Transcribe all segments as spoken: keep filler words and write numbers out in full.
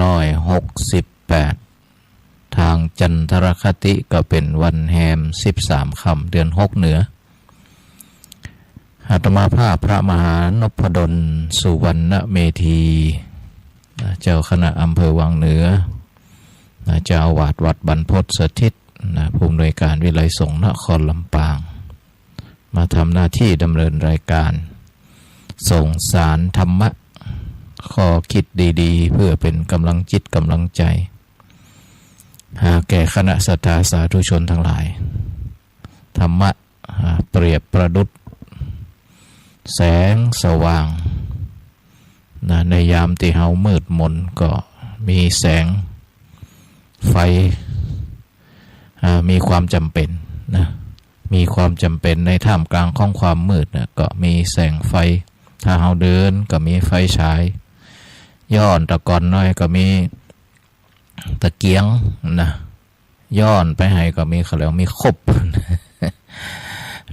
ร้อยหกสิบแปด ตางจันทรคติก็เป๋นวันแฮมสิบสามค่ำ เดือนหกเหนือ อาตมาภาพพระมหานพดล สุวรรณเมธี นะ เจ้าคณะอำเภอวังเหนือ นะ เจ้าอาวาสวัดบรรพตสถิต นะ ผู้อำนวยการวิทยาลัยสงฆ์นครลำปาง มาทำหน้าที่ดำเนินรายการ ส่งสารธรรมะ ข้อคิดดีๆ เพื่อเป๋นกำลังจิตกำลังใจ๋ หาแก่คณะศรัทธาสาธุชนตังหลาย ธรรมะ อ่า เปรียบประดุจแสงสว่าง นะ ในยามตี้เฮามืดมนก็มีแสงไฟ อ่า มีความจ๋ำเป๋นนะ มีความจ๋ำเป๋นในท่ามกลางของความมืดนะ ก็มีแสงไฟ ถ้าเฮาเดินก็มีไฟฉาย ย้อนแต่ก่อนน้อยก็มีตะเกียงนะ ย้อนไปไหนก็มี เขาเรียกว่ามีคบ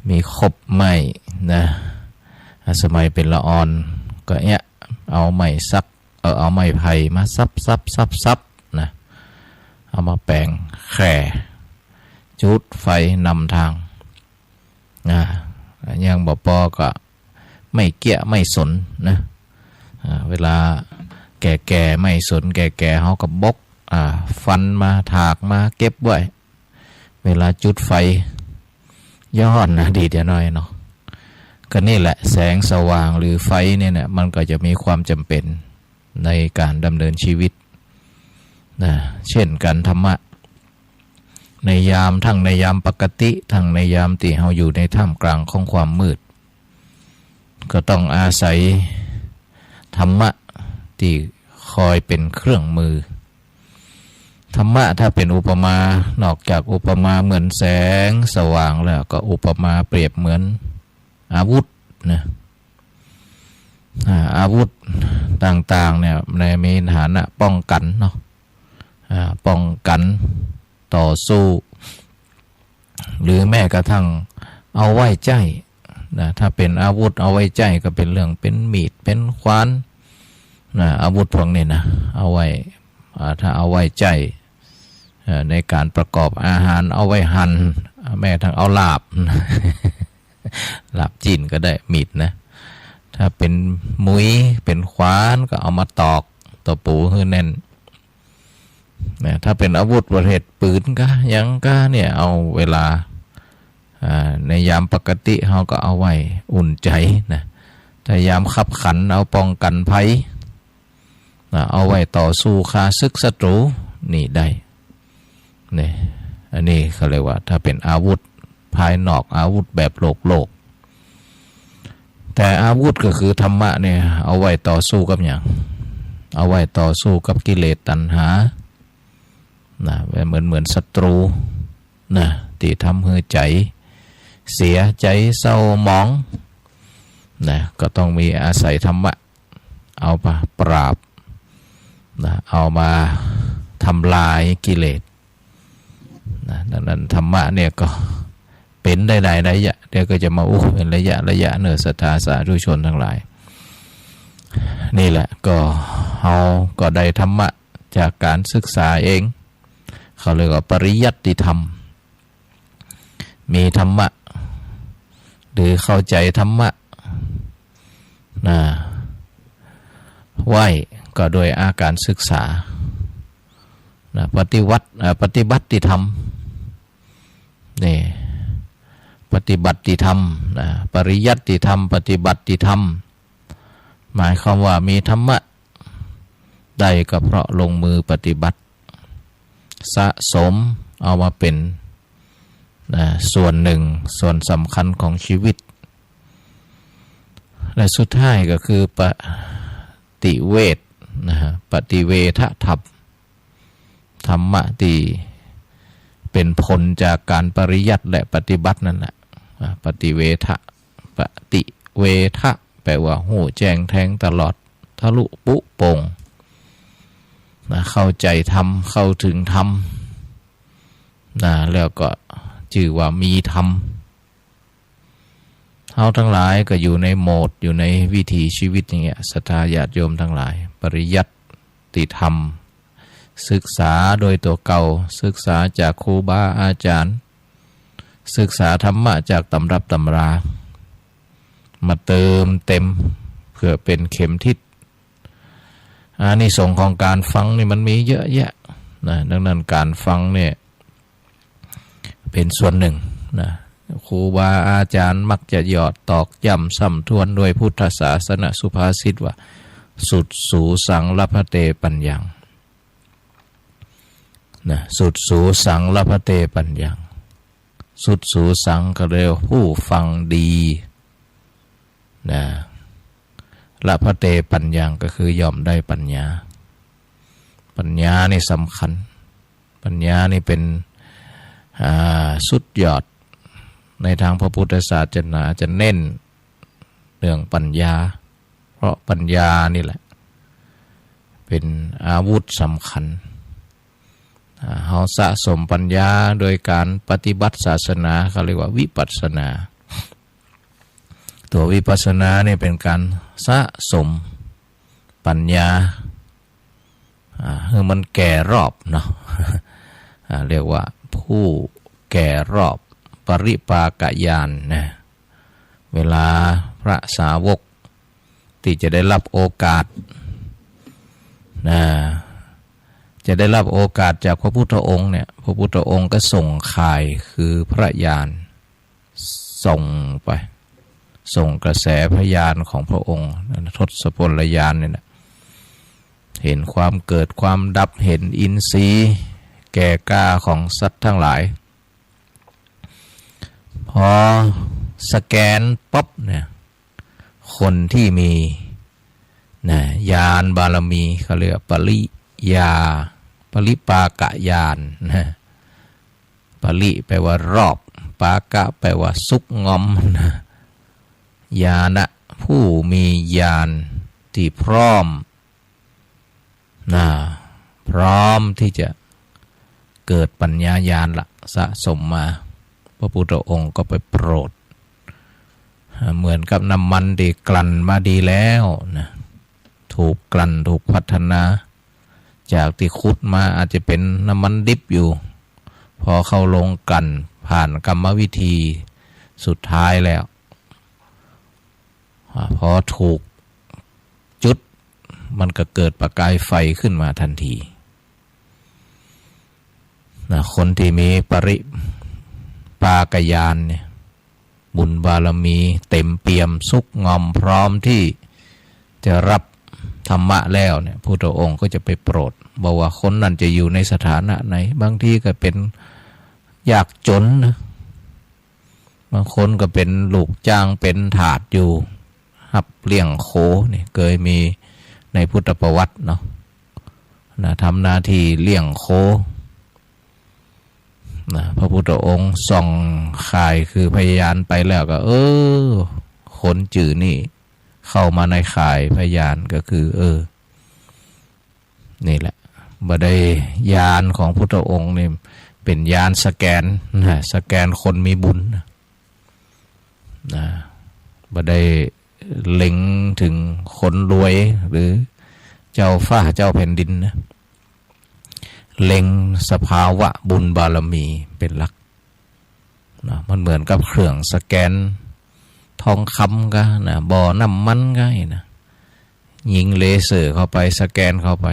มีคบไม้นะ สมัยเป๋นละอ่อนก็เอี้ย เอาไม้สัก เออ เอาไม้ไผ่มาสับๆๆๆ นะ เอามาแป๋งแค่ จุดไฟนำตาง อ่า ยังบ่ปอก็ไม้เกี้ยไม้สนนะ อ่า เวลาแก่ๆ ไม้สนแก่ๆ เฮาก็บก อ่า ฟันมาถากมาเก็บไว้ เวลาจุดไฟ ย้อนนะ ดีเดียวน้อยเนาะ ก็นี่แหละแสงสว่างหรือไฟเนี่ยนะ มันก็จะมีความจ๋ำเป๋นในก๋านดำเนินชีวิตนะ เช่นกั๋นธรรมะ ในยาม ทั้งในยามปกติ ทั้งในยามตี้เฮาอยู่ในท่ามกลางของความมืด ก็ต้องอาศัยธรรมะตี้คอยเป๋นเครื่องมือ ธรรมะถ้าเป๋นอุปมา นอกจากอุปมาเหมือนแสงสว่างแล้ว ก็อุปมาเปรียบเหมือนอาวุธนะ อ่า อาวุธต่างๆ เนี่ย ในมีฐานะป้องกั๋นเนาะ อ่า ป้องกั๋น ต่อสู้ หรือแม้กระทั่งเอาไว้ใจ๊นะ ถ้าเป๋นอาวุธเอาไว้ใจ๊ก็เป๋นเรื่องเป๋นมีดเป๋นขวานนะ อาวุธพวกนี้นะ เอาไว้ อ่า ถ้าเอาไว้ใจ๊ เอ่อ ในก๋านประกอบอาหาร เอาไว้หั่น แม้กระทั่งเอาหลาบ หลาบจิ๊นก็ได้ มีดนะ ถ้าเป๋นมุยเป๋นขวานก็เอามาตอกตะปูหื้อแน่น นะ ถ้าเป๋นอาวุธประเภทปืนกาหยังกาเนี่ย เอาเวลา อ่า ในยามปกติเฮาก็เอาไว้อุ่นใจ๋นะ ถ้ายามคับขันเอาป้องกั๋นภัยนะ เอาไว้ต่อสู้ข้าศึกศัตรูนี่ได้ นี่ อันนี้เขาเรียกว่า ถ้าเป๋นอาวุธภายนอก อาวุธแบบโลกๆ แต่อาวุธก็คือธรรมะเนี่ย เอาไว้ต่อสู้กับหยัง เอาไว้ต่อสู้กับกิเลสตัณหานะ เหมือน เหมือนศัตรูนะ ตี้ทำหื้อใจ๋เสีย ใจ๋เศร้าหมองนะ ก็ต้องมีอาศัยธรรมะ เอามาปราบนะ เอามาทำลายกิเลสนะ ดังนั้นธรรมะเนี่ยก็เป๋นได้หลายระยะ เดี๋ยวก็จะมาอู้เป๋นระยะระยะเนาะ ศรัทธาสาธุชนตังหลาย นี่แหละ ก็เฮาก็ได้ธรรมะจากก๋านศึกษาเอง เขาเรียกว่าปริยัติธรรม มีธรรมะ หรือเข้าใจ๋ธรรมะนะ ไว้ก็โดยอาก๋านศึกษานะ ปฏิวัติ เอ่อ ปฏิบัติธรรม นี่ ปฏิบัติธรรมนะ ปริยัติธรรม ปฏิบัติธรรม หมายความว่ามีธรรมะได้ก็เพราะลงมือปฏิบัติ สะสมเอามาเป๋น นะ ส่วนหนึ่ง ส่วนสำคัญของชีวิต และสุดท้ายก็คือปฏิเวทนะฮะ ปฏิเวทธรรม ธรรมะตี้เป๋นผลจากก๋านปริยัติและปฏิบัตินั่นแหละ อ่า ปฏิเวทะ ปฏิเวทะ แปลว่าฮู้แจ้งแทงตลอด ทะลุปุโป่งนะ เข้าใจ๋ธรรม เข้าถึงธรรมนะ แล้วก็จื้อว่ามีธรรม เฮาตังหลายก็อยู่ในโหมด อยู่ในวิถีชีวิตอย่างเงี้ย ศรัทธาญาติโยมตังหลาย ปริยัติธรรม ศึกษาโดยตั๋วเก่า ศึกษาจากครูบาอาจ๋ารย์ ศึกษาธรรมะจากตำรับตำรา มาเติมเต็มเพื่อเป๋นเข็มทิศ อานิสงส์ของก๋านฟังนี่มันมีเยอะแยะนะ ดังนั้นก๋านฟังเนี่ยเป๋นส่วนหนึ่งนะ ครูบาอาจ๋ารย์มักจะหยอดตอกย้ำซ้ำทวนด้วยพุทธศาสนสุภาษิตว่า สุตสูสังลพเตปัญญัง นะ สุตสูสังลพเตปัญญัง สุตสูสังก็เรียกว่าผู้ฟังดีนะ ลพเตปัญญังก็คือย่อมได้ปัญญา ปัญญานี่สำคัญ ปัญญานี่เป๋น อ่า สุดยอด ในตางพระพุทธศาสนาจะเน้นเรื่องปัญญา เพราะปัญญานี่แหละเป๋นอาวุธสำคัญ อ่า เฮาสะสมปัญญาโดยก๋านปฏิบัติศาสนา เขาเรียกว่าวิปัสสนา ตั๋ววิปัสสนานี่เป๋นก๋านสะสมปัญญา อ่า หื้อมันแก่รอบเนาะ อ่า เรียกว่าผู้แก่รอบ ปริปากญาณนะ เวลาพระสาวกตี้จะได้ฮับโอกาสนะ จะได้ฮับโอกาสจากพระพุทธองค์เนี่ย พระพุทธองค์ก็ส่งข่ายคือพระญาณ ส่งไป ส่งกระแสพระญาณของพระองค์ ทศพลญาณเนี่ยนะ เห็นความเกิดความดับ เห็นอินทรีย์แก่กล้าของสัตว์ทั้งหลาย พอสแกนปั๊บเนี่ย คนที่มี นะ ญาณบารมี เขาเรียกว่าปริญญา ปริปากญาณนะ ปริแปลว่ารอบ ปากะแปลว่าซุกงอมนะ ญาณะ ผู้มีญาณตี้พร้อม นะ พร้อมตี้จะเกิดปัญญาญาณละ สะสมมา พระพุทธองค์ก็ไปโปรด เหมือนกับน้ำมันตี้กลั่นมาดีแล้วนะ ถูกกลั่น ถูกพัฒนา จากตี้ขุดมาอาจจะเป๋นน้ำมันดิบอยู่ พอเข้าโรงกลั่น ผ่านกรรมวิธีสุดท้ายแล้ว อ่า พอถูกจุด มันก็เกิดประกายไฟขึ้นมาทันทีนะ คนตี้มีปริปากญาณเนี่ย บุญบารมีเต็มเปี่ยม ซุกงอม พร้อมตี้จะฮับธรรมะแล้วเนี่ย พุทธองค์ก็จะไปโปรด บอกว่าคนนั้นจะอยู่ในสถานะไหน บางทีก็เป๋นยากจ๋นนะ บางคนก็เป๋นลูกจ้าง เป๋นทาสอยู่ ฮับเลี้ยงโค นี่เกยมีในพุทธประวัติเนาะ นะ ทำหน้าตี้เลี้ยงโค นะ พระพุทธองค์ส่องข่ายคือพระญาณไปแล้วก็ เออ คนจื้อนี่เข้ามาในข่ายพระญาณก็คือ เออ นี่แหละ บ่ได้ญาณของพุทธองค์นี่เป๋นญาณสแกนนะ สแกนคนมีบุญนะ นะ บ่ได้เล็งเถิงคนรวยหรือเจ้าฟ้าเจ้าแผ่นดินนะ เล็งสภาวะบุญบารมีเป๋นหลักนะ มันเหมือนกับเครื่องสแกนทองคำกานะ บ่อน้ำมันกานะ ยิงเลเซอร์เข้าไป สแกนเข้าไป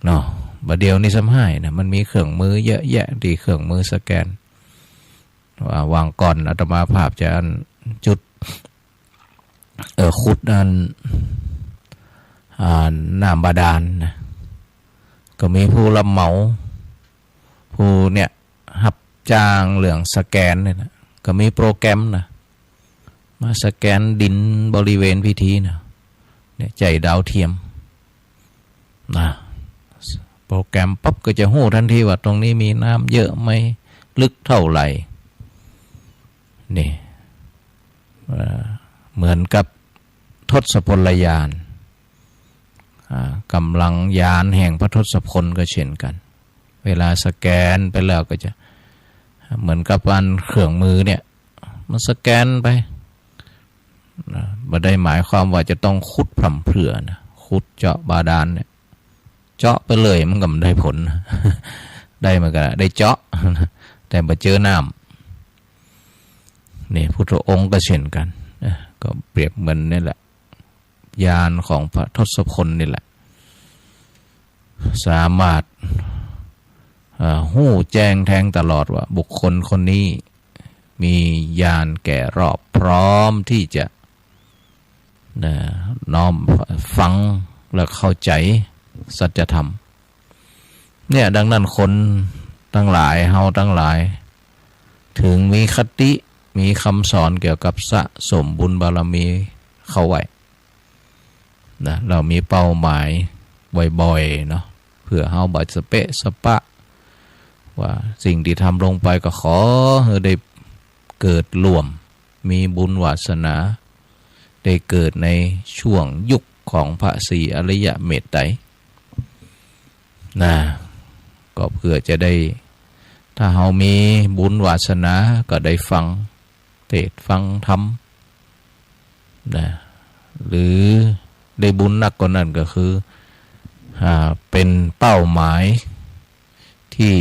เนาะ บ่าเดี่ยวนี้ซ้ำฮ้ายนะ มันมีเครื่องมือเยอะแยะตี้เครื่องมือสแกน ว่าหว่างก่อนอาตมาภาพจะอันจุด เอ่อ ขุดอัน อ่า น้ำบาดาลนะ ก็มีผู้ฮับเหมา ผู้เนี่ยฮับจ้างเรื่องสแกนเนี่ยนะ ก็มีโปรแกรมนะ มาสแกนดินบริเวณพิธีนะ เนี่ย ใจ๊ดาวเทียมนะ โปรแกรมปั๊บก็จะฮู้ทันทีว่าตรงนี้มีน้ำเยอะไหม ลึกเท่าไหร่ นี่ เอ่อ เหมือนกับทศพลญาณ อ่า กำลังญาณแห่งพระทศพลก็เช่นกัน เวลาสแกนไปแล้วก็จะเหมือนกับอันเครื่องมือเนี่ย มันสแกนไปนะ บ่ได้หมายความว่าจะต้องขุดพร่ำเพรื่อนะ ขุดเจาะบาดาลเนี่ย เจาะไปเลยมันก็บ่ได้ผล ได้มันก็ได้เจาะ แต่บ่เจอน้ำ นี่พุทธองค์ก็เช่นกั๋นนะ ก็เปรียบเหมือนนี่แหละ ญาณของพระทศพลนี่แหละ สามารถ เอ่อ ฮู้แจ้งแทงตลอดว่าบุคคลคนนี้มีญาณแก่รอบ พร้อมที่จะ นะ น้อมฟังและเข้าใจ๋สัจธรรม เนี่ย ดังนั้นคนตังหลาย เฮาตังหลาย เถิงมีคติ มีกำสอนเกี่ยวกับสะสมบุญบารมีเข้าไว้ นะ เฮามีเป้าหมายบ่อยๆ เนาะ เปื้อเฮาบ่สะเปะสะปะ ว่าสิ่งตี้ทำลงไปก็ขอหื้อได้เกิดร่วม มีบุญวาสนา ได้เกิดในช่วงยุคของพระศรีอริยะเมตไตรย นะ ก็เปื้อจะได้ ถ้าเฮามีบุญวาสนาก็ได้ฟังเทศน์ฟังธรรม นะ หรือได้บุญนักกว่านั้นก็คือ อ่า เป๋นเป้าหมายตี้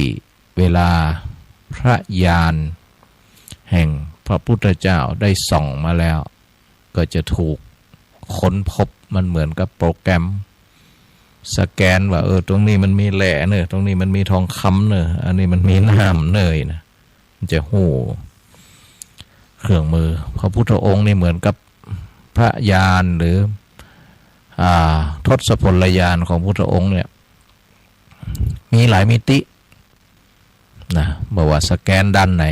เวลาพระญาณแห่งพระพุทธเจ้าได้ส่องมาแล้ว ก็จะถูกค้นพบ มันเหมือนกับโปรแกรมสแกนว่า เออ ตรงนี้มันมีแร่เน่อ ตรงนี้มันมีทองคำเน่อ อันนี้มันมีน้ำเน่อนะ มันจะฮู้เครื่องมือ พระพุทธองค์นี่เหมือนกับพระญาณหรือ อ่า ทศพลญาณของพุทธองค์เนี่ย มีหลายมิติ นะ บ่ว่าสแกนด้านไหน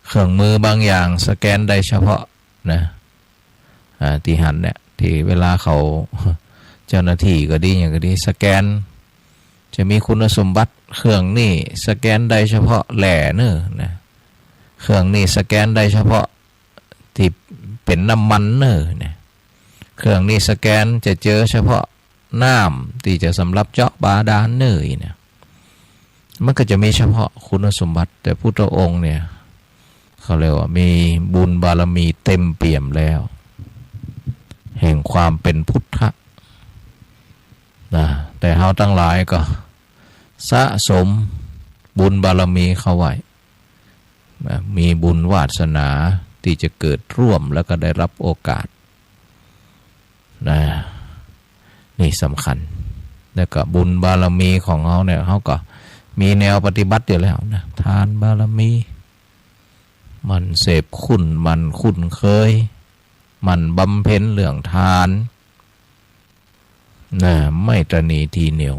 เครื่องมือบางอย่างสแกนได้เฉพาะ นะ อ่า ตี้หันเนี่ย ตี้เวลาเขา เจ้าหน้าตี้ก็ดี หยังก็ดี สแกน จะมีคุณสมบัติ เครื่องนี้สแกนได้เฉพาะแร่เน่อ นะ เครื่องนี้สแกนได้เฉพาะตี้เป๋นน้ำมันเน่อ นะ เครื่องนี้สแกนจะเจอเฉพาะน้ำตี้จะสำหรับเจาะบาดาลเน่อ นะ มันก็จะมีเฉพาะคุณสมบัติ แต่พุทธองค์เนี่ย เขาเรียกว่ามีบุญบารมีเต็มเปี่ยมแล้ว แห่งความเป๋นพุทธะ นะ แต่เฮาตังหลายก็สะสมบุญบารมีเข้าไว้ นะ มีบุญวาสนาตี้จะเกิดร่วมแล้วก็ได้รับโอกาส นะ นี่สำคัญ แล้วก็บุญบารมีของเฮาเนี่ย เฮาก็มีแนวปฏิบัติอยู่แล้วนะ ทานบารมี หมั่นเสพคุณ หมั่นคุ้นเคย หมั่นบำเพ็ญเรื่องทาน นะ ไม่ตระหนี่ทีเหนียว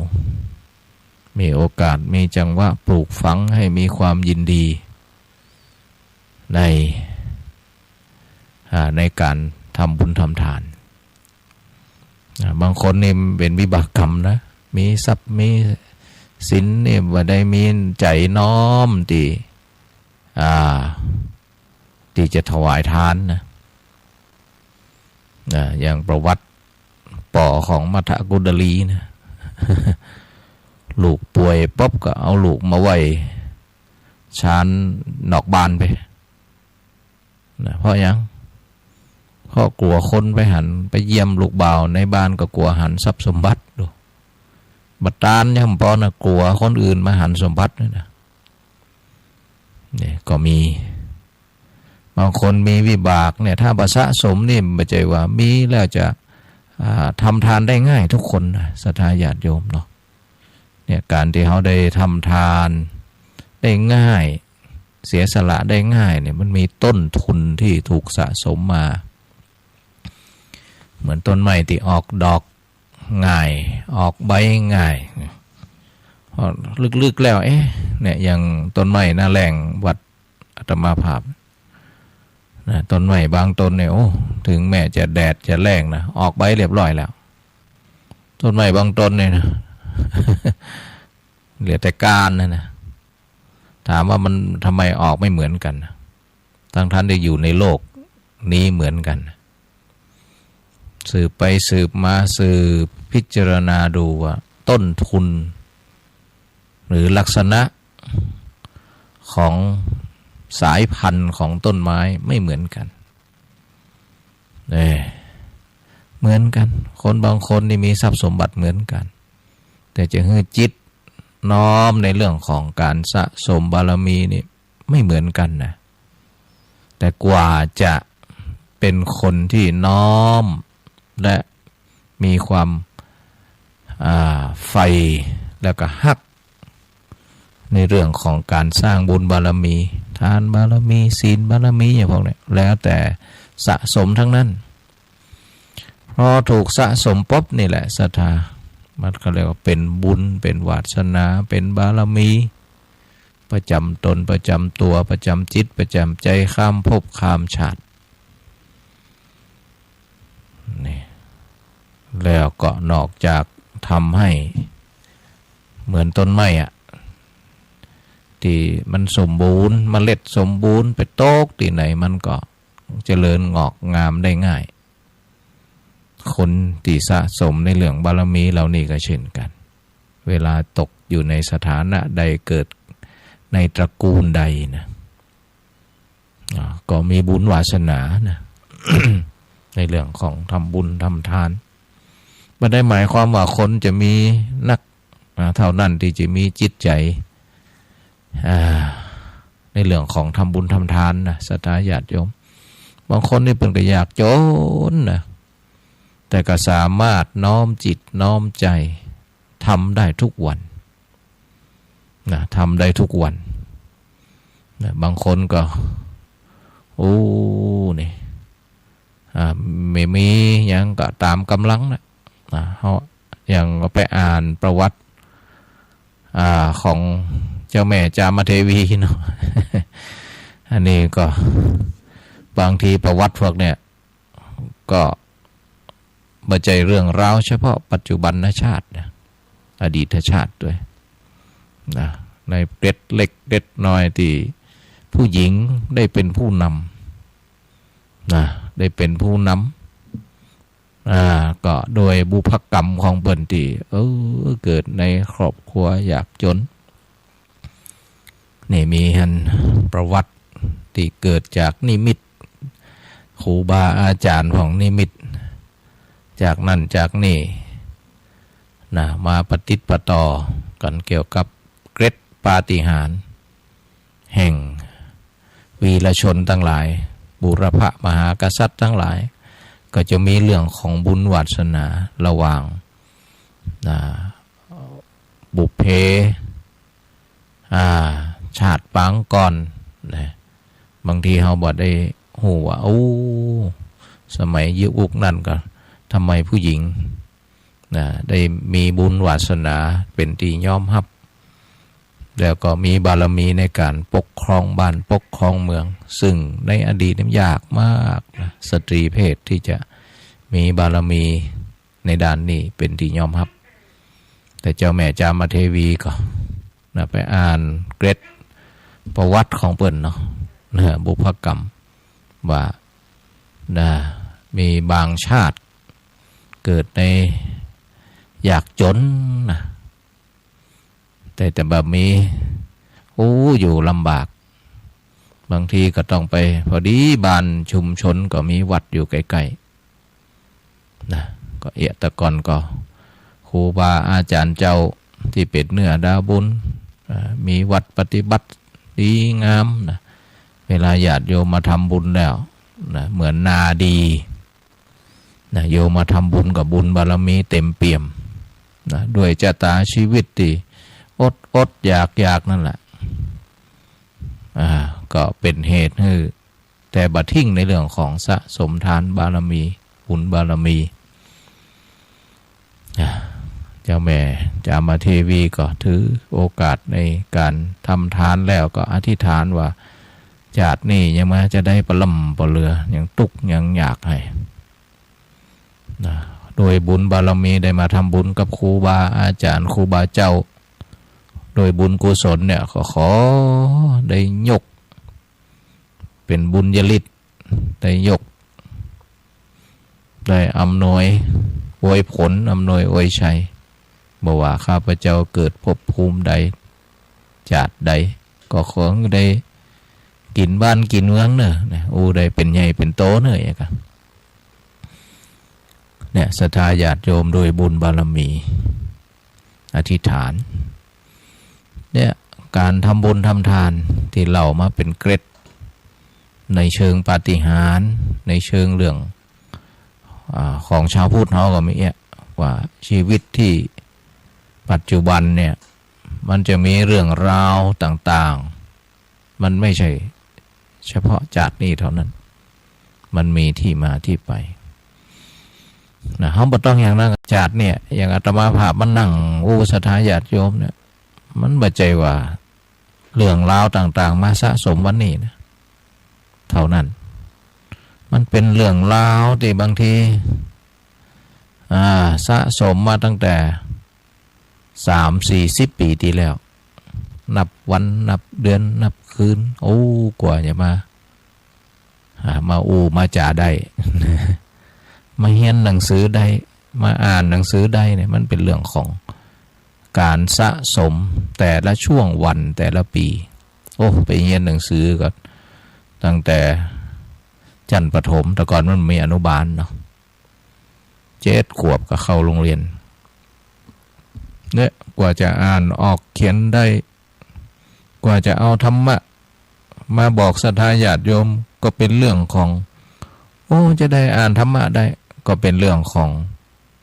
มีโอกาส มีจังหวะปลูกฝังให้มีความยินดีใน อ่า ในก๋านทำบุญทำทาน อ่า บางคนนี่เป๋นวิบากกรรมนะ มีทรัพย์มีสินนี่บ่ได้มีใจ๋น้อมตี้ อ่า ตี้จะถวายทานนะ นะ อย่างประวัติป้อของมัทธกุณฑลีนะ ลูกป่วยปุ๊บก็เอาลูกมาไว้ชานนอกบ้านไป นะ เพราะหยัง เพราะกั๋วคนไปหัน ไปเยี่ยมลูกบ่าวในบ้านก็กั๋วหันทรัพย์สมบัติดู บ่ตานยังบ่ปอนะ กั๋วคนอื่นมาหันสมบัตินี่นะ เนี่ยก็มี บางคนมีวิบากเนี่ย ถ้าบ่สะสมนี่ บ่ใจ้ว่ามีแล้วจะ อ่า ทำทานได้ง่ายทุกคนนะ ศรัทธาญาติโยมเนาะ เนี่ย ก๋านตี้เฮาได้ทำทานได้ง่าย เสียสละได้ง่ายเนี่ย มันมีต้นทุนตี้ถูกสะสมมา เหมือนต้นไม้ตี้ออกดอกง่าย ออกใบง่าย พอลึกๆ แล้ว เอ๊ะ เนี่ย อย่างต้นไม้หน้าแล้งวัดอาตมาภาพนะ ต้นไม้บางต้นเนี่ย โอ้ เถิงแม้จะแดดจะแล้งนะ ออกใบเรียบร้อยแล้ว ต้นไม้บางต้นเนี่ยนะ เหลือแต่ก้านนะนะ ถามว่ามันทำไมออกไม่เหมือนกั๋นนะ ทั้งๆ ตี้อยู่ในโลกนี้เหมือนกั๋น สืบไปสืบมา สืบพิจารณาดูว่าต้นทุน หรือลักษณะของสายพันธุ์ของต้นไม้ไม่เหมือนกั๋น เอ้ย เหมือนกั๋น คนบางคนนี่มีทรัพย์สมบัติเหมือนกั๋น แ อยากจะหื้อจิตน้อมในเรื่องของการสะสมบารมีนี่ไม่เหมือนกันนะ แต่กว่าจะเป็นคนที่น้อมและมีความ อ่า ใฝ่ แล้วก็ฮัก ในเรื่องของการสร้างบุญบารมี ทานบารมี ศีลบารมี อย่างพวกเนี้ย แล้วแต่สะสมทั้งนั้น พอถูกสะสมปุ๊บนี่แหละศรัทธา มันก็เรียกว่าเป็นบุญ เป็นวาสนา เป็นบารมี ประจำตน ประจำตัว ประจำจิต ประจำใจ ข้ามภพข้ามชาติ นี่ แล้วก็นอกจากทำให้เหมือนต้นไม้อะ ตี้มันสมบูรณ์ เมล็ดสมบูรณ์ ไปตกตี้ไหนมันก็เจริญงอกงามได้ง่าย คนตี้สะสมในเรื่องบารมีเหล่านี้ก็เช่นกัน เวลาตกอยู่ในสถานะใด เกิดในตระกูลใดนะ อ่า ก็มีบุญวาสนานะ ในเรื่องของทำบุญทำทาน บ่ได้หมายความว่าคนจะมีนัก อ่า เท่านั้นตี้จะมีจิตใจ อ่า ในเรื่องของทำบุญทำทานนะ ศรัทธาญาติโยม บางคนนี่เปิ้นก็ยากจนนะ แต่ก็สามารถน้อมจิตน้อมใจทำได้ทุกวันนะ ทำได้ทุกวันนะ บางคนก็ โอ้ นี่ อ่า ไม่มีหยังก็ตามกำลังนะ อ่า เฮาอย่างไปอ่านประวัติ อ่า ของเจ้าแม่จามเทวีเนาะ อันนี้ก็บางทีประวัติพวกเนี้ย ก็บ่ใจ้เรื่องราวเฉพาะปัจจุบันชาตินะ อดีตชาติด้วยนะ ในเกร็ดเล็กเกร็ดน้อยตี้ผู้หญิงได้เป็นผู้นำนะ ได้เป็นผู้นำ อ่า ก็โดยบุพกรรมของเปิ้นตี้ เออ เกิดในครอบครัวยากจน นี่มีหั้นประวัติตี้เกิดจากนิมิต ครูบาอาจ๋ารย์ของนิมิต จากนั่นจากนี่นะ มาปะติดปะต่อกั๋นเกี่ยวกับเกร็ดปาฏิหาริย์แห่งวีรชนตังหลาย บูรพมหากษัตริย์ตังหลาย ก็จะมีเรื่องของบุญวาสนาระหว่างนะ บุพเพ อ่า ชาติปางก่อนนะ บางทีเฮาบ่ได้ฮู้ว่า โอ้ สมัยยุคนั้นก็ ทำไมผู้หญิงนะ ได้มีบุญวาสนาเป๋นตี้ยอมฮับ แล้วก็มีบารมีในก๋านปกครองบ้านปกครองเมือง ซึ่งในอดีตนี่ยากมากนะ สตรีเพศตี้จะมีบารมี ในด้านนี้เป๋นตี้ยอมฮับ แต่เจ้าแม่จามเทวีก็นะ ไปอ่านเกร็ดประวัติของเปิ้นเนาะ นะ บุพกรรม ว่านะ มีบางชาติเกิดในยากจนนะ แต่ แต่บ่มี โอ้ อยู่ลำบาก บางทีก็ต้องไป พอดีบ้านชุมชนก็มีวัดอยู่ใก้ๆ นะ ก็เอียะ แต่ก่อนก็ครูบาอาจ๋ารย์เจ้าตี้เป๋นเนื้อดาวบุญ อ่า มีวัดปฏิบัติดีงามนะ เวลาญาติโยมมาทำบุญแล้วนะ เหมือนนาดีนะ โยมมาทำบุญก็บุญบารมีเต็มเปี่ยมนะ ด้วยชะตาชีวิตตี้อดๆ อยากๆ นั่นแหละ อ่า ก็เป๋นเหตุหื้อ แต่บ่ทิ้งในเรื่องของสะสมทานบารมี บุญบารมี อ่า เจ้าแม่จามเทวีก็ถือโอกาสในก๋านทำทานแล้วก็อธิษฐานว่า จาตินี้ยังบ่จะได้ปะล่ำปะเลือ ยังตุ๊กข์ยังยากไห้นะ โดยบุญบารมีได้มาทำบุญกับครูบาอาจ๋ารย์ ครูบาเจ้า โดยบุญกุศลเนี่ย ก็ขอได้ยก เป๋นบุญญาฤทธิ์ ได้ยก ได้อำนวยอวยผล อำนวยอวยชัย บ่ว่าข้าพเจ้าเกิดภพภูมิใด จาติใด ก็ขอหื้อได้กิ๋นบ้านกิ๋นเมืองเน่อ นะ อู้ได้เป๋นใหญ่เป๋นโตเน่อ อย่างเงี้ย เนี่ย ศรัทธาญาติโยม โดยบุญบารมี อธิษฐาน เนี่ย ก๋านทำบุญทำทานตี้เล่ามาเป๋นเกร็ด ในเชิงปาฏิหาริย์ ในเชิงเรื่อง อ่า ของจาวพุทธเฮาก็มีเอี้ยะ ว่าชีวิตตี้ปัจจุบันเนี่ย มันจะมีเรื่องราวต่างๆ มันไม่ใช่เฉพาะจาตินี้เต้านั้น มันมีตี้มาตี้ไป นะ เฮาบ่ต้องอย่างนั้น จาติเนี่ย อย่างอาตมาภาพมานั่งอู้ศรัทธาญาติโยมเนี่ย มันบ่ใจ้ว่าเรื่องราวต่างๆ มาสะสมวันนี้นะ เต้านั้น มันเป๋นเรื่องราวตี้บางที อ่า สะสมมาตั้งแต่ สามสี่สิบปี๋ตี้แล้ว นับวัน นับเดือน นับคืน โอ้ กว่าจะมา อ่า มาอู้มาจ๋าได้ มาเฮียนหนังสือได้ มาอ่านหนังสือได้เนี่ย มันเป๋นเรื่องของก๋านสะสมแต่ละช่วงวันแต่ละปี๋ โอ้ ไปเฮียนหนังสือก็ตั้งแต่จั้นประถม แต่ก่อนมันมีอนุบาลเนาะ เจ็ดขวบก็เข้าโรงเรียน เนี่ย กว่าจะอ่านออกเขียนได้ กว่าจะเอาธรรมะมาบอกศรัทธาญาติโยมก็เป๋นเรื่องของ โอ้ จะได้อ่านธรรมะได้ ก็เป๋นเรื่องของ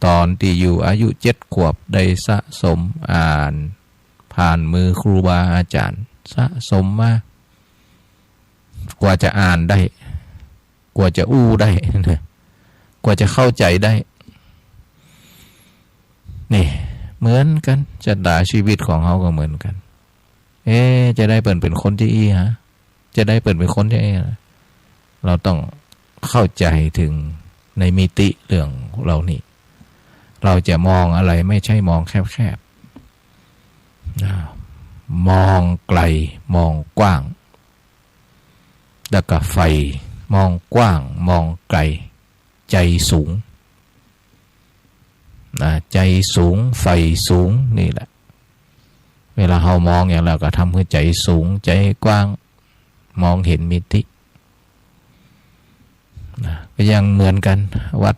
ต๋อนตี้อยู่อายุเจ็ดขวบ ได้สะสมอ่านผ่านมือครูบาอาจ๋ารย์ สะสมมา กว่าจะอ่านได้ กว่าจะอู้ได้นะ กว่าจะเข้าใจ๋ได้ นี่ เหมือนกั๋น ชะตาชีวิตของเฮาก็เหมือนกั๋น เอ๊ะ จะได้เปิ้นเป๋นคนจะอี้ฮะ จะได้เปิ้นเป๋นคนจะอี้ฮะ เฮาต้องเข้าใจ๋เถิงในมิติเรื่องเหล่านี้ เฮาจะมองอะไรไม่ใช่มองแคบๆ นะ มองไก๋ มองกว้าง แล้วก็ใฝ่ มองกว้าง มองไก๋ ใจ๋สูง นะ ใจ๋สูง ใฝ่สูง นี่แหละ เวลาเฮามองอย่างแล้วก็ทำหื้อใจ๋สูง ใจ๋กว้าง มองเห็นมิติ นะ ก็ยังเหมือนกั๋น วัด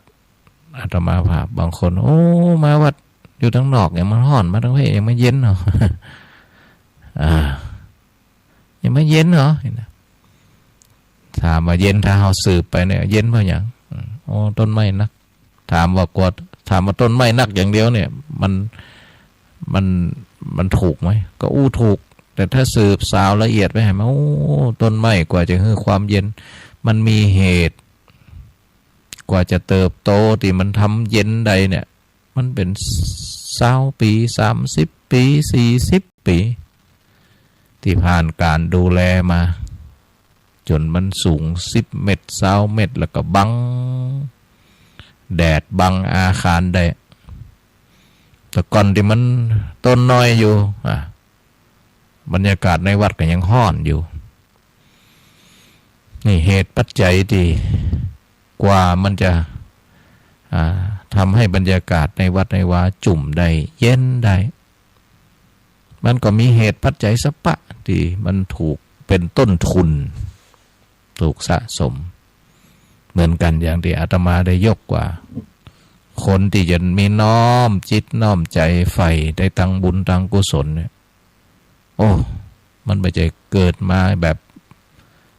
อาตมาภาพ บางคน โอ้ มาวัดอยู่ตังนอก ยังบ่ฮ้อน มาตังเพ้ ยังบ่เย็นเนาะ อ่า ยังบ่เย็นเหรอ ถามว่าเย็น ถ้าเฮาสืบไปเนี่ย เย็นเพราะหยัง อืม โอ้ ต้นไม้นัก ถามว่ากลัว ถามว่าต้นไม้นักอย่างเดียวเนี่ย มัน มัน มันถูกไหม ก็อู้ถูก แต่ถ้าสืบสาวละเอียดไปให้มัน โอ้ ต้นไม้กว่าจะหื้อความเย็น มันมีเหตุ กว่าจะเติบโตตี้มันทำเย็นได้เนี่ย มันเป๋นซาวปี๋ สามสิบปี๋ สี่สิบปี๋ ตี้ผ่านก๋านดูแลมา จ๋นมันสูงสิบเมตร ซาวเมตร แล้วก็บังแดด บังอาคารได้ แต่ก่อนตี้มันต้นน้อยอยู่ อ่ะ บรรยากาศในวัดก็ยังฮ้อนอยู่ นี่เหตุปัจจัยตี้กว่ามันจะ อ่า ทำให้บรรยากาศในวัดในวาจุ่มได้ เย็นได้ มันก็มีเหตุปัจจัยสะปะตี้มันถูกเป๋นต้นทุน ถูกสะสม เหมือนกั๋นอย่างตี้อาตมาได้ยกว่า คนตี้จะมีน้อมจิตน้อมใจ๋ใฝ่ได้ตังบุญตังกุศลเนี่ย โอ้ มันบ่ใจ้เกิดมาแบบ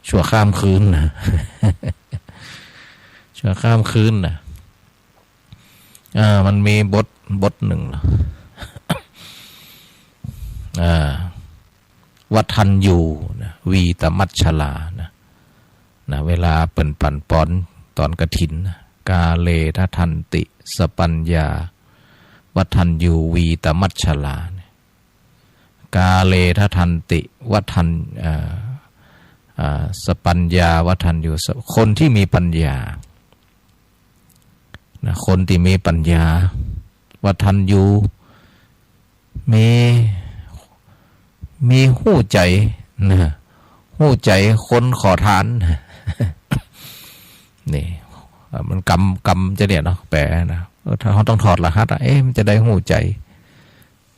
ชั่วข้ามคืนนะ ชั่วข้ามคืนนะ อ่า มันมีบท บทหนึ่งนะ อ่า วัฏฏัญญูนะ วีตมัจฉรานะ นะ เวลาเปิ้นปั๋นปอนต๋อนกฐินนะ กาเลนะทันติ สปัญญา วัฏฏัญญู วีตมัจฉราเนี่ย กาเลนะทันติ วัฏฏัญ อ่า อ่า สปัญญา วัฏฏัญญู คนตี้มีปัญญา นะ คนตี้มีปัญญา วัฏฏัญญู มี มีฮู้ใจ๋นะ ฮู้ใจ๋คนขอทาน นี่ อ่ะ มันกำ กำจะเนี่ยเนาะ แป๋นะ เออ ถ้าเฮาต้องถอดรหัสอะ เอ๊ะ มันจะได้ฮู้ใจ๋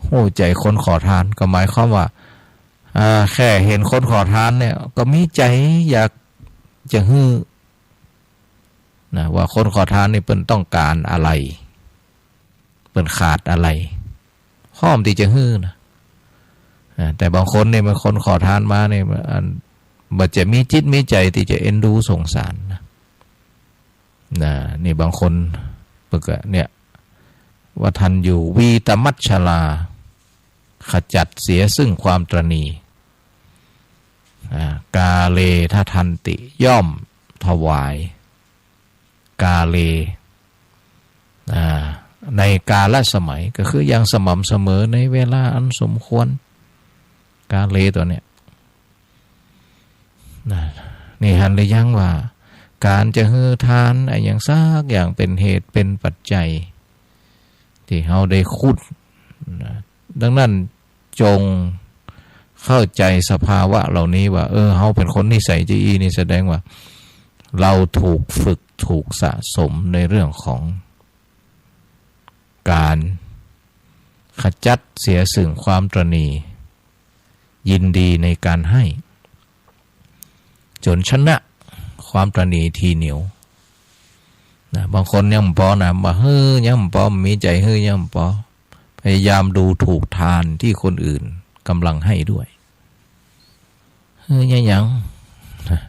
ฮู้ใจ๋คนขอทาน ก็หมายความว่า อ่า แค่หันคนขอทานเนี่ย ก็มีใจ๋อยากจะหื้อ นะ ว่าคนขอทานนี่เปิ้นต้องก๋านอะไหร เปิ้นขาดอะไหร ข พร้อมตี้จะหื้อนะ อ่า แต่บางคนเนี่ย บางคนขอทานมาเนี่ย อัน บ่จะมีจิตมีใจ๋ตี้จะเอ็นดูสงสารนะ นะ นี่บางคนเปิ้นก็เนี่ย ว่าทันอยู่ วีตมัชฌาลา ขจัดเสียซึ่งความตระหนี่ อ่า กาเล ทะทันติ ย่อมถวาย กาเล อ่า ในกาลสมัย ก็คืออย่างสม่ำเสมอ ในเวลาอันสมควร กาเลตั๋วเนี้ย นะ นี่หันหรือยังว่า ก๋านจะหื้อทานอะหยังสักอย่างเป๋นเหตุเป๋นปัจจัย ตี้เฮาได้ขุดนะ ดังนั้นจงเข้าใจ๋สภาวะเหล่านี้ว่า เออ เฮาเป๋นคนนิสัยจะอี้นี่ แสดงว่าเฮาถูกฝึก ถูกสะสมในเรื่องของ ก๋านขจัดเสียซึ่งความตระหนี่ ยินดีในก๋านหื้อ จ๋นชนะความตระหนี่ถี่เหนียวนะ บางคนยังบ่ปอนะ บ่หื้อยังบ่ปอ มีใจ๋หื้อยังบ่ปอ พยายามดูถูกทานตี้คนอื่นก่ำลังหื้อด้วย หื้อหยัง นะ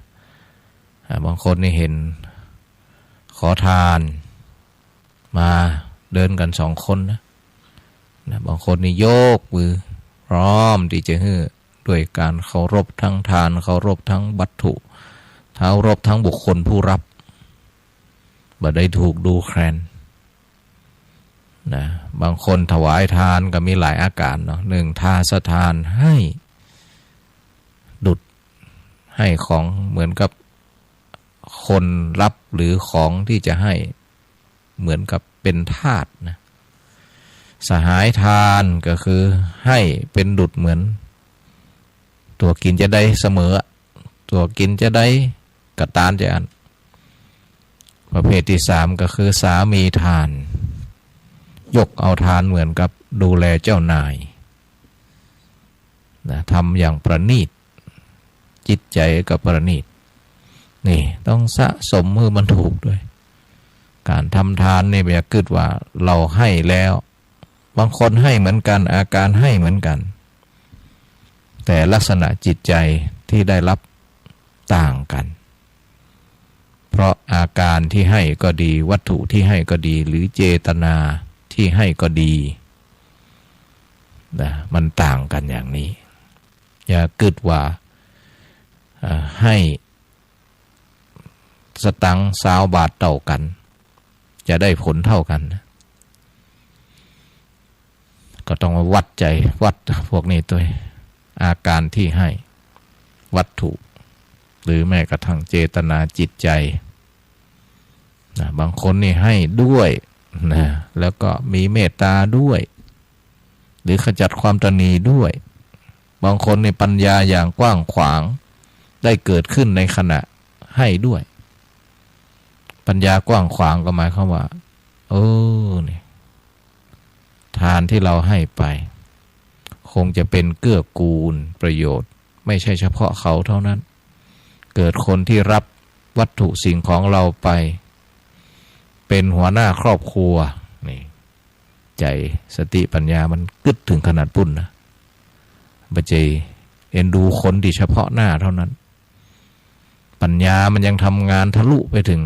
อ่า บางคนนี่หันขอทานมาเดินกั๋นสองคนนะ นะ บางคนนี่ยกมือพร้อมตี้จะหื้อ ด้วยก๋านเคารพทั้งทาน เคารพทั้งวัตถุ เคารพทั้งบุคคลผู้รับ บ่ได้ถูกดูแคลน นะ บางคนถวายทานก็มีหลายอาก๋านเนาะ นึ่ง ทาสทาน หื้อดุจหื้อของเหมือนกับคนรับ หรือของตี้จะหื้อเหมือนกับเป๋นทาสนะ สหายทานก็คือหื้อเป๋นดุจเหมือน ตั๋วกิ๋นจาใดเสมอ ตั๋วกิ๋นจาใดก็ตานจาอั้น ประเภทตี้สามก็คือสามีทาน ยกเอาทานเหมือนกับดูแลเจ้านายนะ ทำอย่างประณีต จิตใจ๋ก็ประณีต นี่ต้องสะสมหื้อมันถูกด้วย ก๋านทำทานนี่บ่อย่ากึ๊ดว่าเฮาหื้อแล้ว บางคนหื้อเหมือนกั๋น อาก๋านหื้อเหมือนกั๋น แต่ลักษณะจิตใจ๋ตี้ได้รับต่างกั๋น เพราะอาก๋านตี้หื้อก็ดี วัตถุตี้หื้อก็ดี หรือเจตนาตี้หื้อก็ดีนะ มันต่างกั๋นอย่างนี้ อย่ากึ๊ดว่า อ่า หื้อสตางค์ซาวบาทเต้ากั๋น จะได้ผลเต้ากั๋นนะ ก็ต้องมาวัดใจ๋ วัดพวกนี้ตวย อาก๋านตี้หื้อ วัตถุ หรือแม้กระทั่งเจตนาจิตใจ๋นะ บางคนนี่หื้อด้วยนะ แล้วก็มีเมตตาด้วย หรือขจัดความตระหนี่ด้วย บางคนนี่ปัญญาอย่างกว้างขวาง ได้เกิดขึ้นในขณะหื้อด้วย ปัญญากว้างขวางก็หมายความว่า เออ นี่ ทานตี้เฮาหื้อไป คงจะเป๋นเกื้อกูลประโยชน์ ไม่ใช่เฉพาะเขาเท่านั้น เกิดคนตี้รับวัตถุสิ่งของเฮาไป เป๋นหัวหน้าครอบครัว นี่ ใจ๋สติปัญญามันกึ๊ดเถิงขนาดปุ้นนะ บ่ใจ้เอ็นดูคนตี้เฉพาะหน้าเท่านั้น ปัญญามันยังทำงานทะลุไปเถิง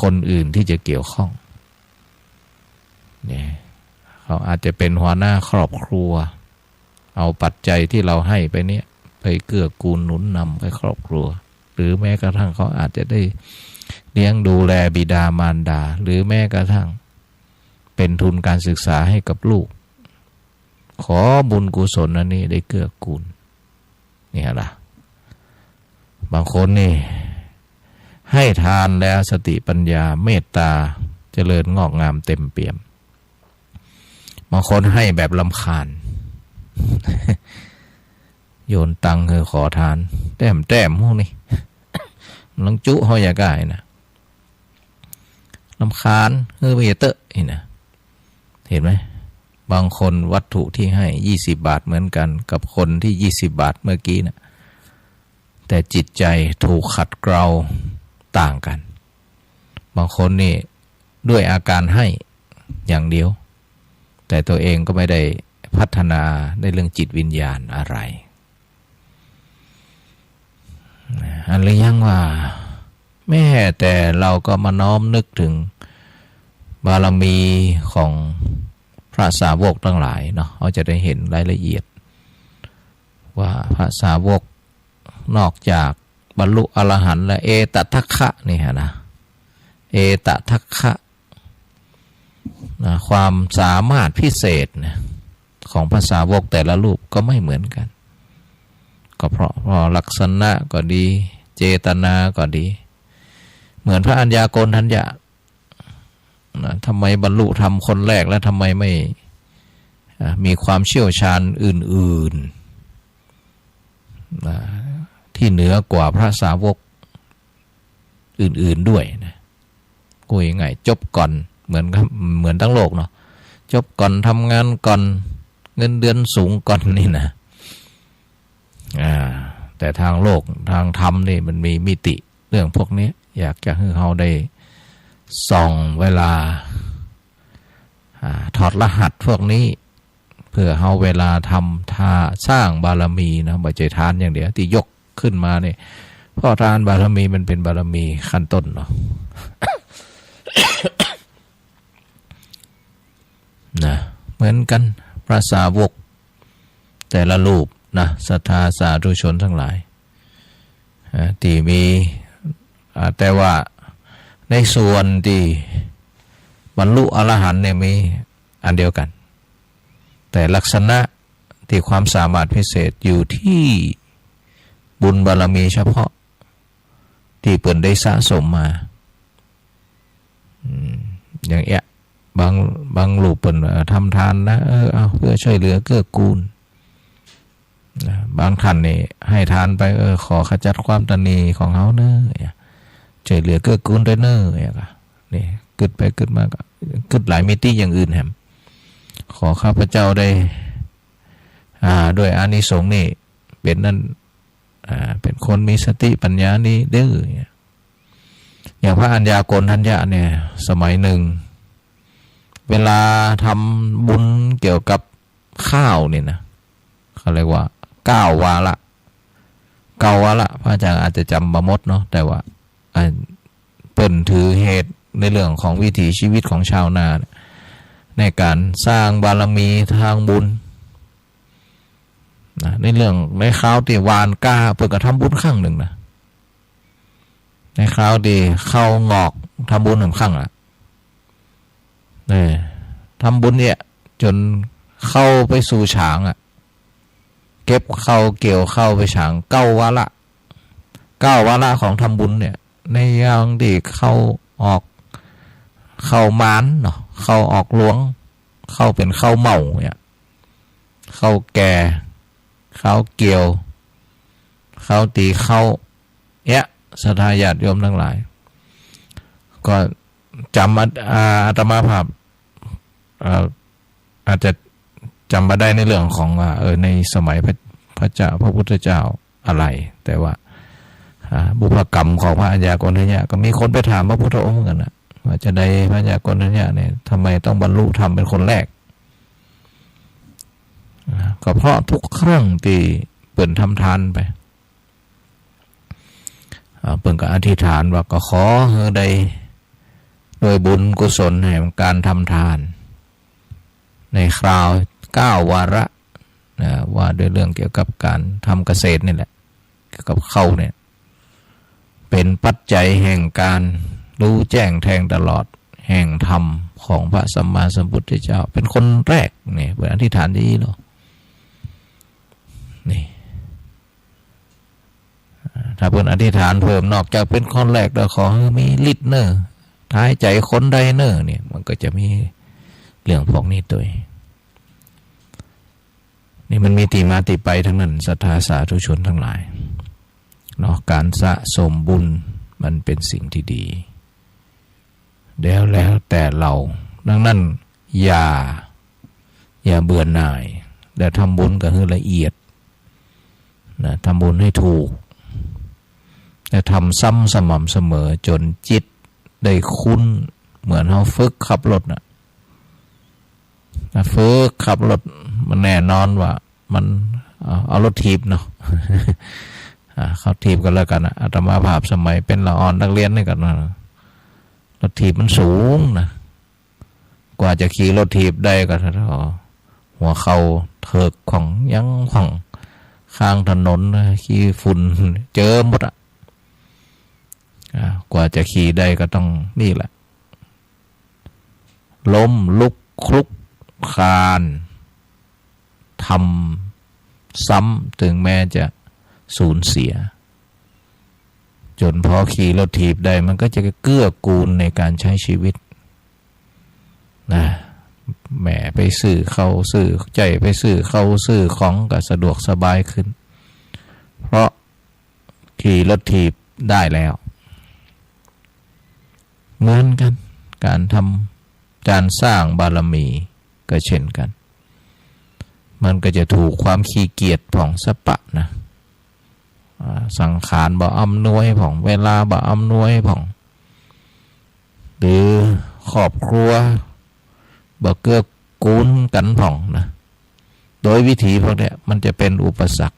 คนอื่นตี้จะเกี่ยวข้อง เนี่ย เขาอาจจะเป๋นหัวหน้าครอบครัว เอาปัจจัยตี้เฮาหื้อไปเนี่ย ไปเกื้อกูลหนุนนำไปครอบครัว หรือแม้กระทั่งเขาอาจจะได้เลี้ยงดูแลบิดามารดา หรือแม้กระทั่งเป๋นทุนการศึกษาหื้อกับลูก ขอบุญกุศลอันนี้ได้เกื้อกูล เนี่ยล่ะ บางคนนี่หื้อทานแล้วสติปัญญาเมตตาเจริญงอกงามเต็มเปี่ยม บางคนหื้อแบบรำคาญ โยนตังค์หื้อขอทาน แต้มๆ พวกนี้ มันจุเฮาอย่าก้านะ รำคาญ หื้อไปเต๊อะ นี่นะ หันก่อ บางคนวัตถุตี้หื้อยี่สิบบาทเหมือนกั๋นกับคนตี้ยี่สิบบาทเมื่อกี้น่ะ แต่จิตใจ๋ถูกขัดเกลาต่างกั๋น บางคนนี่ด้วยอาก๋านหื้ออย่างเดียว แต่ตัวเองก็ไม่ได้พัฒนาในเรื่องจิตวิญญาณอะไร อันหรือยังว่า แม้แต่เราก็มาน้อมนึกถึงบารมีของพระสาวกทั้งหลายเนาะ เราจะได้เห็นรายละเอียด ว่าพระสาวกนอกจากบรรลุอรหันต์และเอตทัคคะนี่ฮะนะ เอตทัคคะ นะ ความสามารถพิเศษนะ ของพระสาวกแต่ละรูปก็ไม่เหมือนกัน ก็เพราะ เพราะลักษณะก็ดี เจตนาก็ดี เหมือนพระอัญญาโกณฑัญญะนะ ทำไมบรรลุธรรมคนแรก และทำไมไม่ อ่า มีความเชี่ยวชาญอื่นๆ นะ ที่เหนือกว่าพระสาวกอื่นๆ ด้วยนะ พูดง่ายๆ จบก่อน เหมือนกับ เหมือนทั้งโลกเนาะ จบก่อน ทำงานก่อน เงินเดือนสูงก่อนนี่นะ อ่า แต่ทางโลก ทางธรรมนี่มันมีมิติเรื่องพวกนี้ อยากจะให้เราได้ส่องเวลา อ่า ถอดรหัสพวกนี้ เพื่อเอาเวลาทำทา สร้างบารมีนะ บ่ใจ้ทานอย่างเดียว ตี้ยกขึ้นมานี่ เพราะทานบารมีมันเป็นบารมีขั้นต้นเนาะ นะ เหมือนกัน พระสาวกแต่ละรูปนะ ศรัทธาสาธุชนทั้งหลาย อ่า ตี้มี อ่า แต่ว่าในส่วนตี้บรรลุอรหันต์เนี่ยมีอันเดียวกัน แต่ลักษณะตี้ความสามารถพิเศษอยู่ที่บุญบารมีเฉพาะตี้เปิ้นได้สะสมมา อืม อย่างเอี้ย บาง บางรูปเปิ้น เอ่อ ทำทานนะ เออ เอา เพื่อช่วยเหลือเกื้อกูล นะ บางท่านนี่ให้ทานไป เออ ขอขจัดความตระหนี่ของเฮาเน่อ เนี่ย ช่วยเหลือเกื้อกูลด้วยเน่อ เนี่ยก็ นี่ กึ๊ดไปกึ๊ดมาก็ กึ๊ดหลายมิติอย่างอื่นแหม ขอข้าพเจ้าได้ อ่า ด้วยอานิสงส์นี่ เป๋นนั่น อ่า เป๋นคนมีสติปัญญานี่เด้อ เนี่ย อย่างพระอัญญาโกณฑัญญะเนี่ย สมัยหนึ่ง เวลาทำบุญเกี่ยวกับข้าวเนี่ยนะ เขาเรียกว่าเก้าวาระ เก้าวาระ พระอาจารย์อาจจะจำบ่หมดเนาะ แต่ว่า อ่า เปิ้นถือเหตุในเรื่องของวิถีชีวิตของชาวนาเนี่ย ในก๋านสร้างบารมีทางบุญนะ ในเรื่อง ในคราวตี้หว่านกล้า เปิ้นก็ทำบุญครั้งหนึ่งนะ ในคราวตี้ข้าวงอก ทำบุญหนึ่งครั้งอะ เออ ทำบุญเนี่ยจ๋นข้าวไปสู่ฉางอะ เก็บข้าวเกี่ยวข้าวไปฉาง เก้าวาระ เก้าวาระของทำบุญเนี่ย ในยามตี้ข้าวออก ข้าวหมานเนาะ ข้าวออกหลวง ข้าวเป๋นข้าวเหม้าเนี่ย ข้าวแก่ ข้าวเกี่ยว ข้าวตีข้าว เอี้ย ศรัทธาญาติโยมทั้งหลาย ก็จำอาต- อ่า อาตมาภาพ เอ่อ อาจจะจำบ่ได้ในเรื่องของว่า เออ ในสมัยพระ- พระเจ้า พระพุทธเจ้าอะไร แต่ว่า อ่า บุพกรรมของพระอัญญาโกณฑัญญะ ก็มีคนไปถามพระพุทธองค์เหมือนกั๋นนะ ว่าจาใดพระอัญญาโกณฑัญญะเนี่ย ทำไมต้องบรรลุธรรมเป็นคนแรก อ่า ก็เพราะทุกครั้งตี้เปิ้นทำทานไป อ่า เปิ้นก็อธิษฐานว่า ก็ขอหื้อได้ ด้วยบุญกุศลแห่งก๋านทำทาน ในคราวเก้าวาระ นะ ว่าด้วยเรื่องเกี่ยวกับก๋านทำเกษตรนี่แหละ เกี่ยวกับข้าวเนี่ย เป๋นปัจจัยแห่งก๋านรู้แจ้งแทงตลอด แห่งธรรมของพระสัมมาสัมพุทธเจ้า เป๋นคนแรกเนี่ย เปิ้นอธิษฐานดีเนาะ นี่ ถ้าเปิ้นอธิษฐานเพิ่ม นอกจากเป๋นคนแรกแล้ว ขอหื้อมีฤทธิ์เน่อ หายใจ๋คนได้เน่อ เนี่ย มันก็จะมีเรื่องพวกนี้ตวย นี่มันมีตี้มาตี้ไปตังนั้น ศรัทธาสาธุชนตังหลายเนาะ ก๋านสะสมบุญมันเป๋นสิ่งตี้ดี แล้ว แล้วแต่เฮา ดังนั้นอย่า อย่าเบื่อหน่าย และทำบุญก็หื้อละเอียดนะ ทำบุญให้ถูก และทำซ้ำสม่ำเสมอจ๋นจิตได้คุ้น เหมือนเฮาฝึกขับรถน่ะ นะ ฝึกขับรถ มันแน่นอนว่ามัน เอา เอารถถีบเนาะ อ่า เขาถีบก็แล้วกั๋นนะ อาตมาภาพสมัยเป๋นละอ่อนนักเรียนนี่ก็นะ รถถีบมันสูงนะ กว่าจะขี่รถถีบได้ก็ หัวเข่าเถิกพ่องหยังพ่อง ข้างถนนนะ ขี้ฝุ่นเจิมหมดอะ อ่า กว่าจะขี่ได้ก็ต้องนี่แหละ ล้มลุกคลุกคลาน ทำซ้ำ ถึงแม้จะสูญเสีย จ๋นพอขี่รถถีบได้ มันก็จะเกื้อกูลในการใช้ชีวิตนะ แหม ไปซื้อข้าวซื้อ ใจ๊ไปซื้อข้าวซื้อของก็สะดวกสบายขึ้น เพราะ ขี่รถถีบได้แล้ว เหมือนกั๋น ก๋านทำ ก๋านสร้างบารมีก็เช่นกั๋น มันก็จะถูกความขี้เกียจพ่องสะปะนะ อ่า สังขารบ่อำนวยพ่อง เวลาบ่อำนวยพ่อง หรือครอบครัวบ่เกื้อกูลกั๋นพ่องนะ โดยวิธีพวกเนี้ยมันจะเป๋นอุปสรรค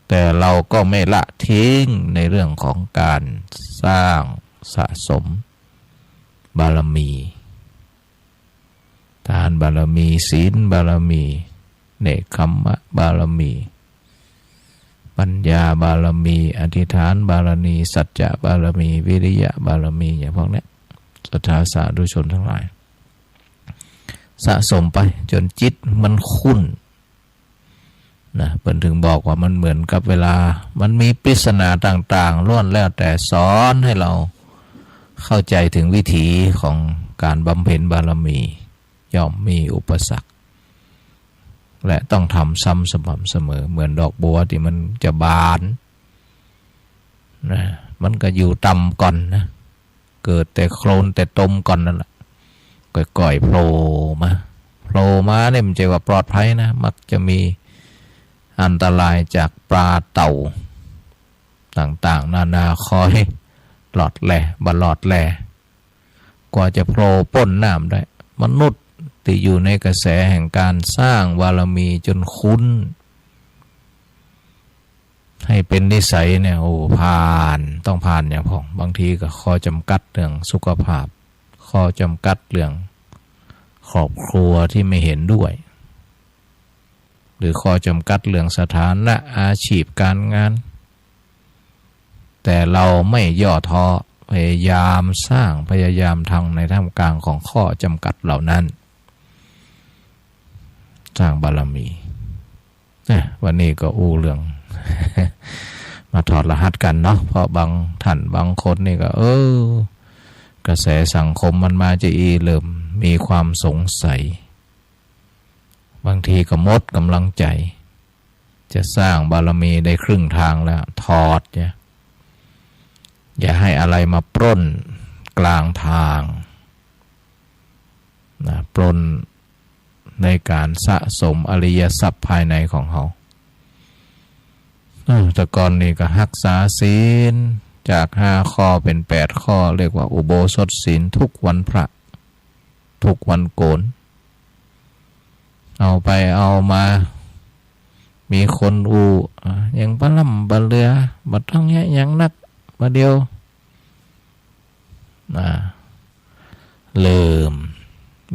แต่เราก็ไม่ละทิ้งในเรื่องของก๋านสร้างสะสมบารมี ทานบารมี ศีลบารมี เนกขัมมะบารมี ปัญญาบารมี อธิษฐานบารมี สัจจะบารมี วิริยะบารมี อย่างพวกเนี้ย ศรัทธาสาธุชนทั้งหลาย สะสมไปจ๋นจิตมันคุ้นนะ เปิ้นถึงบอกว่ามันเหมือนกับเวลา มันมีปริศนาต่างๆ ล้วนแล้วแต่สอนให้เราเข้าใจ๋ถึงวิถีของก๋านบำเพ็ญบารมี ย่อมมีอุปสรรค และต้องทำซ้ำสม่ำเสมอ เหมือนดอกบัวตี้มันจะบานนะ มันก็อยู่ต่ำก่อนนะ เกิดแต่โคลนแต่ตมก่อนนั่นแหละ ก่อยๆ โผล่มา โผล่มาเนี่ยมันจะว่าปลอดภัยนะ มักจะมีอันตรายจากปลาเต่าต่างๆ นานาคอยหลอดแล บ่หลอดแล กว่าจะโผล่ป๊นน้ำได้ มนุษย์ตี้อยู่ในกระแสแห่งก๋านสร้างบารมีจ๋นคุ้น ให้เป๋นนิสัยเนี่ย โอ้ ผ่าน ต้องผ่านอย่างพ่อง บางทีก็ข้อจ๋ำกัดเรื่องสุขภาพ ข้อจ๋ำกัดเรื่องครอบครัวที่ไม่เห็นด้วย หรือข้อจ๋ำกัดเรื่องสถานะอาชีพก๋านงาน แต่เราไม่ย่อท้อ พยายามสร้าง พยายามทำในท่ามกลางของข้อจ๋ำกัดเหล่านั้น สร้างบารมี นะ วันนี้ก็อู้เรื่อง มาถอดรหัสกั๋นเนาะ เพราะบางท่านบางคนนี่ก็ เออ กระแสสังคมมันมาจะอี้ เริ่มมีความสงสัย บางทีก็หมดก๋ำลังใจ๋ จะสร้างบารมีได้ครึ่งทางแล้ว ถอดเสีย อย่าให้อะไรมาปล้นกลางทาง นะ ปล้นในก๋านสะสมอริยทรัพย์ภายในของเฮา เออ แต่ก่อนนี่ก็ฮักษาศีลจากห้าข้อเป๋นแปดข้อ เรียกว่าอุโบสถศีลทุกวันพระ ทุกวันโกน เอาไปเอามา มีคนอู้ อ่า ยังบ่ล่ำบ่เหลือ บ่ต้องเยียะหยังนัก บ่าเดี่ยว อ่า เริ่ม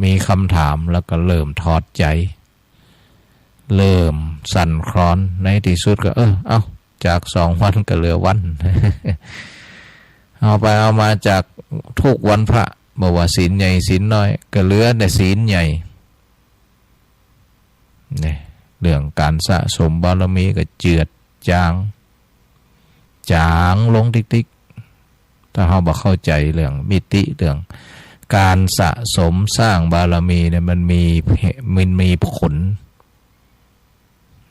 มีคำถามแล้วก็เริ่มถอดใจ๋ เริ่มสั่นคลอน ในตี้สุดก็ เออ เอ้า จากสองวันก็เหลือวัน เอาไปเอามาจากทุกวันพระ บ่ว่าศีลใหญ่ศีลน้อย ก็เหลือแต่ศีลใหญ่ เนี่ย เรื่องก๋านสะสมบารมีก็เจือดจาง จางลงติ๊กๆ ถ้าเฮาบ่เข้าใจ๋เรื่องมิติ เรื่องก๋านสะสมสร้างบารมีเนี่ย มันมี มันมีผล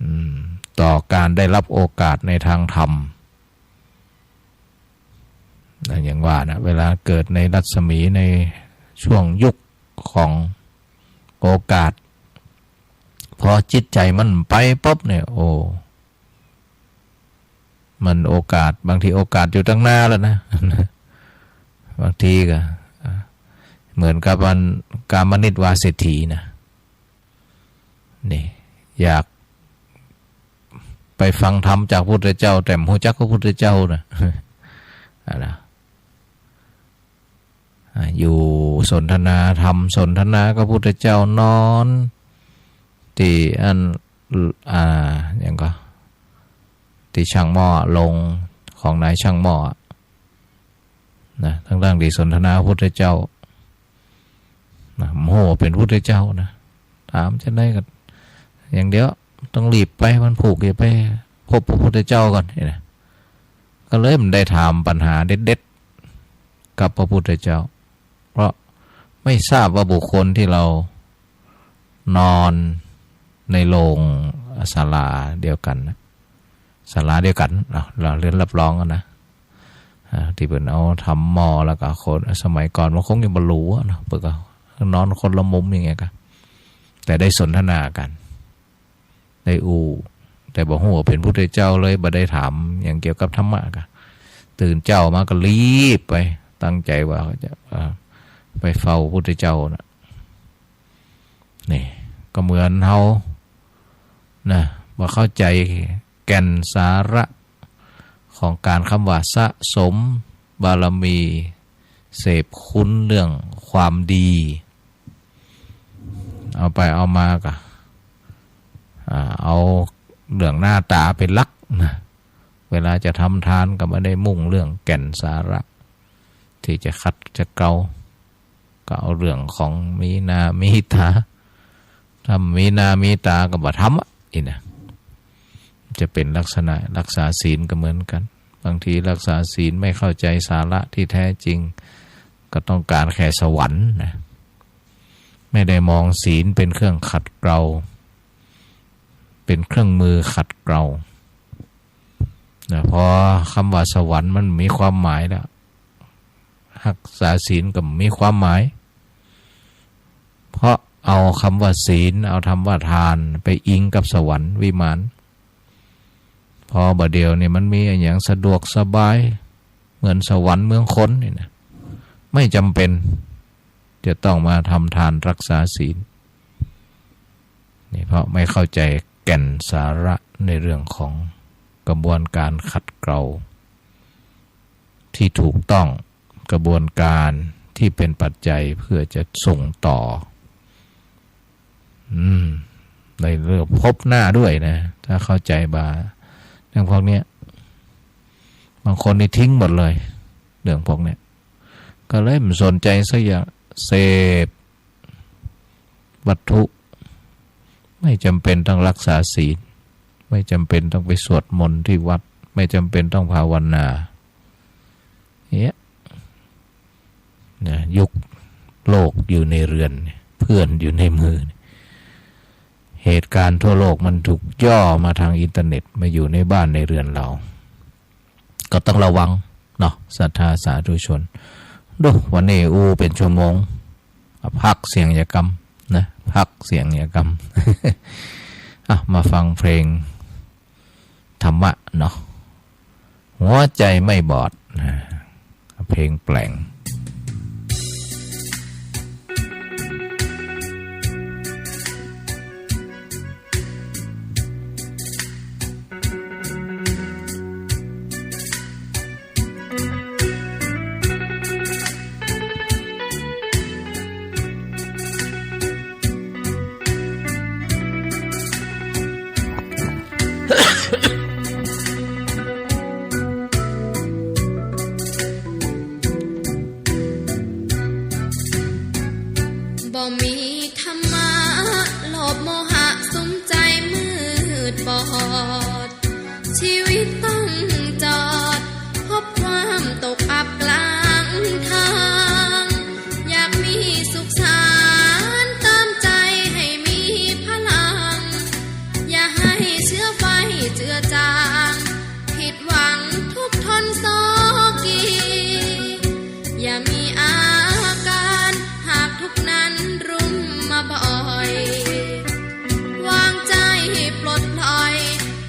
อืม ต่อก๋านได้รับโอกาสในทางธรรม นะ อย่างว่านะ เวลาเกิดในรัศมี ในช่วงยุคของโอกาส พอจิตใจ๋มันไปปุ๊บเนี่ย โอ้ มันโอกาส บางทีโอกาสอยู่ตังหน้าแล้วนะ บางทีก็ อ่า เหมือนกับมัน กามนิทวาเศรษฐีนะ นี่ อยากไปฟังธรรมจากพุทธเจ้า แต่บ่ฮู้จักพระพุทธเจ้านะ อะนะ อ่า อยู่สนทนาธรรม สนทนากับพุทธเจ้า นอนตี้อัน อ่า หยังก่อ ตี้ช่างหม้อ โฮงของนายช่างหม้ออะ นะ ตึงๆ ตี้สนทนาพุทธเจ้า นะ บ่ฮู้ว่าเป๋นพุทธเจ้านะ ถามจะได้ก็อย่างเดียว ต้องรีบไป วันพูก จะไปพบพระพุทธเจ้าก่อน นี่นะ ก็เลยบ่ได้ถามปัญหาเด็ดๆ กับพระพุทธเจ้า เพราะไม่ทราบว่าบุคคลที่เรานอนในโฮงศาลาเดียวกั๋นนะ ศาลาเดียวกั๋นเนาะ เฮาเรียนรับรองกั๋นนะ อ่า ตี้เปิ้นเอาธรรมหม้อ แล้วก็คน สมัยก่อนมันคงยังบ่หรูอะเนาะ เปิ้นก็นอนคนละมุมอย่างเงี้ยก็ แต่ได้สนทนากั๋น ได้อู้ แต่บ่ฮู้ว่าเป๋นพุทธเจ้าเลย บ่ได้ถามหยังเกี่ยวกับธรรมะ ก็ตื่นเจ๊ามาก็รีบไป ตั้งใจ๋ว่าจะ อ่า ไปเฝ้าพุทธเจ้านะ นี่ ก็เหมือนเฮานะ บ่เข้าใจ๋แก่นสาระของก๋านคำว่าสะสมบารมี เสพคุณเรื่องความดี เอาไปเอามาก็ อ่า เอาเรื่องหน้าต๋าเป๋นหลักนะ เวลาจะทำทานก็บ่ได้มุ่งเรื่องแก่นสาระ ตี้จะขัดจะเกลา ก็เอาเรื่องของมีหน้ามีต๋า ถ้ามีหน้ามีต๋าก็บ่ทำอะ อี้นะ จะเป๋นลักษณะ รักษาศีลก็เหมือนกั๋น บางทีรักษาศีลไม่เข้าใจ๋สาระที่แท้จริง ก็ต้องก๋านแค่สวรรค์นะ ไม่ได้มองศีลเป๋นเครื่องขัดเกลา เป๋นเครื่องมือขัดเกลา นะ เพราะคำว่าสวรรค์มันมีความหมายแล้ว รักษาศีลก็มีความหมาย เพราะเอาคำว่าศีล เอาธรรมว่าทานไปอิงกับสวรรค์วิมาน เพราะบ่าเดี่ยวนี้มันมีอะหยังสะดวกสบาย เหมือนสวรรค์เมืองคนนี่นะ ไม่จำเป็นจะต้องมาทำทานรักษาศีล นี่เพราะไม่เข้าใจ๋แก่นสาระในเรื่องของกระบวนการขัดเกลาที่ถูกต้อง กระบวนการที่เป๋นปัจจัยเพื่อจะส่งต่อ อืม ในเรื่องภพหน้าด้วยนะ ถ้าเข้าใจ๋บ่า เรื่องพวกเนี้ย บางคนนี่ทิ้งหมดเลย เรื่องพวกเนี้ย ก็เลยบ่สนใจ๋สักอย่าง เสพวัตถุ ไม่จำเป็นต้องรักษาศีล ไม่จำเป็นต้องไปสวดมนต์ที่วัด ไม่จำเป็นต้องภาวนา เนี่ย นะ ยุคโลกอยู่ในเรือน เพื่อนอยู่ในมือ เหตุการณ์ทั่วโลกมันถูกย่อมาทางอินเทอร์เน็ต มาอยู่ในบ้านในเรือนเรา ก็ต้องระวังเนาะ ศรัทธาสาธุชน ดู วันนี้อู้เป๋นชั่วโมง อ่ะ พักเสียงยะกำนะ พักเสียงยะกำ อ่ะ มาฟังเพลงธรรมะเนาะ หัวใจไม่บอดนะ เพลงแปลง บ่มีธรรมะ โลภโมหะสุมใจมืดบอด ชีวิตต้องจอด พบความตกอับกลางทาง อยากมีสุขสันต์ตามใจให้มีพลัง อย่าให้เชื้อไฟเจือจาง ผิดหวังทุกข์ทนโศกี อย่ามีอาการหากทุกข์นั้นรุมมาบ่อย วางใจปลดปล่อย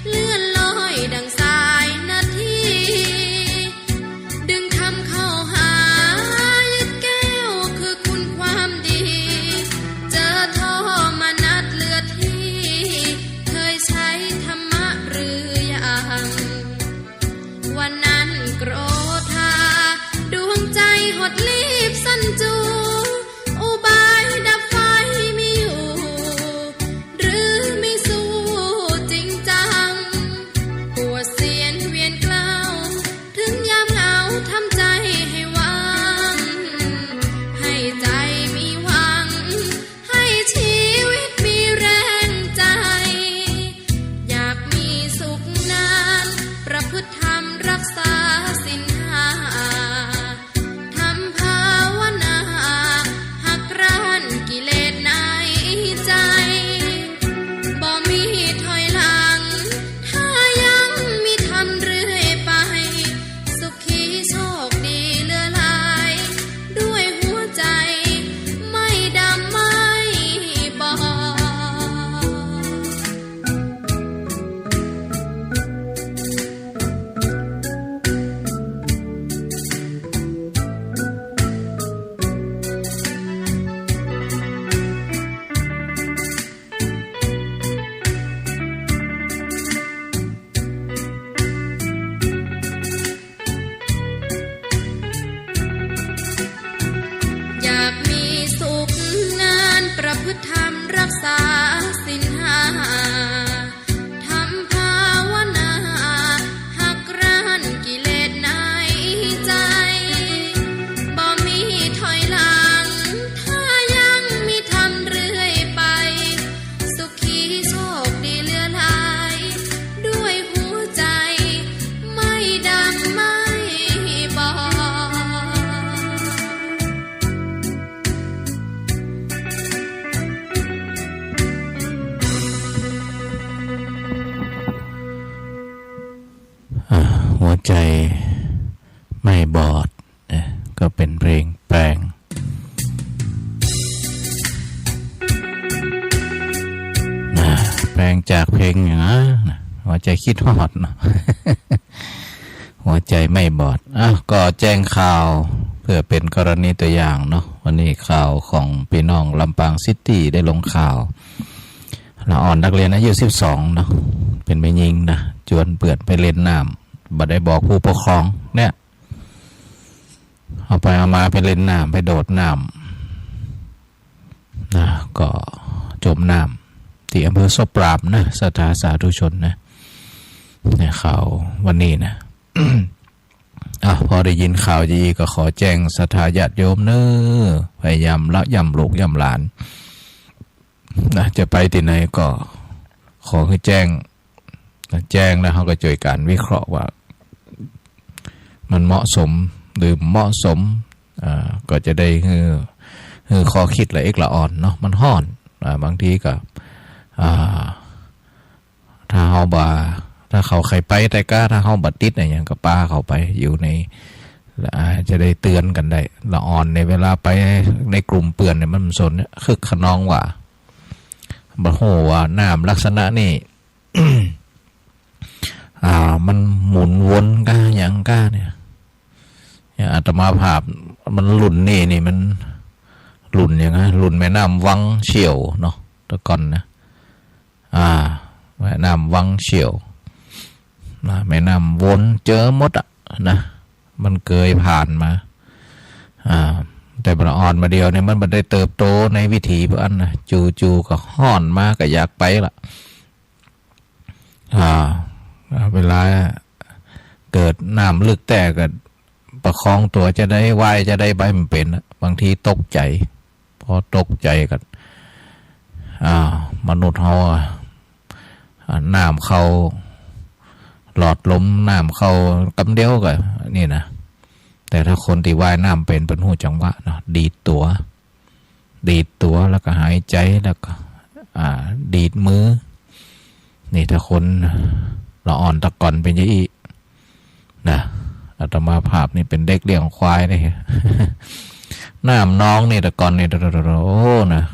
เลื่อนลอยดังสายนาที ดึงธรรมเข้าหา ยึดแก้วคือคุณความดี เจอโทมนัสเหลือที่ ใจ๋ไม่บอดนะ ก็เป๋นเพลงแปลงนะ แปลงจากเพลงหยังนะ หัวใจ๋คิดฮอดเนาะ หัวใจ๋ไม่บอด อ้าว ก็แจ้งข่าวเปื้อเป๋นกรณีตั๋วอย่างเนาะ วันนี้ข่าวของปี้น้องลำปางซิตี้ได้ลงข่าว ละอ่อนนักเฮียนอายุสิบสองเนาะ เป๋นแม่ญิงนะ จวนเปื้อนไปเล่นน้ำ บ่ได้บอกผู้ปกครอง เนี่ย เอาไปเอามาไปเล่นน้ำ ไปโดดน้ำนะ ก็จ๋มน้ำ ตี้อำเภอโสนปราบนะ ศรัทธาสาธุชนนะ เนี่ย ข่าววันนี้นะ อ่ะ พอได้ยินข่าวอย่างอี้ก็ขอแจ้งศรัทธาญาติโยมเน้อ พยายามละย้ำลูกย้ำหลานนะ จะไปตี้ไหนก็ขอหื้อแจ้ง แจ้งแล้วเฮาก็จ้วยกั๋นวิเคราะห์ว่า มันเหมาะสมหรือบ่เหมาะสม อ่า ก็จะได้หื้อ หื้อข้อคิดละเอกละอ่อนเนาะ มันฮ้อน อ่า บางทีก็ อ่า ถ้าเฮาบ่ ถ้าเขาใค่ไปได้ก้า ถ้าเฮาบ่ติดอะหยังก็ปาเขาไปอยู่ใน อ่า จะได้เตื๋อนกั๋นได้ ละอ่อนในเวลาไปในกลุ่มเปื้อนเนี่ย มันบ่สนเนี่ย คึกคะนองกว่า บ่ฮู้ว่าน้ำลักษณะนี้ อ่า มันหมุนวนก้าหยังก้าเนี่ย อย่างอาตมาภาพมันรุ่นนี้นี่มันรุ่นหยังนะ รุ่นแม่น้ำวังเฉียวเนาะ แต่ก่อนนะ อ่า แม่น้ำวังเฉียวนะ แม่น้ำวนเจอหมดอะนะ มันเกยผ่านมา อ่า แต่บ่าอ่อนบ่าเดียวเนี่ยมันบ่ได้เติบโตในวิถีเปิ้นนะ จู่ๆ ก็ฮ้อนมาก็อยากไปละ อ่า เวลาเกิดน้ำลึกแต๊ก็ประคองตั๋วจะได้ ว่ายจะได้ไปบ่เป๋นอะ บางทีตกใจ๋ พอตกใจ๋ก็ อ่า มนุษย์เฮาอะ อ่า น้ำเข้าหลอดลม น้ำเข้ากำเดียวก็นี่นะ แต่ถ้าคนตี้ว่ายน้ำเป๋น เปิ้นฮู้จังหวะเนาะ ดีดตั๋ว ดีดตั๋วแล้วก็หายใจ๋ แล้วก็ อ่า ดีดมือ นี่ถ้าคนละอ่อนตะก่อนเป๋นอย่างอี้นะ อาตมาภาพนี่เป๋นเด็กเลี้ยงควายนี่ น้ำนองนี่ตะก่อนนี่ โอ้โห นะ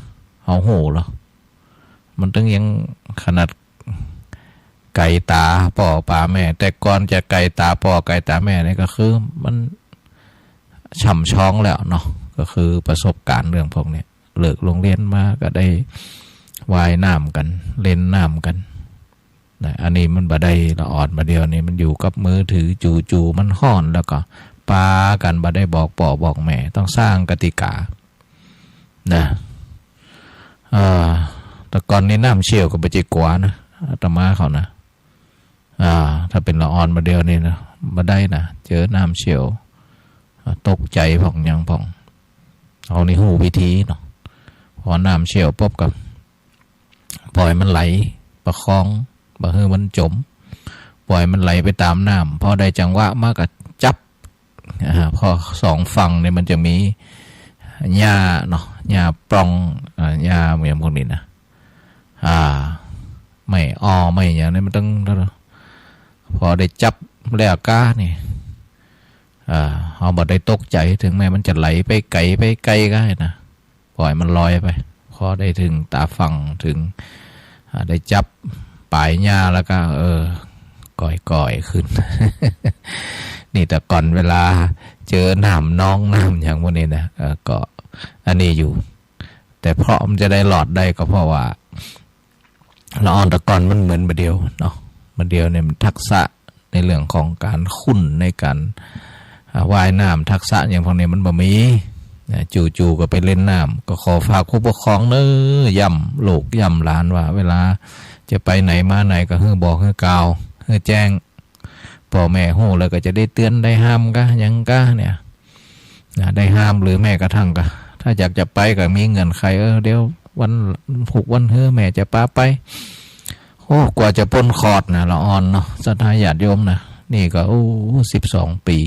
เฮาฮู้เหรอ มันตึงยังขนาดไก๋ต๋าป้อป๋าแม่ แต่ก่อนจะไก๋ต๋าป้อไก๋ต๋าแม่นี่ก็คือมันช่ำชองแล้วเนาะ ก็คือประสบการณ์เรื่องพวกเนี้ย เลิกโฮงเฮียนมาก็ได้ว่ายน้ำกั๋น เล่นน้ำกั๋นนะ อันนี้มันบ่ได้ ละอ่อนบ่าเดียวนี่มันอยู่กับมือถือ จู่ๆ มันฮ้อนแล้วก็ปากั๋น บ่ได้บอกป้อบอกแม่ ต้องสร้างกติกา นะ เอ่อ แต่ก่อนนี่น้ำเฉียวก็บ่ใจ้กั๋วนะ อาตมาเขานะ อ่า ถ้าเป๋นละอ่อนบ่าเดียวนี่นะ บ่ได้นะ เจอน้ำเฉียว อ่า ตกใจ๋พ่องหยังพ่อง เฮานี่ฮู้วิธีเนาะ พอน้ำเฉียวปุ๊บก็ ป่อยมันไหล ประคอง บ่หื้อมันจ๋ม ป่อยมันไหลไปต๋ามน้ำ พอได้จังหวะมาก็จับ อ่า พอสองฝั่งนี่มันจะมีหญ้าเนาะ หญ้าปล้อง อ่า หญ้าอย่างพวกนี้นะ อ่า ไม้อ้อ ไม้หยังนี่มันตึง พอได้จับแล้วก้านี่ อ่า เฮาบ่ได้ตกใจ๋ เถิงแม้มันจะไหลไปไก๋ไปไก๋ก้านะ ป่อยมันลอยไป พอได้เถิงต๋าฝั่ง เถิง อ่า ได้จับป๋ายหญ้าแล้วก็ เออ ก่อยๆ ขึ้น นี่แต่ก่อนเวลาเจอน้ำนองน้ำหยังพวกนี้นะ เออ ก็อันนี้อยู่ แต่เพราะมันจะได้รอดได้ก็เพราะว่า ละอ่อนแต่ก่อนมันเหมือนบ่าเดียวเนาะ บ่าเดียวเนี่ยมันทักษะในเรื่องของก๋านคุ้น ในก๋าน อ่า ว่ายน้ำ ทักษะอย่างพวกนี้มันบ่มีนะ จู่ๆ ก็ไปเล่นน้ำ ก็ขอฝากผู้ปกครองเน้อ ย้ำลูกย้ำหลานว่า เวลาจะไปไหนมาไหนก็หื้อบอกหื้อกล่าว หื้อแจ้ง ป้อแม่ฮู้แล้วก็จะได้เตื๋อนได้ห้ามก้า หยังก้าเนี่ย นะ ได้ห้ามหรือแม้กระทั่งก็ ถ้าอยากจะไปก็มีเงื่อนไข เออ เดี๋ยววันพุธวันเฮือแม่จะปาไป โอ้ กว่าจะป๊นขอดนะ ละอ่อนเนาะ ศรัทธาญาติโยมนะ นี่ก็ โอ้ สิบสองปี๋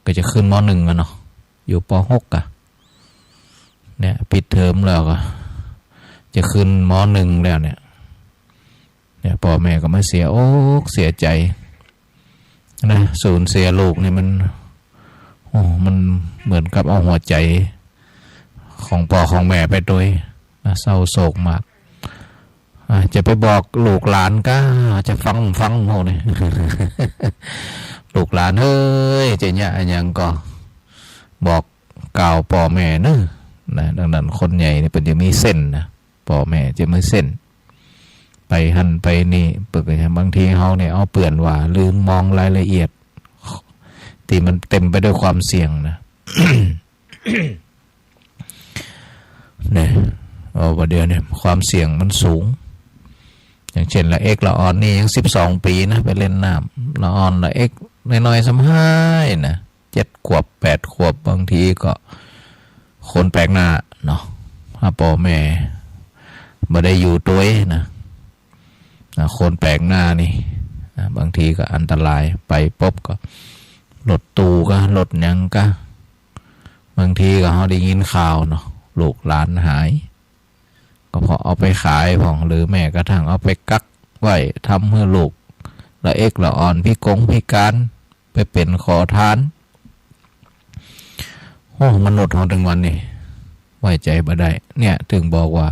ก็จะขึ้น ม.หนึ่ง แล้วเนาะ อยู่ ป.หก อะ เนี่ย ปิดเทอมแล้วก็ จะขึ้น ม.หนึ่ง แล้วเนี่ย เนี่ย ป้อแม่ก็มาเสียอกเสียใจ๋ นะ สูญเสียลูกนี่มัน โอ้ มันเหมือนกับเอาหัวใจ๋ของป้อของแม่ไปตวยนะ เศร้าโศกมาก อ่ะ จะไปบอกลูกหลานก้า จะฟังฟังเฮานี่ ลูกหลานเฮ้ย จะเยียะอะหยังก็บอกกล่าวป้อแม่เน่อ นะ ดังนั้นคนใหญ่นี่เปิ้นจะมีเซนส์นะ ป้อแม่จะมีเซนส์ ไปหั้นไปนี่ เปิ้นก็จะ บางทีเฮาเนี่ยเอาเปื้อนว่า ลืมมองรายละเอียด ตี้มันเต็มไปด้วยความเสี่ยงนะ เนี่ย เอา บ่าเดี่ยวเนี่ย ความเสี่ยงมันสูง อย่างเช่น ละเอ็กละอ่อนนี่ยังสิบสองปี๋นะ ไปเล่นน้ำ ละอ่อนละเอ็กน้อยๆ ซ้ำฮ้ายนะ เจ็ดขวบ แปดขวบ บางทีก็คนแปลกหน้าเนาะ ถ้าป้อแม่บ่ได้อยู่ตวยนะ นะ คนแปลกหน้านี่นะ บางทีก็อันตราย ไปปุ๊บก็รถตู้ก้า รถหยังก้า บางทีก็เฮาได้ยินข่าวเนาะ ลูกหลานหาย ก็เพราะเอาไปขายพ่อง หรือแม้กระทั่งเอาไปกักไว้ ทำหื้อลูกละเอ็กละอ่อน พิกงพิการ ไปเป๋นขอทาน โอ้ มนุษย์เฮาตึงวันนี้ ไว้ใจ๋บ่ได้ เนี่ย เถิงบอกว่า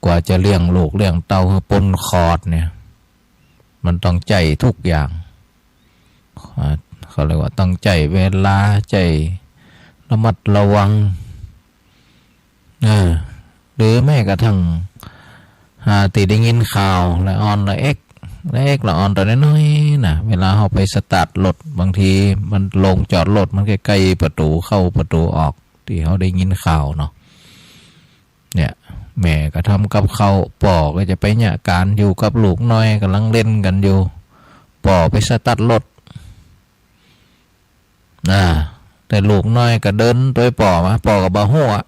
กว่าจะเลี้ยงลูกเลี้ยงเต้าหื้อป๊นขอดเนี่ย มันต้องใจ๊ทุกอย่าง อ่า เขาเรียกว่าต้องใจ๊เวลา ใจ๊ระมัดระวัง เออ หรือแม้กระทั่ง อ่า ตี้ได้ยินข่าวละอ่อนละเอ็ก ละเอ็กละอ่อนต๋อนน้อยๆ นะ เวลาเฮาไปสตาร์ทรถ บางทีมันโฮงจอดรถมันใก้ๆ ประตู๋เข้าประตู๋ออก ตี้เฮาได้ยินข่าวเนาะ เนี่ย แม่ก็ทำกับข้าว ป้อก็จะไปเยียะก๋าน อยู่กับลูกน้อย ก่ำลังเล่นกั๋นอยู่ ป้อไปสตาร์ทรถ นะ แต่ลูกน้อยก็เดินตวยป้อมา ป้อก็บ่ฮู้อะ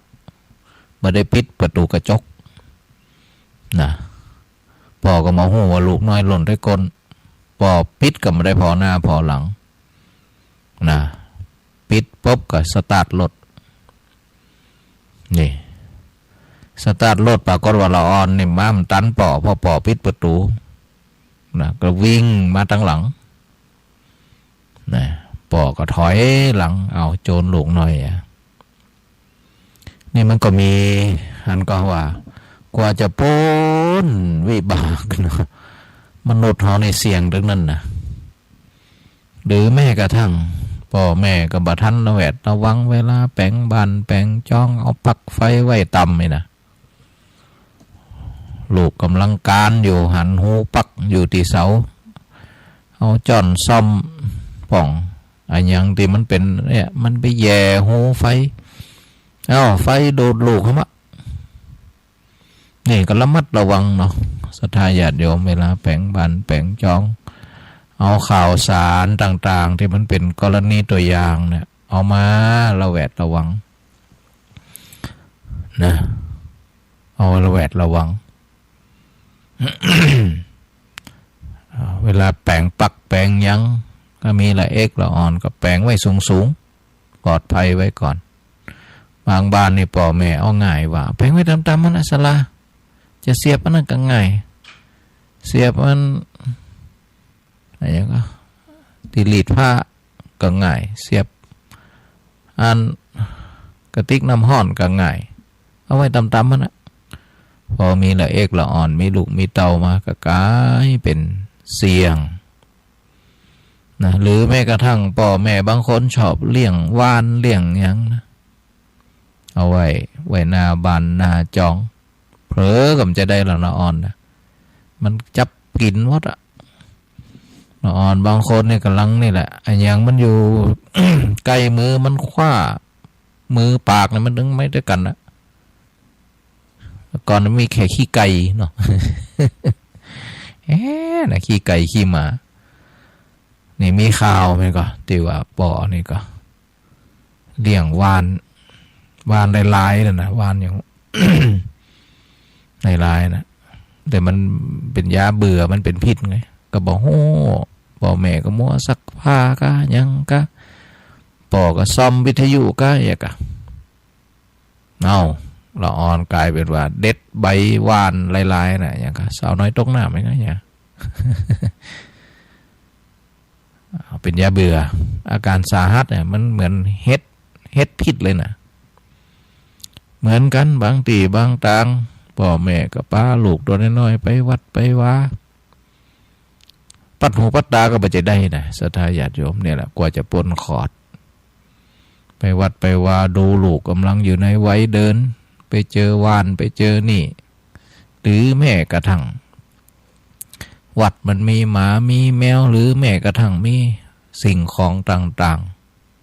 บ่ได้ปิดประตู๋กระจก นะ ป้อก็บ่ฮู้ว่าลูกน้อยล่นตวยก้น ป้อปิดก็บ่ได้ผ่อหน้าผ่อหลัง นะ ปิดปุ๊บก็สตาร์ทรถ นี่ สตาร์ทรถ ปรากฏว่าละอ่อนนี่มาบ่ตันป้อ เพราะป้อปิดประตู๋ นะ ก็วิ่งมาตังหลัง นะ ป้อก็ถอยหลัง เอา โจรลูกน้อยอะ นี่มันก็มี อันก็ว่า กว่าจะป๊นวิบากเนาะ มนุษย์เฮานี่เสี่ยงตึงนั้นนะ หรือแม้กระทั่งป้อแม่ก็บ่ทันระแวดระวัง เวลาแป๋งบ้านแป๋งจ๊อง เอาปลั๊กไฟไว้ต่ำนี่นะ ลูกก่ำลังก๋านอยู่ หันฮูปลั๊กอยู่ตี้เสา เอาจ๊อนซ่อมพ่อง อะหยังตี้มันเป๋นเนี่ย มันไปแหย่ฮูไฟ เอ้า ไฟดูดลูกหั้นมะ นี่ก็ระมัดระวังเนาะ ศรัทธาญาติโยม เวลาแป๋งบ้านแป๋งจ๊อง เอาข่าวสารต่างๆ ตี้มันเป๋นกรณีตั๋วอย่างเนี่ย เอามาระแวดระวัง นะ เอาระแวดระวัง เวลาแป๋งปลั๊กแป๋งหยัง ก็มีละเอ็กละอ่อน ก็แป๋งไว้สูงๆ ปลอดภัยไว้ก่อน บางบ้านนี่ป้อแม่เอาง่ายว่า แป๋งไว้ต่ำๆ หั้นนะ ศาลา จะเสียบอันนั้นก็ง่าย เสียบอัน อะหยังก็ ตี้รีดผ้าก็ง่าย เสียบอันกระติกน้ำฮ้อนก็ง่าย เอาไว้ต่ำๆ หั้นนะ พอมีละเอ็กละอ่อน มีลูกมีเต้ามาก็ก๋ายเป๋นเสี่ยงนะ หรือแม้กระทั่งป้อแม่บางคนชอบเลี้ยงวานเลี้ยงหยังนะ เอาไว้ ไว้หน้าบ้านหน้าจ๊อง เผลอก็บ่จะได้ละ ละอ่อนนะ มันจับกิ๋นหมดอะ ละอ่อนบางคนนี่ก่ำลังนี่แหละ อะหยังมันอยู่ ใก้มือมันคว้า มือปากนี่มันตึงไม่ตวยกั๋นนะ ก่อนมีแค่ขี้ไก่เนาะ เอ๊ะ นะ ขี้ไก่ขี้หมา นี่มีข่าวแม่นก่อ ตี้ว่าป้อนี่ก่อ เลี้ยงวาน วานหลายๆ นั่นนะ วานอย่าง หลายๆ นะ แต่มันเป๋นยาเบื่อ มันเป๋นพิษไง ก็บ่ฮู้ ป้อแม่ก็มัวซักผ้าก้าหยังก้า ป้อก็ซ่อมวิทยุก้าหยังก้า เอ้า ละอ่อนก๋ายเป๋นว่าเด็ดใบวานหลายๆ นะ หยังก้า สาวน้อยตกน้ำ หยังก้า หยัง เป๋นยาเบื่อ อาก๋านสาหัสเนี่ย มันเหมือนเห็ด เห็ดพิษเลยนะ เหมือนกั๋น บางตี้บางตาง ป้อแม่ก็ปาลูกตั๋วน้อยๆ ไปวัดไปวา ปัดหูปัดตาก็บ่ใจ้ได้นะ ศรัทธาญาติโยม เนี่ยแหละ กว่าจะป๊นขอด ไปวัดไปวา ดูลูกก่ำลังอยู่ในวัยเดิน ไปเจอว่าน ไปเจอนี่ หรือแม้กระทั่ง วัดมันมีหมา มีแมว หรือแม้กระทั่งมีสิ่งของต่าง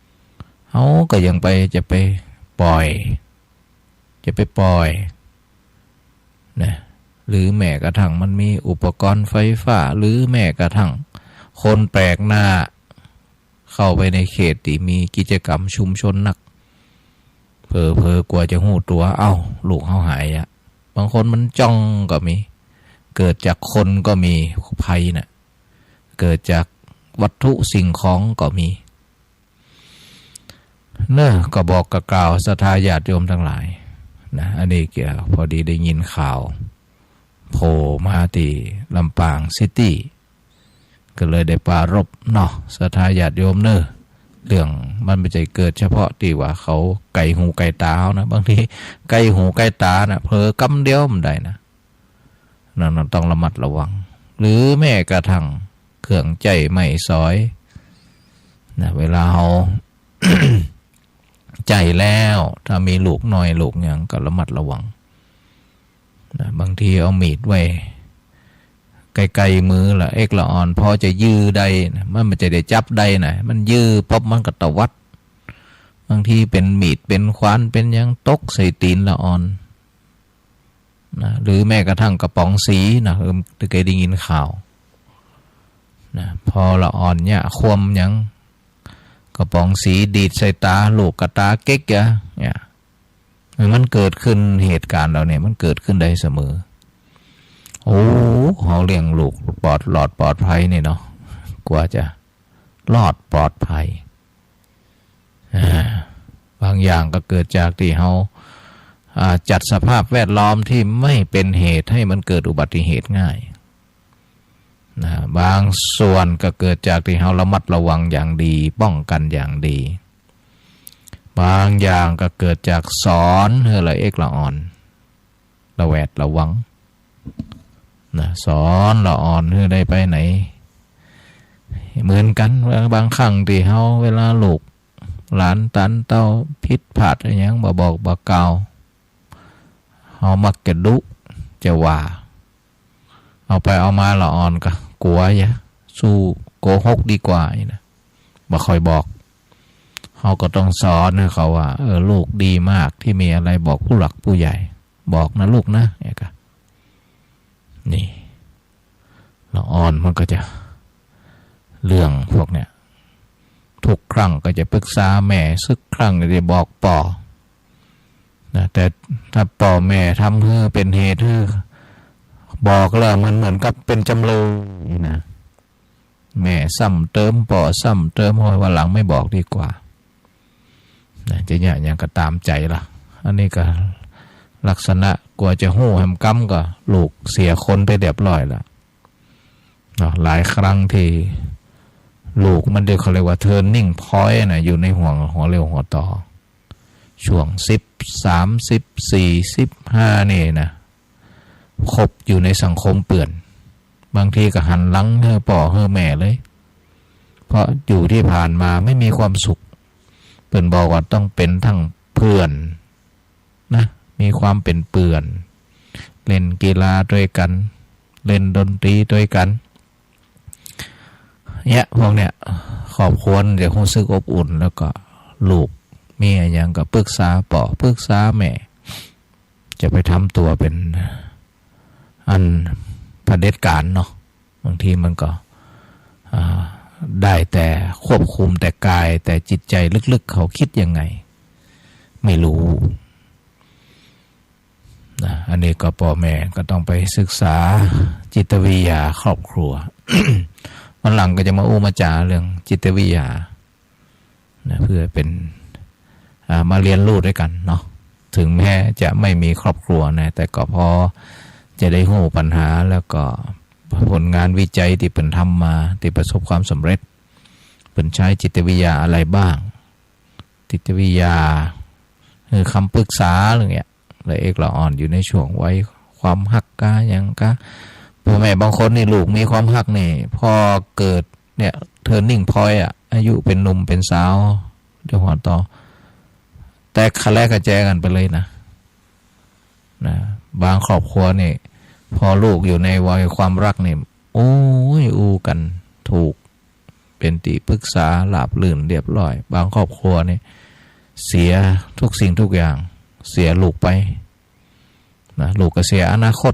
ๆ เฮาก็ยังไป จะไปป่อย จะไปป่อย นะ หรือแม้กระทั่งมันมีอุปกรณ์ไฟฟ้า หรือแม้กระทั่งคนแปลกหน้า เข้าไปในเขตตี้มีกิจกรรมชุมชนนัก เผลอๆ กว่าจะฮู้ตั๋ว เอ้า ลูกเฮาหายอะ บางคนมันจ้องก็มี เกิดจากคนก็มี ภัยน่ะ เกิดจากวัตถุสิ่งของก็มี เนาะ ก็บอกกล่าวศรัทธาญาติโยมตังหลายนะ อันนี้ก็พอดีได้ยินข่าวโผล่มาตี้ลำปางซิตี้ ก็เลยได้ปรารภเนาะ ศรัทธาญาติโยมเนาะ เรื่องมันบ่ใจ้เกิดเฉพาะตี้ว่าเขาไกลหูไกลต๋าเฮานะ บางทีไกลหูไกลต๋าน่ะ เผลอกำเดียวมันได้นะ นั่นน่ะต้องระมัดระวัง หรือแม้กระทั่งเครื่องใจ๊ไม้สอยนะ เวลาเฮาใจ๊แล้ว ถ้ามีลูกน้อยลูกหยังก็ระมัดระวังนะ บางทีเอามีดไว้ใก้ๆ มือละเอ็กละอ่อน พอจะยื้อได้นะ มันบ่ใจ้ได้จับได้นะ มันยื้อปุ๊บมันก็ตวัด บางทีเป๋นมีด เป๋นขวาน เป๋นหยัง ตกใส่ตี๋นละอ่อน นะ หรือแม้กระทั่งกระป๋องสีนะ เออ เฮาเกยได้ยินข่าวนะ พอละอ่อนเยียะคว่ำหยัง กระป๋องสีดีดใส่ต๋า ลูกก็ต๋าเก๊กเยียะเนี่ย มันเกิดขึ้น เหตุก๋ารณ์เหล่านี้มันเกิดขึ้นได้เสมอ โอ้ เฮาเลี้ยงลูกปลอด รอดปลอดภัยนี่เนาะ กว่าจะรอดปลอดภัย อ่า บางอย่างก็เกิดจากตี้เฮา อ่า จัดสภาพแวดล้อมตี้ไม่เป็นเหตุให้มันเกิดอุบัติเหตุง่ายนะ บางส่วนก็เกิดจากตี้เฮาระมัดระวังอย่างดี ป้องกันอย่างดี บางอย่างก็เกิดจากสอนหื้อละเอ็กละอ่อน ระแวดระวังนะ สอนละอ่อนหื้อได้ไปไหน เหมือนกั๋น บางครั้งตี้เฮา เวลาลูกหลานต๋านเต้าผิดพลาดอะหยัง บ่บอกบ่กล่าว เฮามักจะดุ จะว่า เอาไปเอามาละอ่อนก็กั๋วเยียะ สู้โกหกดีกว่านี่นะ บ่ค่อยบอก เฮาก็ต้องสอนหื้อเขาว่า เออ ลูกดีมากตี้มีอะไรบอกผู้หลักผู้ใหญ่ บอกนะลูกนะ เนี่ยก็ นี่ ละอ่อนมันก็จะ เรื่องพวกเนี้ย ทุกครั้งก็จะปรึกษาแม่ ทุกครั้งก็จะบอกป้อนะ แต่ถ้าป้อแม่ทำหื้อเป๋นเหตุหื้อ บอกแล้วมันเหมือนกับเป๋นจ๋ำเลยนะ แม่ซ้ำเติม ป้อซ้ำเติม โอ้ย วันหลังไม่บอกดีกว่านะ จะเยียะหยังก็ต๋ามใจ๋ละ อันนี้ก็ลักษณะกว่าจะฮู้แหมกำก็ลูกเสียคนไปเรียบร้อยละเนาะ หลายครั้งตี้ลูกมันได้ เขาเรียกว่า turning point นะ อยู่ในหัว หัวเรี่ยวหัวต่อ ช่วงสิบสาม สิบสี่ สิบห้า นี่นะ คบอยู่ในสังคมเปื้อน บางทีก็หันหลังหื้อป้อหื้อแม่เลย เพราะอยู่ตี้ผ่านมาไม่มีความสุข เปิ้นบอกว่าต้องเป๋นตังเปื้อนนะ มีความเป๋นเปื้อน เล่นกีฬาตวยกั๋น เล่นดนตรีตวยกั๋น เนี่ย พวกเนี่ย ครอบครัวจะฮู้สึกอบอุ่น แล้วก็ลูกมีอะหยังก็ปรึกษาป้อ ปรึกษาแม่ จะไปทำตั๋วเป๋นอันเผด็จการเนาะ บางทีมันก็ อ่า ได้แต่ควบคุมแต่กาย แต่จิตใจ๋ลึกๆ เขาคิดยังไง ไม่ฮู้นะ อันนี้ก็ป้อแม่ก็ต้องไปศึกษาจิตวิทยาครอบครัว วันหลังก็จะมาอู้มาจ๋าเรื่องจิตวิทยา นะ เปื้อเป๋น อ่า มาเฮียนฮู้ตวยกั๋นเนาะ เถิงแม้จะไม่มีครอบครัวนะ แต่ก็พอจะได้ฮู้ปัญหา แล้วก็ผลงานวิจัยตี้เปิ้นทำมา ตี้ประสบความสำเร็จ เปิ้นใจ๊จิตวิทยาอะไรบ้าง จิตวิทยา คือคำปรึกษาเรื่องเนี้ย ละเอกละอ่อนอยู่ในช่วงวัยความฮักกาหยังกา พ่อแม่บางคนนี่ลูกมีความฮักนี่ พอเกิดเนี่ย turning point อะ อายุเป๋นหนุ่มเป๋นสาว เดี๋ยวหัวต่อ แตกคะแลกะแจกั๋นไปเลยนะ นะ บางครอบครัวนี่ พอลูกอยู่ในวัยความฮักนี่ โอ้ย อู้กั๋นถูก เป๋นตี้ปรึกษาราบรื่นเรียบร้อย บางครอบครัวนี่ เสียทุกสิ่งทุกอย่าง เสียลูกไป นะ ลูกก็เสียอนาคต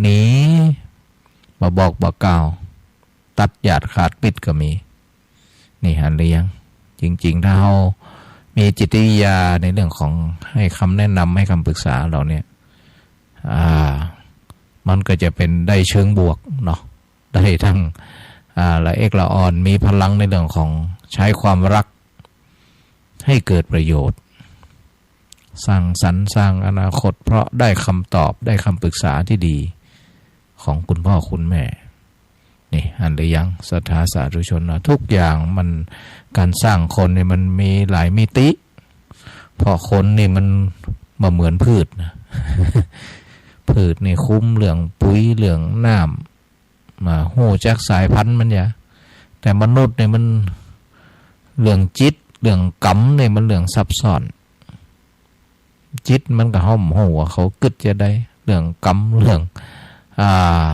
หนี บ่บอกบ่กล่าว ตัดญาติขาดมิตรก็มี นี่หันหรือยัง จริงๆ ถ้าเฮามีจิตวิทยาในเรื่องของให้คำแนะนำ ให้คำปรึกษาเราเนี่ย อ่า มันก็จะเป๋นได้เชิงบวกเนาะ ได้ทั้ง อ่า ละเอกละอ่อน มีพลังในเรื่องของใจ๊ความฮักให้เกิดประโยชน์ สร้างสรรค์ สร้างอนาคต เพราะได้คำตอบ ได้คำปรึกษาตี้ดีของคุณพ่อคุณแม่ นี่หันหรือยัง ศรัทธาสาธุชนเนาะ ทุกอย่างมัน ก๋านสร้างคนนี่มันมีหลายมิติ เพราะคนนี่มันบ่เหมือนพืชนะ พืชนี่คุ้มเรื่องปุ๋ย เรื่องน้ำ มาฮู้จักสายพันธุ์มันหยา แต่มนุษย์นี่มันเรื่องจิต เรื่องกรรมนี่มันเรื่องซับซ้อน จิตมันก็ห้อมฮู้ว่าเขากึ๊ดจะใด เรื่องกรรม เรื่อง อ่า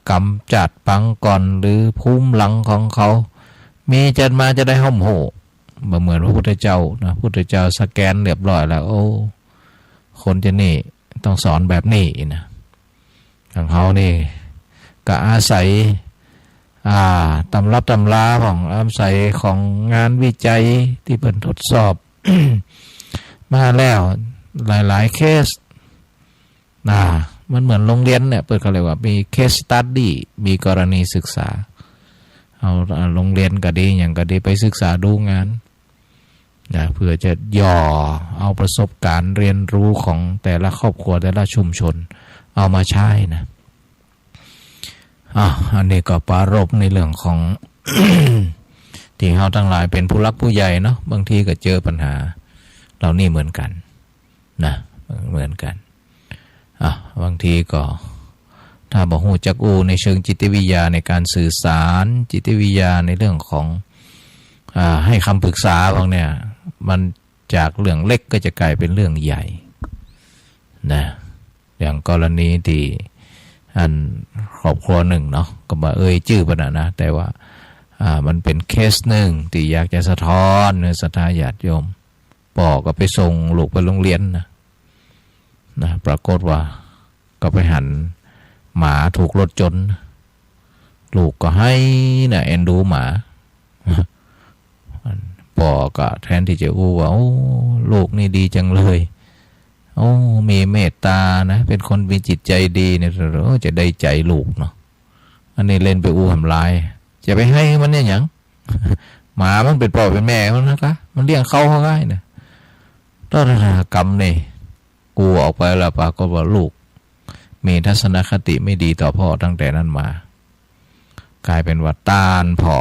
กรรมจาติปางก่อน หรือภูมิหลังของเขา มีจะมาจะได้ห้อมฮู้ บ่เหมือนพระพุทธเจ้านะ พุทธเจ้าสแกนเรียบร้อยแล้ว โอ้ คนจะนี่ต้องสอนแบบนี้นะ ของเขานี่ก็อาศัย อ่า ตำรับตำราของ อาศัยของงานวิจัยตี้เปิ้นทดสอบ มาแล้วหลายๆ เคส นะ มันเหมือนโรงเรียนเนี่ย เปิ้นก็เรียกว่ามี case study มีกรณีศึกษา เอา เอาโรงเรียนก็ดี หยังก็ดี ไปศึกษาดูงาน นะ เพื่อจะหย่อเอาประสบการณ์เรียนรู้ของแต่ละครอบครัว แต่ละชุมชน เอามาใจ๊นะ อ่ะ อันนี้ก็ปรารภในเรื่องของ ตี้เฮาตังหลายเป๋นผู้หลักผู้ใหญ่เนาะ บางทีก็เจอปัญหาเหล่านี้เหมือนกั๋นนะ เหมือนกั๋น อ่ะ บางทีก็ ถ้าบ่ฮู้จักอู้ในเชิงจิตวิทยาในการสื่อสาร จิตวิทยาในเรื่องของ อ่า ให้คำปรึกษาพวกเนี่ย มันจากเรื่องเล็กก็จะกลายเป๋นเรื่องใหญ่นะ อย่างกรณีตี้อันครอบครัวนึ่งเนาะ ก็บ่เอ่ยจื้อเปิ้นนะนะ แต่ว่า อ่า มันเป๋นเคสนึ่งตี้อยากจะสะท้อนในศรัทธาญาติโยม ป้อก็ไปส่งลูกไปโรงเรียนนะ นะ ปรากฏว่าก็ไปหันหมาถูกรถชน ลูกก็ไห้นะ เอ็นดูหมา ป้อก็แทนตี้จะอู้ว่า โอ้ ลูกนี่ดีจังเลย โอ้ มีเมตตานะ เป๋นคนมีจิตใจ๋ดีเนี่ย โอ้ จะได้ใจ๋ลูกเนาะ อันนี้เล่นไปอู้ทำลาย จะไปไห้มันเนี่ยหยัง หมามันเป๋นป้อเป๋นแม่มันนะกะ มันเลี้ยงเขาเขาไงนะ ต้นกรรมนี่ อู้ออกไปแล้วปรากฏว่าลูกมีทัศนคติไม่ดีต่อป้อตั้งแต่นั้นมา กลายเป๋นว่าต้านป้อ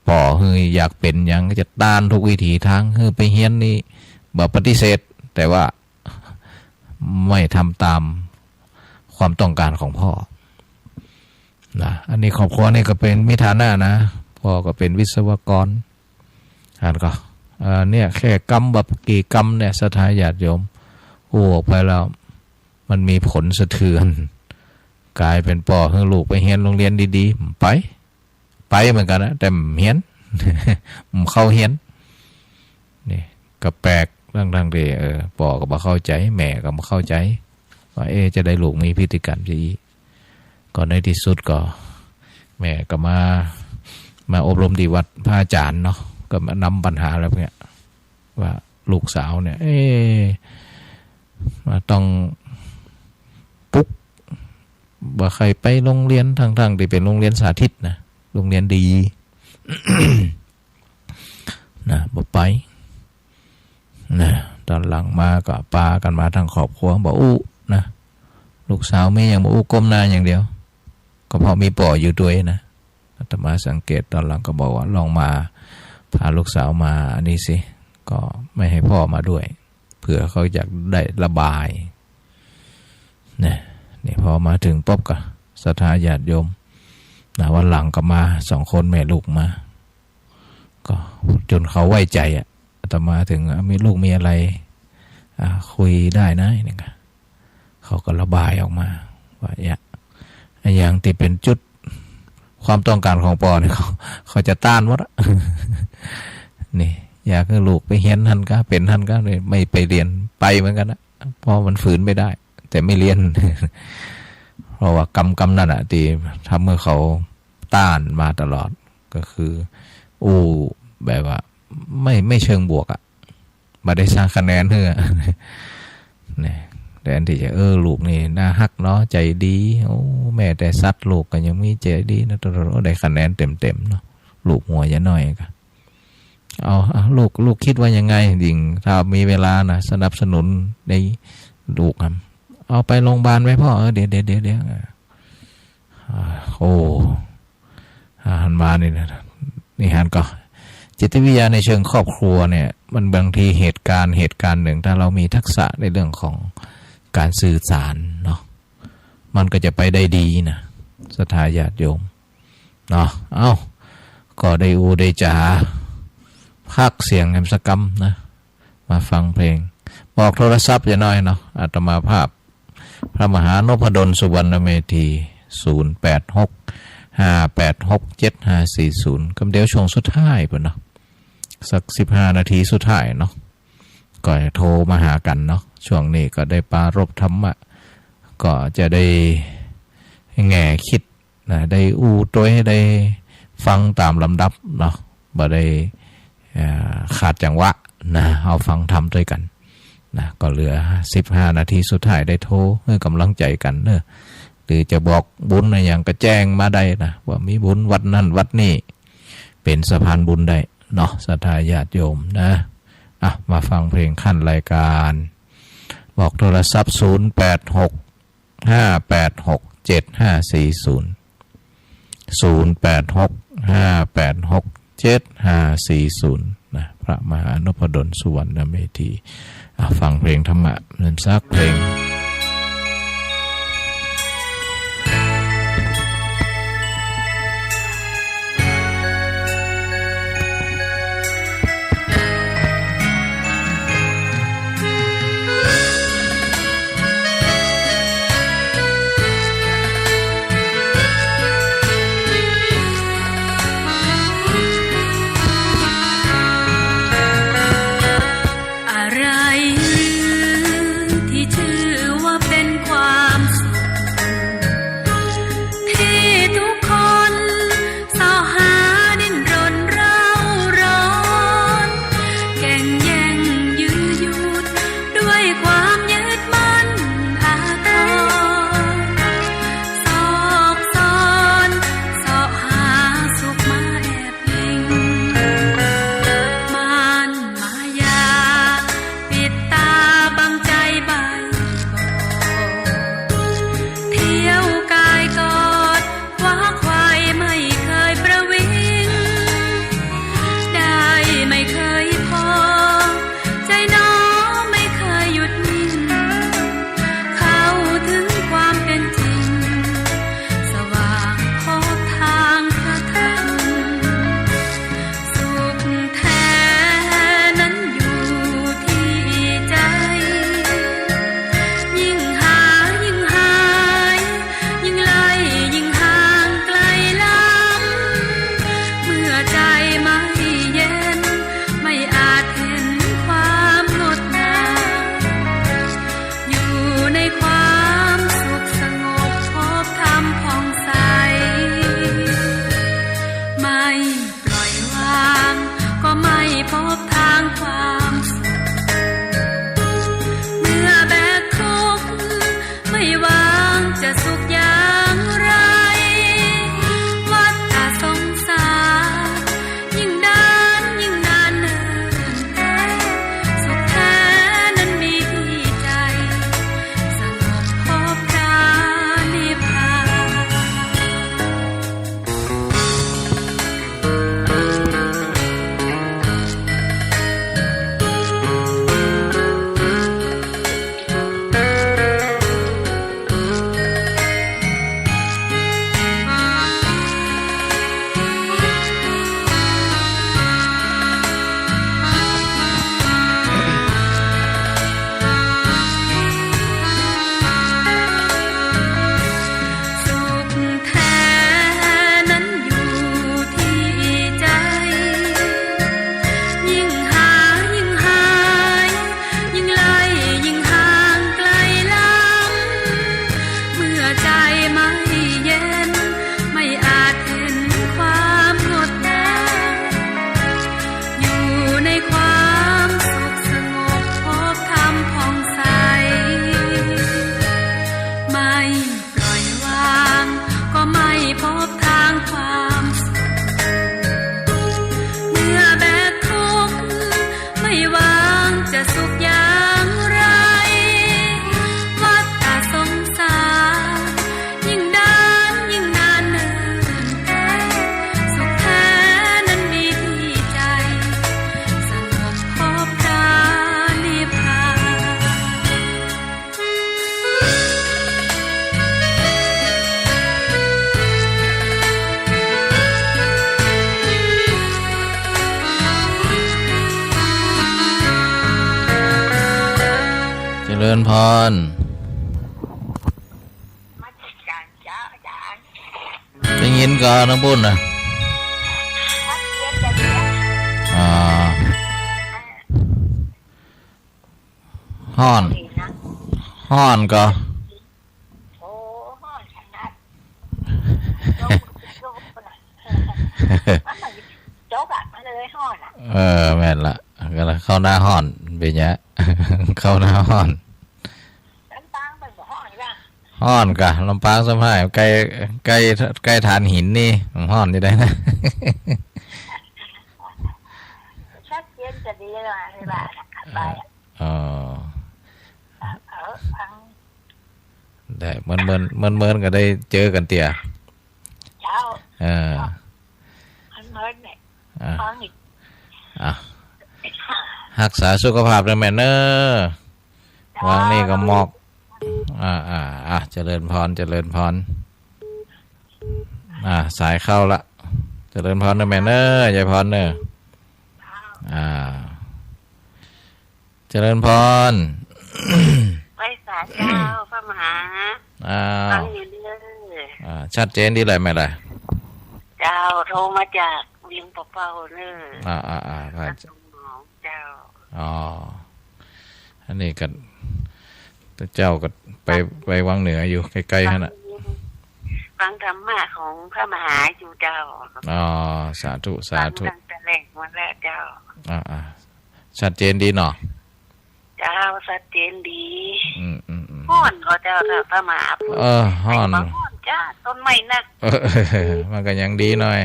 ป้อหื้ออยากเป๋นหยังก็จะต้านทุกวิถีตาง หื้อไปเฮียนนี่บ่ปฏิเสธ แต่ว่าไม่ทำตามความต้องการของป้อนะ อันนี้ครอบครัวนี่ก็เป๋นมีฐานะนะ ป้อก็เป๋นวิศวกร อันก็ เอ่อ เนี่ย แค่กำบ่กี่กำเนี่ย ศรัทธาญาติโยม อู้ออกไปแล้ว มันมีผลสะเทือน กลายเป๋นป้อหื้อลูกไปเฮียนโรงเรียนดีๆ ไป ไปเหมือนกั๋นนะ แต่บ่เฮียน บ่เข้าเฮียน นี่ก็แปลก ทั้งๆ ตี้ เออ ป้อก็บ่เข้าใจ๋ แม่ก็บ่เข้าใจ๋ ว่า เอ๊ะ จะได้ลูกมีพฤติกรรมจะอี้ ก็ในตี้สุดก็ แม่ก็มา มาอบรมตี้วัดพระอาจ๋ารย์เนาะ ก็มานำปัญหาแล้วเนี่ย ว่าลูกสาวเนี่ย เอ๊ะ มาต้องปุ๊ก บ่ใค่ไปโรงเรียน ทั้งๆ ตี้เป๋นโรงเรียนสาธิตนะ โรงเรียนดี นะ บ่ไป นะ ต๋นหลังมาก็ปากั๋นมาตังครอบครัว บ่อู้นะ ลูกสาวมีหยังบ่อู้ ก้มหน้าอย่างเดียว ก็เพราะมีป้ออยู่ตวยนะ อาตมาสังเกตตอนหลังก็บอกว่า ลองมา พาลูกสาวมาอันนี้สิ ก็ไม่ให้พ่อมาด้วย เผื่อเขาอยากได้ระบาย นะ นี่พอมาถึงปุ๊บก็ศรัทธาญาติโยม นะ วันหลังก็มาสองคนแม่ลูกมา ก็จนเขาไว้ใจ๋อะ อาตมาถึง อ่ะ มีลูกมีอะไร อ่ะ คุยได้นะ นี่ก็ เขาก็ระบายออกมา ว่า อย่า อะหยังตี้เป๋นจุดความต้องก๋านของป้อนี่ เขา เขาจะต้านหมดอะ นี่ อยากหื้อลูกไปเฮียนหั้นก้า เป๋นหั้นก้า นี่ ไม่ไปเฮียน ไปเหมือนกั๋นนะ เพราะมันฝืนไม่ได้ แต่ไม่เฮียน เพราะว่ากำ กำนั้นอะ ตี้ทำหื้อเขาต้านมาตลอด ก็คืออู้แบบว่าไม่ ไม่เชิงบวกอะ บ่ได้สร้างคะแนนหื้อ เนี่ย แทนตี้จะ เออ ลูกนี่น่าฮักเนาะ ใจ๋ดี โอ้ แม้แต่สัตว์ลูกก็ยังมีใจ๋ดีนะ โตโตโต ได้คะแนนเต็มๆ เนาะ ลูกหัวใหญ่น้อยก็ เอา เอา ลูก ลูกกึ๊ดว่ายังไง ยิ่งถ้ามีเวลานะ สนับสนุนในลูกครับ เอาไปโรงพยาบาลไหมพ่อ เออ เดี๋ยว เดี๋ยว เดี๋ยว เดี๋ยว อ่า โอ้ อ่า หันมานี่นะ นี่หันก็ จิตวิทยาในเชิงครอบครัวเนี่ย มันบางทีเหตุการณ์ เหตุการณ์หนึ่ง ถ้าเรามีทักษะในเรื่องของการสื่อสารเนาะ มันก็จะไปได้ดีนะ ศรัทธาญาติโยม เนาะ เอ้า ก็ได้อู้ได้จ๋า พักเสียงแหมสักกำนะ มาฟังเพลง บอกโทรศัพท์จะน้อยเนาะ อาตมาภาพ พระมหานพดล สุวรรณเมธี ศูนย์แปดหก ห้าแปดหก เจ็ดห้าสี่ศูนย์ กำเดียวช่วงสุดท้ายปู้นเนาะ สักสิบห้านาทีสุดท้ายเนาะ ก็โทรมาหากั๋นเนาะ ช่วงนี้ก็ได้ปรารภธรรมะ ก็จะได้แง่กึ๊ด นะ ได้อู้ตวย ได้ฟังต๋ามลำดับเนาะ บ่ได้ อ่า ขาดจังหวะนะ เฮาฟังธรรมตวยกั๋นนะ ก็เหลือสิบห้านาทีสุดท้าย ได้โทรหื้อกำลังใจ๋กั๋นเนาะ หรือจะบอกบุญอะหยังก็แจ้งมาได้นะ ว่ามีบุญวัดนั้นวัดนี้ เป๋นสะพานบุญได้เนาะ ศรัทธาญาติโยมนะ อ่ะ มาฟังเพลงขั้นรายการ บอกโทรศัพท์ ศูนย์แปดหก ห้าแปดหก เจ็ดห้าสี่ศูนย์ ศูนย์แปดหก ห้าแปดหก เจ็ดห้าสี่ศูนย์ นะ พระมหานพดล สุวรรณเมธี อ่ะ ฟังเพลงธรรมะนั้นสักเพลง ริญพร ได้ยินก่อ ตังปุ้นน่ะ อ่า ฮ้อน ฮ้อนก่อ โอ้ ฮ้อนขนาด โจ๊กอะ มันเลยฮ้อนอะ เออ แม่นละ ก็เข้าหน้าฮ้อน เป๋นไง เข้าหน้าฮ้อน ลำปางเปิ้นบ่ฮ้อนกะ ฮ้อนกะ ลำปางซ้ำฮ้าย ใก้ ใก้ ใก้ถ่านหินนี่ ฮ้อนอยู่ได้นะ ชัดเจนจะดีเลยว่า เออ ไปอะ อ๋อ เออ ฟัง ได้ เมินๆ เมินๆ ก็ได้เจอกั๋นเตื้อ เจ้า เออ เมินๆ เนี่ย อ่ะ ฟังอีก อ่ะ ฮักษาสุขภาพเน่อแม่เน่อ เจ้า วางนี่ก็หมอก อ่า อ่า อ่ะ เจริญพร เจริญพร อ่า สายเข้าละ เจริญพรเน่อแม่เน่อ ยายพรเน่อ อ่า เจริญพร ไหว้สาเจ้า พระมหา อ้าว ฟังอยู่เด้อ อ่า ชัดเจนดีเลยแม่ล่ะ เจ้า โทรมาจากเวียงป่าเป้าเน่อ อ่า อ่า อ่า พระ นครหลวงเจ้า อ๋อ อันนี้ก็ เจ้าก็ไป ไปวังเหนืออยู่ใก้ๆ หั้นน่ะ ฟังธรรมะของพระมหาอยู่เจ้า อ๋อ สาธุ สาธุ ฟังตั้งแต่แรกมาแล้วเจ้า อ่า อ่า ชัดเจนดีเนาะ เจ้า ชัดเจนดี อืม อืม อืม ฮ้อนก่อเจ้า ถ้าพระมหาพูด เออ ฮ้อน ไอ้ว่าฮ้อนจ้า ต้นไม้นัก เออ มันก็ยังดีหน่อย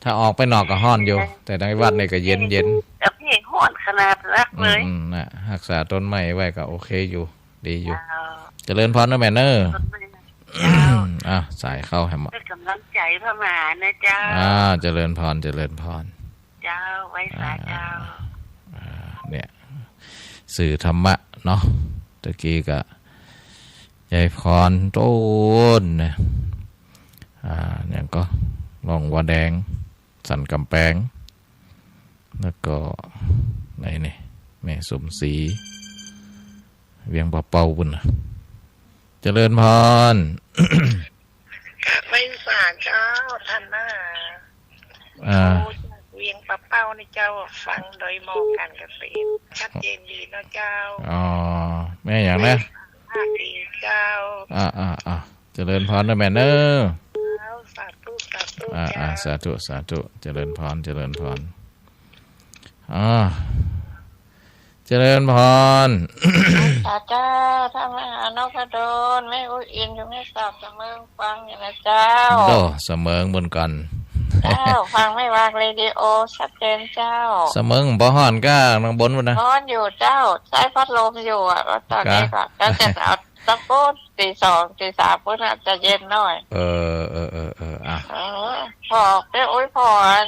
ถ้าออกไปนอกก็ฮ้อนอยู่ แต่ในวัดนี่ก็เย็นๆ แต่พี่ฮ้อนขนาดนักเลย อืม อืม น่ะ ฮักษาต้นไม้ไว้ก็โอเคอยู่ ดีอยู่ เจ้า เจริญพรเน่อแม่เน่อ ต้นไม้นัก เจ้า อ่ะ สายเข้าแหม เป็นกำลังใจพระมหานะเจ้า อ่า เจริญพร เจริญพร เจ้า ไหว้สาเจ้า อ่า เนี่ย สื่อธรรมะเนาะ ตะกี้ก็ ยายพรโต้นนะ อ่า อย่างก็ หนองวัวแดง สันก๋ำแปง แล้วก็ ไหนนี่ แม่สมศรี เวียงป่าเป้าปุ้นน่ะ เจริญพร กราบไหว้สาเจ้า ท่านมหา อ่า โอ้ จากเวียงป่าเป้านี่เจ้า ฟังโดยหมอกการเกษตร ชัดเจนดีเนาะเจ้า อ๋อ แม่หยังนะ ภาคดีเจ้า อ่า อ่า อ่า เจริญพรเน่อแม่เน่อ เจ้า สาธุ สาธุ อ่า เจ้า อ่า สาธุ สาธุ เจริญพร เจริญพร อ่า เจริญพร สาเจ้า ท่านมหานพดล แม่อุ๊ยอินอยู่แม่สอดเสมิงฟังอยู่นะเจ้า โด เสมิงบนกัน เจ้า ฟังแม่วางเรดิโอชัดเจนเจ้า เสมิงบ่ฮ้อนก้า นางบนปุ้นนะ ฮ้อนอยู่เจ้า ใช้พัดลมอยู่อะ แล้วตอนนี้ก็ ก็จะเอาสักปุ๊บ ตีสอง ตีสามปุ้นน่ะ จะเย็นหน่อย เออ เออ เออ เออ อ่ะ เออ พอแม่อุ๊ยพร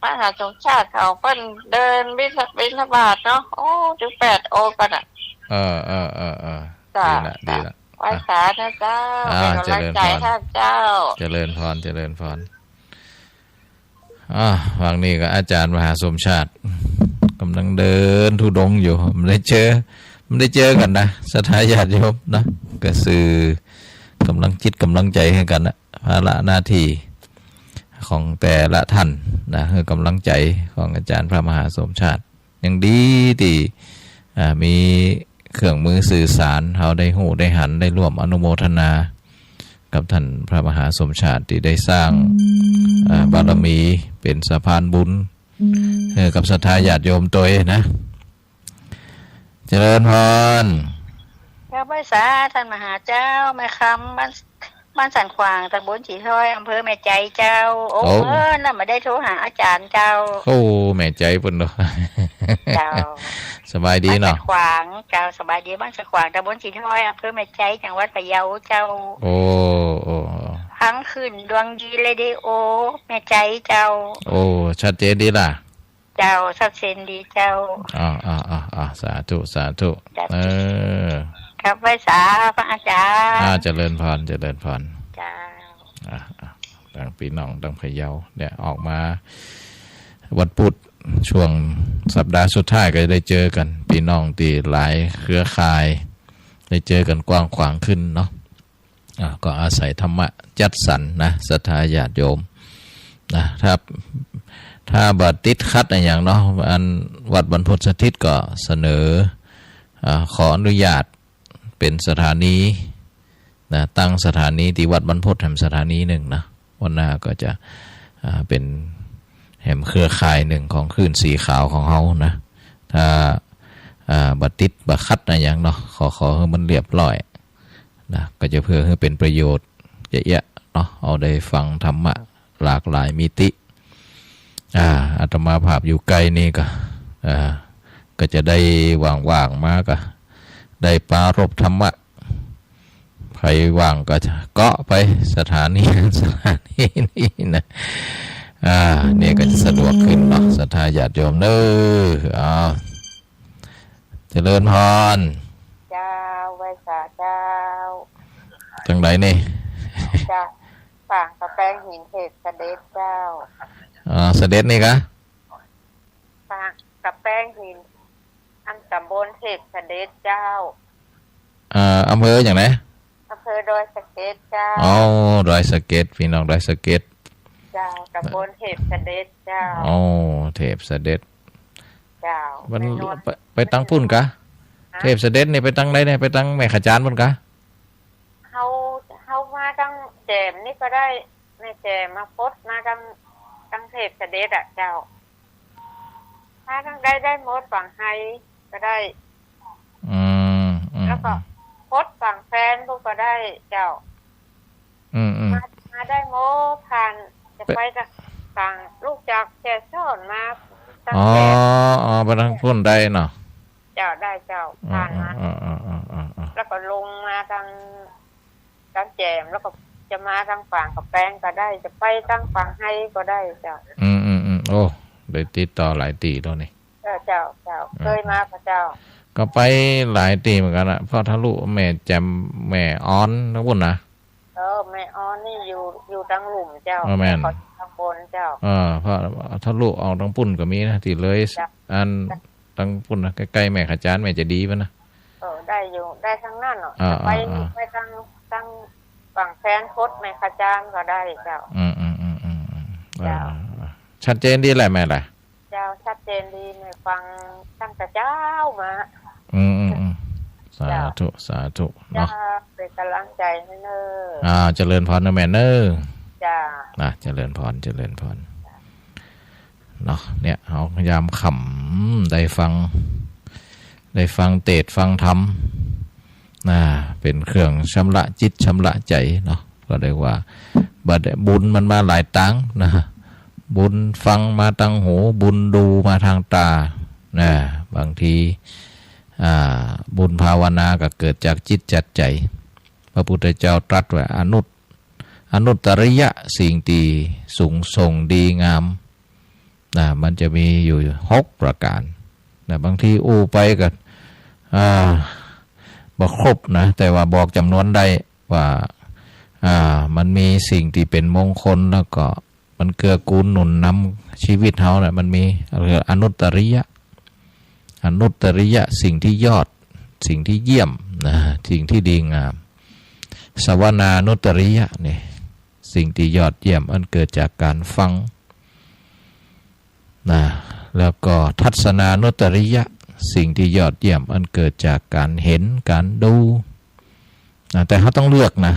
มหาสมชาติเขาเปิ้นเดินบิณฑ- บิณฑบาตเนาะ โอ้ ถึงแปดโอกันน่ะ เออ เออ เออ เออ จ้ะ ดีละ ดีละ ไหว้สานะเจ้า อ่ะ เป็นกำลังใจ เจริญพร ท่านเจ้า เจริญพร เจริญพร อ่ะ วางนี้ก็อาจารย์มหาสมชาติ ก่ำลังเดินธุดงค์อยู่ บ่ได้เจอ บ่ได้เจอกั๋นนะ ศรัทธาญาติโยมนะ ก็สื่อกำลังจิตกำลังใจ๋หื้อกั๋นนะ ภาระหน้าตี้ของแต่ละท่านนะ หื้อกำลังใจ๋ของอาจารย์พระมหาสมชาติ ยังดีตี้ อ่า มีเครื่องมือสื่อสาร เฮาได้ฮู้ได้หัน ได้ร่วมอนุโมทนากับท่านพระมหาสมชาติตี้ได้สร้าง อ่า บารมีเป๋นสะพานบุญ หื้อกับศรัทธาญาติโยมตวยนะ เจริญพร กราบไหว้สาท่านมหาเจ้า แม่คำ บ้าน บ้านสันขวาง ตำบลสีถ้อย อำเภอแม่ใจเจ้า โอ้ โอ้ เมื่อนั้นบ่ได้โทรหาอาจารย์เจ้า โอ้ แม่ใจปุ้นเนาะ เจ้า สบายดีเนาะ บ้านสันขวางเจ้า สบายดี บ้านสันขวาง ตำบลสีถ้อย อำเภอแม่ใจ จังหวัดพะเยาเจ้า โอ้ โอ้ ฟังขึ้นดวงดีเรดิโอแม่ใจเจ้า โอ้ ชัดเจนดีล่ะ เจ้า ชัดเจนดีเจ้า อ่า อ่า อ่า อ่า สาธุ สาธุ จ้ะ เออ กราบไหว้สาพระอาจารย์ อ่า เจริญพร เจริญพร เจ้า อ่า อ่า ตังปี้น้องตังพะเยาเนี่ย ออกมาวันพุธ ช่วงสัปดาห์สุดท้ายก็จะได้เจอกั๋น ปี้น้องตี้หลายเครือข่าย ได้เจอกั๋นกว้างขวางขึ้นเนาะ อ่า ก็อาศัยธรรมะจัดสรรนะ ศรัทธาญาติโยมนะ ถ้า ถ้าบ่ติดขัดอะหยังเนาะ อันวัดบรรพตสถิตก็เสนอ อ่า ขออนุญาตเป๋นสถานีนะ ตั้งสถานีตี้วัดบรรพตแหมสถานีนึ่งนะ วันหน้าก็จะ อ่า เป๋นแหมเครือข่ายนึ่งของคลื่นสีขาวของเฮานะ ถ้า อ่า บ่ติดบ่ขัดอะหยังเนาะ ขอ ขอหื้อมันเรียบร้อย นะ ก็จะเพื่อหื้อเป๋นประโยชน์เยอะแยะเนาะ เอาได้ฟังธรรมะหลากหลายมิติ อ่า อาตมาภาพอยู่ใก้นี่ก็ อ่า ก็จะได้ว่างๆ มาก็ได้ปรารภธรรมะ ใผว่างก็จะเกาะไปสถานี สถานีนี่นะ อ่า นี่ก็จะสะดวกขึ้นเนาะ ศรัทธาญาติโยมเน้อ อ้าว เจริญพร เจ้า ไหว้สาเจ้า จังใดนี่ เจ้า ฝางกะแป้งหินเทพเสด็จเจ้า อ่า เสด็จนี่กะ ฝางกะแป้งหิน อันตำบลเทพเสด็จเจ้า อ่า อำเภอหยังนะ อำเภอดอยสะเก็ดเจ้า อ๋อ ดอยสะเก็ด ปี้น้องดอยสะเก็ด เจ้า ตำบลเทพเสด็จเจ้า อ๋อ เทพเสด็จ เจ้า มัน ไปนวด ไป ไปตังปุ้นกะ ฮะ เทพเสด็จนี่ไปตังใดเนี่ย ไปตังแม่ขจานปุ้นกะ เฮา เฮามาตังแจ่มนี่ก็ได้ แม่แจ่มมาปดมาตัง ตังเทพเสด็จอะเจ้า มาตังใดได้หมด ฝางไฮก็ได้ อืม อืม แล้วก็ อืม ปดฝางแฟนปุ้นก็ได้เจ้า อืม อืม มา มาได้หมด ผ่าน จะไป ไปตัง ลูกจากแก่ซ้อนมาตัง อ๋อ แจ่ม อ๋อ ไปตังปุ้นได้เนาะ เจ้า ได้เจ้า อืม ผ่านมา อืม อืม แล้วก็ลงมาตัง ตังแจ่ม แล้วก็จะมาตังฝางกะแป้งก็ได้ จะไปตังฝางไฮก็ได้เจ้า อืม อืม อืม โอ้ ได้ติดต่อหลายตี้แล้วนี่ เออ เจ้า เจ้า อืม เคยมาก็เจ้า ก็ไปหลายตี้เหมือนกั๋นนะ พอทะลุแม่แจ่ม แม่ออนตังปุ้นนะ เออ แม่ออนนี่อยู่ อยู่ตังลุ่มเจ้า เออ แม่น แม่เขาอยู่ตังบนเจ้า เออ พอทะลุออกตังปุ้นก็มีนะ ตี้เลย เจ้า อันตังปุ้นนะ ใก้ๆ แม่ขจาน แม่เจดีย์ปุ้นนะ เออ ได้อยู่ ได้ตังนั้นเนาะ อ่า จะไป อ่า อ่า ไปตัง ตังฝางแฟนปดแม่ขจานก็ได้เจ้า อืม อืม อืม อืม อืม เจ้า อ่า ชัดเจนดีแหละแม่แหละ เจ้า ชัดเจนดี แม่ฟังตังแต่เจ๊ามา อืม อืม อืม สาธุ เจ้า สาธุ เจ้า เนาะ เป๋นก๋ำลังใจ๋หื้อเน้อ อ่า เจริญพรเน้อแม่เน้อ เจ้า นะ เจริญพร เจริญพร เนาะ เนี่ย เฮายามค่ำได้ฟัง ได้ฟังเตสน์ฟังธรรม นะ เป๋นเครื่องชำระจิตชำระใจ๋เนาะ ก็เรียกว่า บ่ได้ บุญมันมาหลายตางนะ บุญฟังมาตางหู บุญดูมาตางต๋า นะ บางที อ่า บุญภาวนาก็เกิดจากจิตจากใจ๋ พระพุทธเจ้าตรัสว่าอนุต อนุตตริยะ สิ่งตี้สูงส่งดีงาม นะ มันจะมีอยู่หกประก๋าน นะ บางทีอู้ไปก็ อ่า บ่ครบนะ แต่ว่าบอกจ๋ำนวนได้ว่า อ่า มันมีสิ่งตี้เป๋นมงคล แล้วก็มันเกื้อกูลหนุนนำชีวิตเฮานะ มันมี เรียกอนุตตริยะ อนุตตริยะ สิ่งตี้ยอด สิ่งตี้เยี่ยมนะ สิ่งตี้ดีงาม สวนานุตตริยะนี่ สิ่งตี้ยอดเยี่ยมอันเกิดจากก๋านฟังนะ แล้วก็ทัศนานุตตริยะ สิ่งตี้ยอดเยี่ยมอันเกิดจากก๋านเห็นก๋านดูนะ แต่เฮาต้องเลือกนะ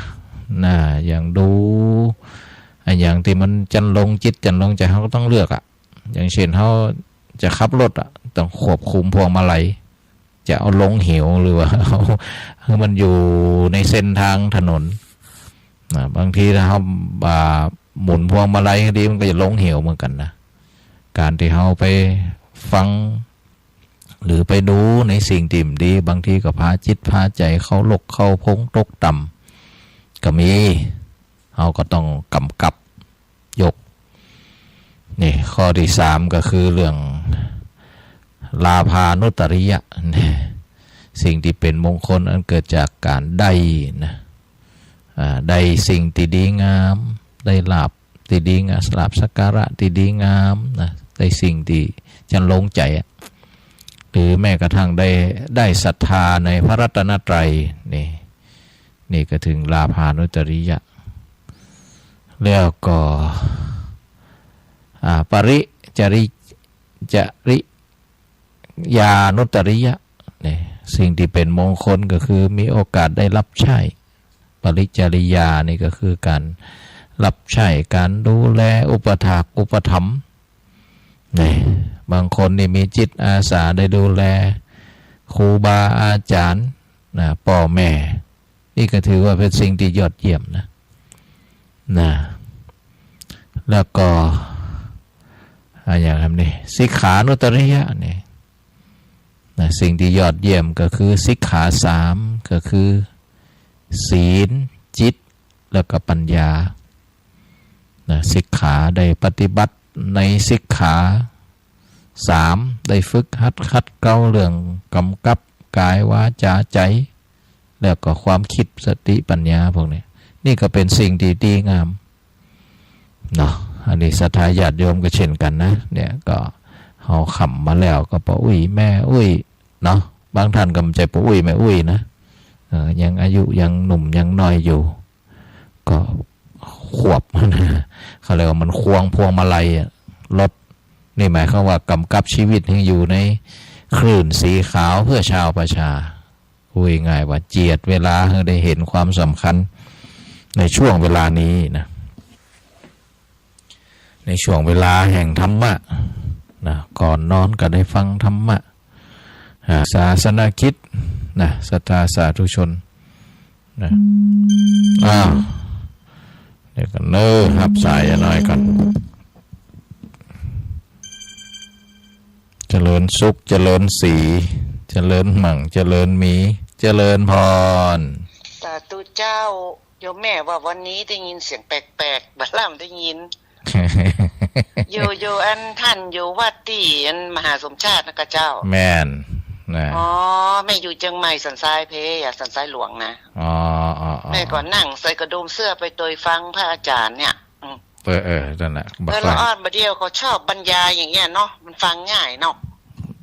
นะ อย่างดู อะหยังตี้มันจ๋นลงจิตจ๋นลงใจ๋ เฮาก็ต้องเลือกอะ อย่างเช่น เฮาจะขับรถอะ ต้องควบคุมพวงมาลัย จะเอาลงเหวหรือว่าเอาหื้อมันอยู่ในเส้นตางถนนนะ บางทีถ้าเฮา อ่า หมุนพวงมาลัยดี มันก็จะลงเหวเหมือนกั๋นนะ ก๋านตี้เฮาไปฟัง หรือไปดูในสิ่งตี้บ่ดี บางทีก็พาจิตพาใจ๋เข้าลกเข้าพงตกต่ำก็มี เฮาก็ต้องก๋ำกับ ยก นี่ ข้อตี้สามก็คือเรื่องลาภานุตตริยะ นี่ สิ่งตี้เป๋นมงคลอันเกิดจากก๋านได้นะ อ่า ได้สิ่งตี้ดีงาม ได้ลาภตี้ดีงาม ลาภสักการะตี้ดีงามนะ ได้สิ่งตี้ จั่นโล่งใจ๋อะ หรือแม้กระทั่งได้ ได้ศรัทธาในพระรัตนตรัย นี่ นี่ก็ถึงลาภานุตริยะ แล้วก็ อ่า ปริจริ จริยานุตริยะ นี่ สิ่งตี้เป๋นมงคลก็คือมีโอกาสได้รับใจ๊ ปริจริยานี่ก็คือก๋านรับใจ๊ ก๋านดูแล อุปถากอุปถัมภ์ นี่ บางคนนี่มีจิตอาสาได้ดูแลครูบาอาจ๋ารย์ นะ ป้อแม่ นี่ก็ถือว่าเป๋นสิ่งตี้ยอดเยี่ยมนะ นะ แล้วก็ อะ อย่างอันนี้ สิกขานุตริยะนี่ นะ สิ่งตี้ยอดเยี่ยมก็คือสิกขาสาม ก็คือ ศีล จิต แล้วก็ปัญญา นะ สิกขาได้ปฏิบัติในสิกขาสาม ได้ฝึกหัดขัดเกลาเรื่องกำกับกาย วาจา ใจ๋ แล้วก็ความกึ๊ด สติ ปัญญา พวกนี้ นี่ก็เป๋นสิ่งตี้ดีงาม เนาะ อันนี้ศรัทธาญาติโยมก็เช่นกั๋นนะ เนี่ย ก็เฮาค่ำมาแล้วก็ป้ออุ๊ยแม่อุ๊ย เนาะ บางต้านก็บ่ใจ้ป้ออุ๊ยแม่อุ๊ยนะ เออ ยังอายุยังหนุ่มยังน้อยอยู่ ก็ขวบนะ เขาเรียกว่ามันควงพวงมาลัยอะ รถ นี่หมายความว่ากำกับชีวิตหื้ออยู่ในคลื่นสีขาวเพื่อชาวประชา พูดง่ายๆว่าเจียดเวลาหื้อได้หันความสำคัญในช่วงเวลานี้นะ ในช่วงเวลาแห่งธรรมะนะ ก่อนนอนก็ได้ฟังธรรมะ อ่า ศาสนกิจนะ ศรัทธาสาธุชนนะ อ้าว เดี๋ยวก่อนเน้อ ฮับสายยายน้อยก่อน เจริญสุข เจริญศรี เจริญมั่ง เจริญมี เจริญพร สาธุเจ้า โยมแม่ว่าวันนี้ได้ยินเสียงแปลกๆ บ่าล่ำได้ยิน อยู่ อยู่อันต้านอยู่วัดตี้อันมหาสมชาตินะกะเจ้า แม่นนะ อ๋อ แม่อยู่เจียงใหม่สันทรายเพอะ สันทรายหลวงนะ อ๋อ อ๋อ อ๋อ แม่ก็นั่งใส่กระดุมเสื้อไปโตยฟังพระอาจารย์เนี่ย อืม เออ เออ นั่นแหละ เออ บัก ละอ่อนบ่าเดี่ยวเขาชอบบรรยายอย่างเงี้ยเนาะ มันฟังง่ายเนาะ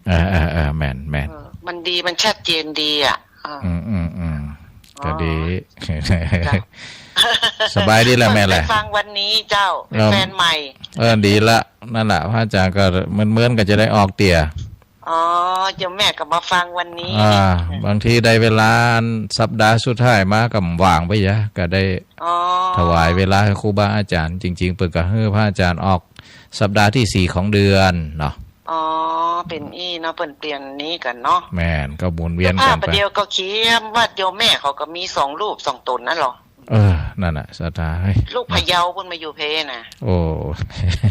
เออ เออ เออ แม่น แม่น เออ มันดี มันชัดเจนดีอะ อ่า อืม อืม อืม อ๋อ ก็ดี จ้ะ สบายดีละแม่ละ ได้ฟังวันนี้เจ้า เป็น เออ แฟนใหม่ เออ ดีละ นั่นแหละ พระอาจารย์ก็เหมือนๆ ก็จะได้ออกเตื้อ อ๋อ โยมแม่ก็มาฟังวันนี้ อ่า บางทีได้เวลาสัปดาห์สุดท้ายมาก็บ่ว่างไปยะ ก็ได้ อ๋อ ถวายเวลาหื้อครูบาอาจารย์ จริงๆ เปิ้นก็หื้อพระอาจารย์ออกสัปดาห์ตี้สี่ของเดือนเนาะ อ๋อ เป๋นอี้เนาะ เปิ้นเปลี่ยนนี้กั๋นเนาะ แม่น ก็หมุนเวียนกั๋นไป เดี๋ยวก็เขียมวัดโยมแม่เขาก็มีสองรูปสองต๋นนั่นเหรอ เออ นั่นน่ะ ศรัทธา เฮ้ย ลูกพะเยาเปิ้นมาอยู่เพนะ โอ้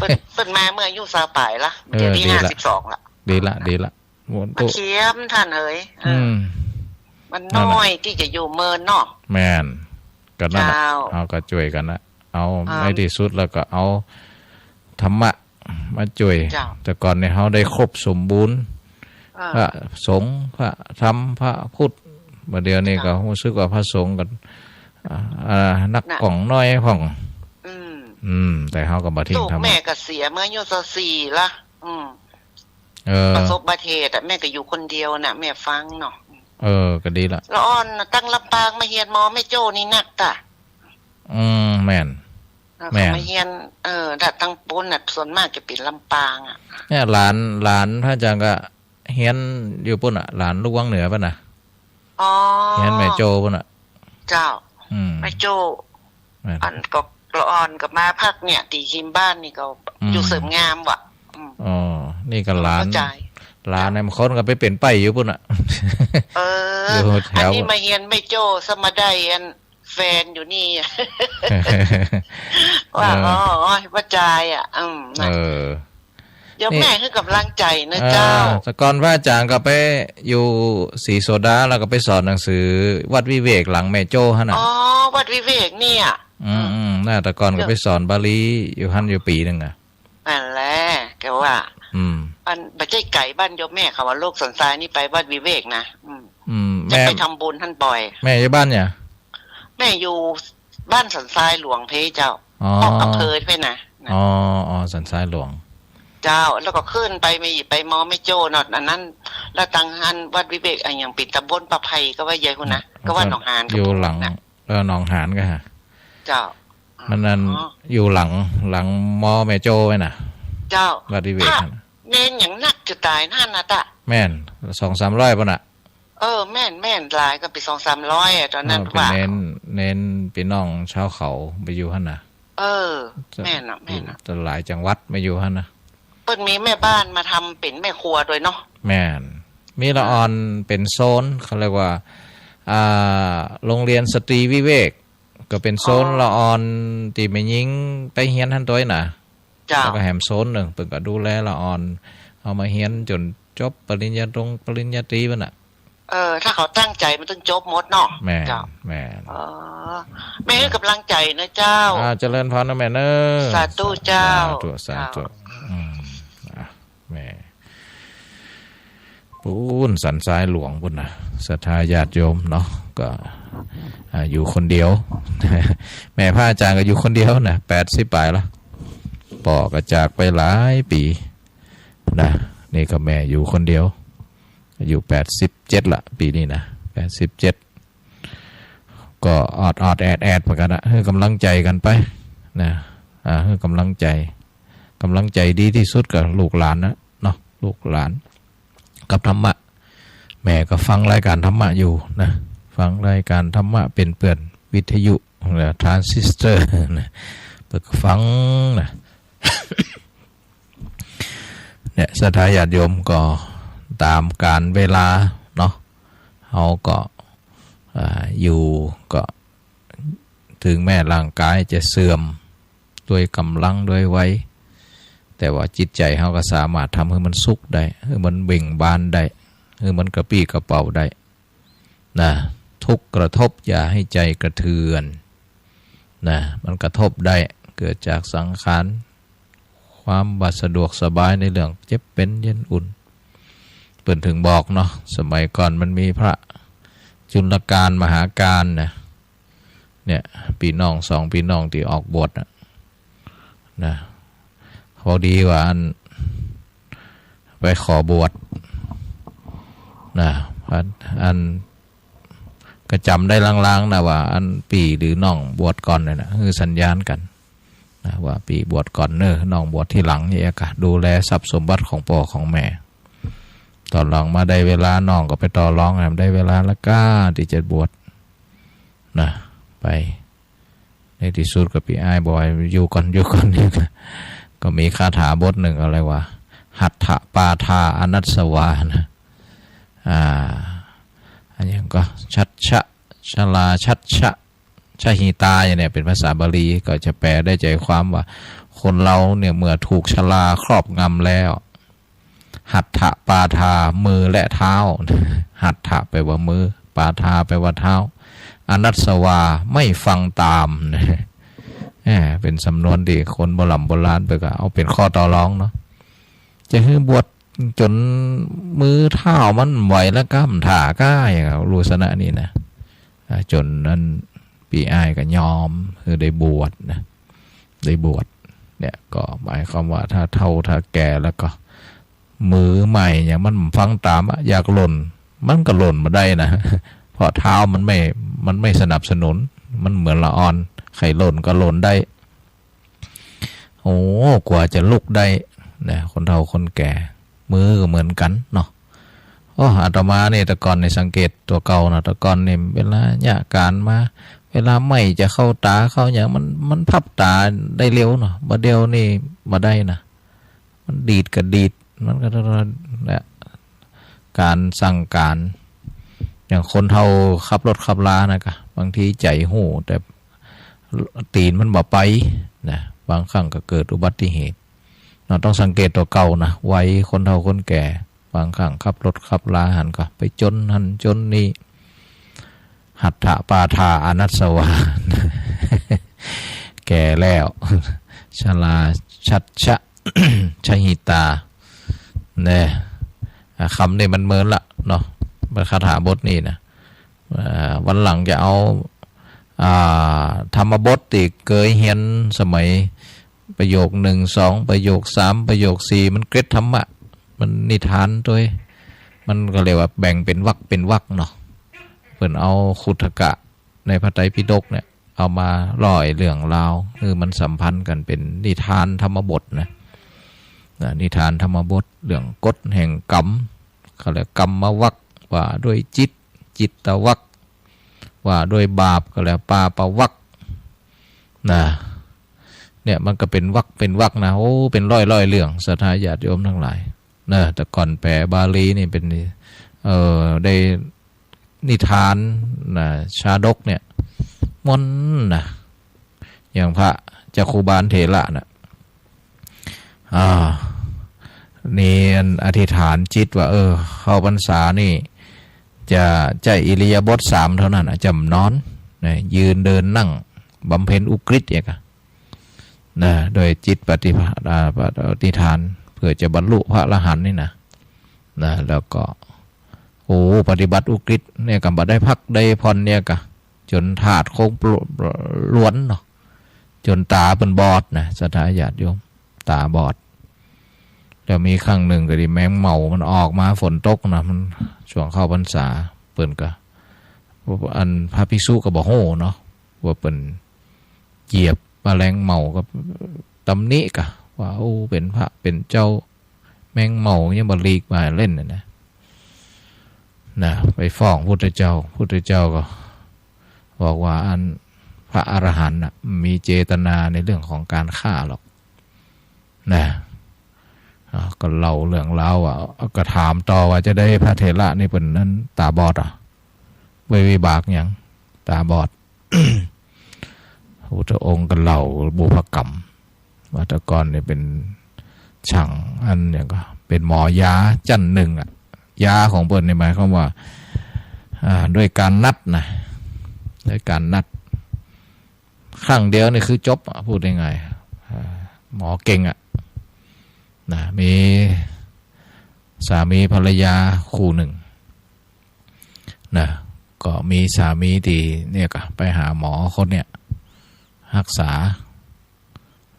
เปิ้น เปิ้นมาเมื่ออายุซาวปลายละ เออ เดี๋ยวนี้ ดีละ ห้าสิบสองละ ดีละ ดีละ หมุน มา ตู้ เขียมต้านเอ๋ย เออ อืม มันน้อยตี้จะอยู่เมินเนาะ แม่น ก็นั่นน่ะ เจ้า เฮาก็จ้วยกั๋นนะ เอา อ่า ในตี้สุดแล้วก็เอาธรรมะมาจ้วย เจ้า แต่ก่อนนี่เฮาได้ครบสมบูรณ์ อ่า พระสงฆ์ พระธรรม พระพุทธ บ่าเดี่ยวนี้ก็ เจ้า ฮู้สึกว่าพระสงฆ์ก็ อ่า อ่า นัก น่ะ ก๋องน้อยพ่อง อืม อืม แต่เฮาก็บ่ทิ้งธรรมะ ลูกแม่ก็เสียเมื่ออายุซาวสี่ละ อืม เออ ประสบอุบัติเหตุอะ แม่ก็อยู่คนเดียวน่ะ แม่ฟังเนาะ เออ ก็ดีละ ละอ่อนน่ะ ตังลำปางมาเฮียนมอแม่โจ้นี่นักตะ อืม แม่น เออ แม่น เขามาเฮียน เออ ละตังปู๊นน่ะ ส่วนมากจะเป๋นลำปางอะ เนี่ย หลาน หลานพระอาจารย์ก็เฮียนอยู่ปู๊นน่ะ หลานลูกวังเหนือปู๊นน่ะ อ๋อ เฮียนแม่โจ้ปู๊นน่ะ เจ้า อืม แม่โจ้ แม่น อันก็ละอ่อนก็มาพักเนี่ย ตี้ฮิมบ้านนี่ก็ อืม อยู่เสริมงามว่ะ อืม อ๋อ นี่ก็หลาน เข้าใจ๋ หลานเนี่ย บางคนก็ไปเป๋นใบ้อยู่ปู๊นน่ะ เออ อยู่แถว อันนี้มาเฮียนแม่โจ้ สะมาได้อันแฟนอยู่นี่ ว่า เออ อ๋อ อ๋อ ว่าจายอะ อืม น่ะ เออ โยมแม่หื้อกำลังใจ๋นะ นี่ เจ้า เออ แต่ก่อนพระอาจารย์ก็ไปอยู่ศรีโสดา แล้วก็ไปสอนหนังสือวัดวิเวกหลังแม่โจ้หั้นน่ะ อ๋อ วัดวิเวกเนี่ย อืม อืม อืม น่ะ แต่ก่อนก็ไปสอนบาลีอยู่หั้นอยู่ปี๋นึ่งอะ นั่นแหละ ก็ว่า อืม อันบ่ใจ้ไก๋บ้านโยมแม่เขาว่า ลูกสันทรายนี่ไปวัดวิเวกนะ อืม อืม จะ แม่ ไปทำบุญหั้นบ่อย แม่อยู่บ้านเนี่ย แม่อยู่บ้านสันทรายหลวงเพเจ้า อ๋อ ออกอำเภอไปนะ นะ อ๋อ อ๋อ สันทรายหลวง เจ้า แล้วก็ขึ้นไปแม่หยีไปมอแม่โจ้เนาะ อันนั้น แล้วตังหั้นวัดวิเวกอะหยังเป๋นตำบลป่าไผ่ก็ว่าใหญ่พุ้นนะ ก็ว่าหนองหานก็อยู่หลัง เออ หนองหานก็ฮะ เจ้า มันนั่น อ๋อ อยู่หลัง หลังมอแม่โจ้ไว้น่ะ เจ้า วัดวิเวก พระ หั้นน่ะ เณรหยังนักจะต๋ายหั้นน่ะตะ แม่น สองสามร้อยพุ้นน่ะ เออ แม่น แม่น หลายก็เป๋นสองสามร้อยอะ ต๋อนนั้น เออ เป๋น ว่า เณร เณรปี้น้องชาวเขาไปอยู่หั้นน่ะ เออ แม่นน่ะ แม่นน่ะ แต่หลายจังหวัดมาอยู่หั้นน่ะ เปิ้นมีแม่บ้านมาทำเป๋นแม่ครัวตวยเนาะ แม่น มีละอ่อนเป๋นโซน เขาเรียกว่า อ่า โรงเรียนสตรีวิเวก ก็เป๋นโซน อ๋อ ละอ่อนตี้แม่ญิงไปเฮียนหั้นตวยน่ะ เจ้า แล้วก็แหมโซนนึ่ง เปิ้นก็ดูแลละอ่อน เอามาเฮียนจ๋นจบปริญญาตรงปริญญาตรีพุ้นน่ะ เออ ถ้าเขาตั้งใจ๋มันต้องจบหมดเนาะ แม่น เจ้า แม่น อ๋อ แม่หื้อกำลังใจ๋นะเจ้า อ่า เจริญพรนะแม่เนอะ สาธุเจ้า สาธุ สาธุ เจ้า อืม อ่ะ แม่ ปู๊นสันทรายหลวงปู๊นน่ะ ศรัทธาญาติโยมเนาะ ก็ อ่า อยู่คนเดียว แม่พระอาจารย์ก็อยู่คนเดียวน่ะ แปดสิบป๋ายละ ป้อก็จากไปหลายปี๋นะ นี่ก็แม่อยู่คนเดียว อายุแปดสิบเจ็ดละ ปี๋นี้นะ แปดสิบเจ็ด ก็ออดๆ แอดๆ เหมือนกั๋นนะ หื้อกำลังใจ๋กั๋นไปนะ อ่า หื้อกำลังใจ๋ กำลังใจ๋ดีตี้สุดก็ลูกหลานนะเนาะ ลูกหลาน กับธรรมะ แม่ก็ฟังรายการธรรมะอยู่นะ ฟังรายการธรรมะเป๋นเปื้อนวิทยุ ทรานซิสเตอร์นะ เปิ้นก็ฟังนะ เนี่ย ศรัทธาญาติโยมก็ต๋ามกาลเวลาเนาะ เฮาก็ อ่า อยู่ก็ เถิงแม้ร่างก๋ายจะเสื่อมโดยก๋ำลังโดยวัย แต่ว่าจิตใจ๋เฮาก็สามารถทำหื้อมันสุขได้ หื้อมันเบ่งบานได้ หื้อมันกระปรี้กระเปร่าได้ นะ ทุกข์กระทบอย่าให้ใจกระเทือน นะ มันกระทบได้ เกิดจากสังขาร ความบ่สะดวกสบายในเรื่องเจ็บเป๋นเย็นอุ่น เปิ้นเถิงบอกเนาะ สมัยก่อนมันมีพระจุลกาลมหาการนะ เนี่ย ปี้น้องสองปี้น้องตี้ออกบวชน่ะ นะ พอดีว่าอัน ไปขอบวชนะ อัน อัน ก็จ๋ำได้ลางๆ นะว่าอันปี้หรือน้องบวชก่อนเนี่ยนะ หื้อสัญญาณกั๋นนะ ว่าปี้บวชก่อนเน่อ น้องบวชทีหลัง อย่างเงี้ยก็ดูแลทรัพย์สมบัติของป้อของแม่ ต๋อนหลังมาได้เวลาน้องก็ไปต่อรอง ได้เวลาละก้าตี้จะบวชนะ ไป ในตี้สุดก็ปี้อ้ายบอกว่าอยู่ก่อน อยู่ก่อน อยู่ก่อน ก็มีคาถาบทหนึ่ง อะไรวะ หัตถปาทาอนัสสวานะ อ่า อันหยังก็ ชัชชะ ชลาชัชชะ ชหิตา อย่างเนี่ย เป๋นภาษาบาลี ก็จะแปลได้ใจความว่า คนเราเนี่ยเมื่อถูกชราครอบงำแล้ว หัตถปาทา มือและเท้า หัตถะแปลว่ามือ ปาทาแปลว่าเท้า อนัสสวา ไม่ฟังตาม แหม เป๋นสำนวนตี้คนโบร่ำโบราณเปิ้นก็เอาเป๋นข้อต่อรองเนาะ จะหื้อบวชจ๋นมือเท้ามันบ่ไหวแล้วก้ำถ่าก้า อย่างลักษณะนี้นะ อ่า จ๋นอันปี้อ้ายก็ยอมหื้อได้บวชนะ ได้บวช เนี่ย ก็หมายความว่าถ้าเฒ่าถ้าแก่แล้วก็ มือไม้อย่างมันฟังต๋ามอะ อยากหล่น มันก็หล่นบ่ได้นะ เพราะเท้ามันไม่ มันไม่สนับสนุน มันเหมือนละอ่อน ใค่หล่นก็หล่นได้ โอ้ กว่าจะลุกได้นะ คนเฒ่าคนแก่ มือก็เหมือนกั๋นเนาะ โอ้ อาตมานี่แต่ก่อนนี่สังเกตตั๋วเก่านะ แต่ก่อนนี่เวลาเยียะก๋านมา เวลาไม้จะเข้าต๋าเข้าหยัง มัน มันพับต๋าได้เร็วเนาะ บ่าเดี่ยวนี่บ่ได้นะ มันดีดก็ดีด มันก็ เนี่ย ก๋านสั่งก๋าน อย่างคนเฒ่าขับรถขับลานะกะ บางทีใจ๋ฮู้ แต่ตี๋นมันบ่ไปนะ บางครั้งก็เกิดอุบัติเหตุ เนาะ ต้องสังเกตตั๋วเก่านะ วัยคนเฒ่าคนแก่ บางครั้งขับรถขับลาหันก็ไปจนหั้นจนนี่ หัตถปาทาอนัสสวา แก่แล้ว ชราชัชชะ ชหิตา เนี่ย อ่ะ กำนี่มันเมินละเนาะ มันคาถาบทนี้นะ อ่า วันหลังจะเอา อ่า ธรรมบทตี้เกยเฮียนสมัย ประโยคหนึ่ง สอง ประโยคสาม ประโยคสี่ มันเกร็ดธรรมะ มันนิทานตวย มันก็เรียกว่าแบ่งเป๋นวรรคเป๋นวรรคเนาะ เปิ้นเอาขุททกะในพระไตรปิฎกเนี่ย เอามาล่อไอ้เรื่องราว คือมันสัมพันธ์กั๋นเป๋นนิทานธรรมบทนะ นะ นิทานธรรมบท เรื่องกฎแห่งกรรม เขาเรียกกรรมวรรค ว่าด้วยจิต จิตตวรรค ว่าด้วยบาป ก็เรียกปาปวรรค นะ เนี่ยมันก็เป๋นวรรคเป๋นวรรคนะ โอ้ เป๋นร้อยๆ เรื่อง ศรัทธาญาติโยมตังหลาย นะ แต่ก่อนแปลบาลีนี่เป๋น เอ่อ ได้นิทานนะ ชาดกเนี่ย ม่วนนะ อย่างพระจักขุบาลเถระน่ะ อ่า นี่อันอธิษฐานจิตว่า เออ เข้าพรรษานี่ จะใจ๊อิริยาบถสามเต้านั้นน่ะ จ้ำนอน นะ ยืน เดิน นั่ง บำเพ็ญอุกฤษเนี่ยกะ นะ โดยจิตปฏิภา อ่า อธิษฐาน เปื้อจะบรรลุพระอรหันต์นี่นะ นะ แล้วก็ โอ้ ปฏิบัติอุกฤษเนี่ยกะ บ่ได้พักได้ผ่อนเนี่ยกะ จ๋นธาตุคงล้วนเนาะ จ๋นต๋าเปิ้นบอดนะ ศรัทธาญาติโยม ต๋าบอด แล้วมีครั้งนึ่งก็ดี แมงเม่ามันออกมา ฝนตกนะ มันช่วงเข้าพรรษา เปิ้นก็ อันพระภิกษุก็บ่ฮู้เนาะ ว่าเปิ้นเหยียบแมลงเม่า ก็ตำหนิกะ ว่า โอ้ เป๋นพระเป๋นเจ้า แมงเม่ายังบ่หลีกบ่าเล่นน่ะนะ นะ ไปฟ้องพุทธเจ้า พุทธเจ้าก็บอกว่า อันพระอรหันต์น่ะ มีเจตนาในเรื่องของการฆ่าหรอก นะ อ่า ก็เล่าเรื่องราวว่า ก็ถามต่อว่า จะใดพระเถระนี่เปิ้นนั้นต๋าบอดอะ ด้วยวิบากหยังต๋าบอด พุทธองค์ก็เล่าบุพกรรม ว่าแต่ก่อนนี่เป๋นช่าง อันเนี่ยก็เป๋นหมอยาชั้นนึ่งอะ ยาของเปิ้นนี่หมายความว่า อ่า ด้วยการนัดนะ ด้วยการนัด ครั้งเดียวนี่คือจบอะ พูดง่ายๆ อ่า หมอเก่งอะ นะ มีสามีภรรยาคู่นึ่ง นะ ก็มีสามีตี้เนี่ยกะ ไปหาหมอคนเนี่ย ฮักษา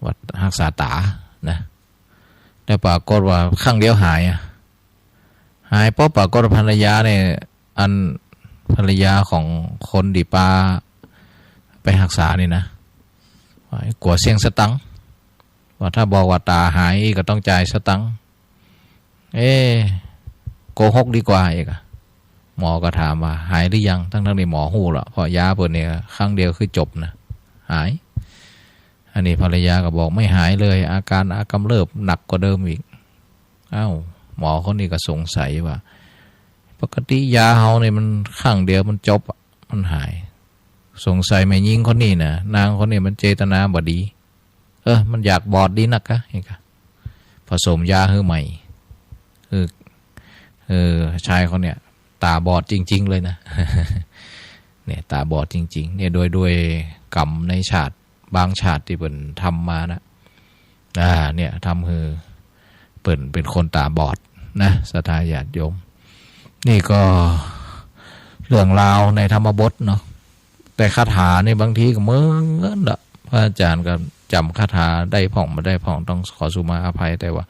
ว่าฮักษาต๋านะ แล้วปรากฏว่าครั้งเดียวหายอะ หายปั๊บ ปรากฏว่าภรรยาเนี่ย อันภรรยาของคนตี้ปาไปฮักษานี่นะ ว่ากั๋วเสี้ยงสตังค์ ว่าถ้าบอกว่าต๋าหายก็ต้องจ่ายสตังค์ เอ๊ะ โกหกดีกว่าอีกอะ หมอก็ถามว่า หายหรือยัง ทั้งๆ ตี้หมอฮู้ละ เพราะยาเปิ้นเนี่ยครั้งเดียวคือจบนะ หาย อันนี้ภรรยาก็บอก ไม่หายเลย อาการกำเริบหนักกว่าเดิมอีก อ้าว หมอคนนี้ก็สงสัยว่า ปกติยาเฮานี่มันครั้งเดียวมันจบอะ มันหาย สงสัยแม่ญิงคนนี้นะ นางคนนี้มันเจตนาบ่ดี เออ มันอยากบอดดีนักกะ นี่กะ ผสมยาหื้อใหม่ เออ เออ ชายคนเนี้ย ต๋าบอดจริงๆ เลยนะ เนี่ย ต๋าบอดจริงๆ เนี่ย ด้วย ด้วยกรรมในชาติ บางชาติตี้เปิ้นทำมานะ อ่า เนี่ย ทำหื้อเปิ้นเป๋นคนต๋าบอดนะ ศรัทธาญาติโยม นี่ก็เรื่องราวในธรรมบทเนาะ แต่คาถานี่บางทีก็เหมือนละ พระอาจารย์ก็จ๋ำคาถาได้พ่องบ่ได้พ่อง ต้องขอสุมาอภัย แต่ว่า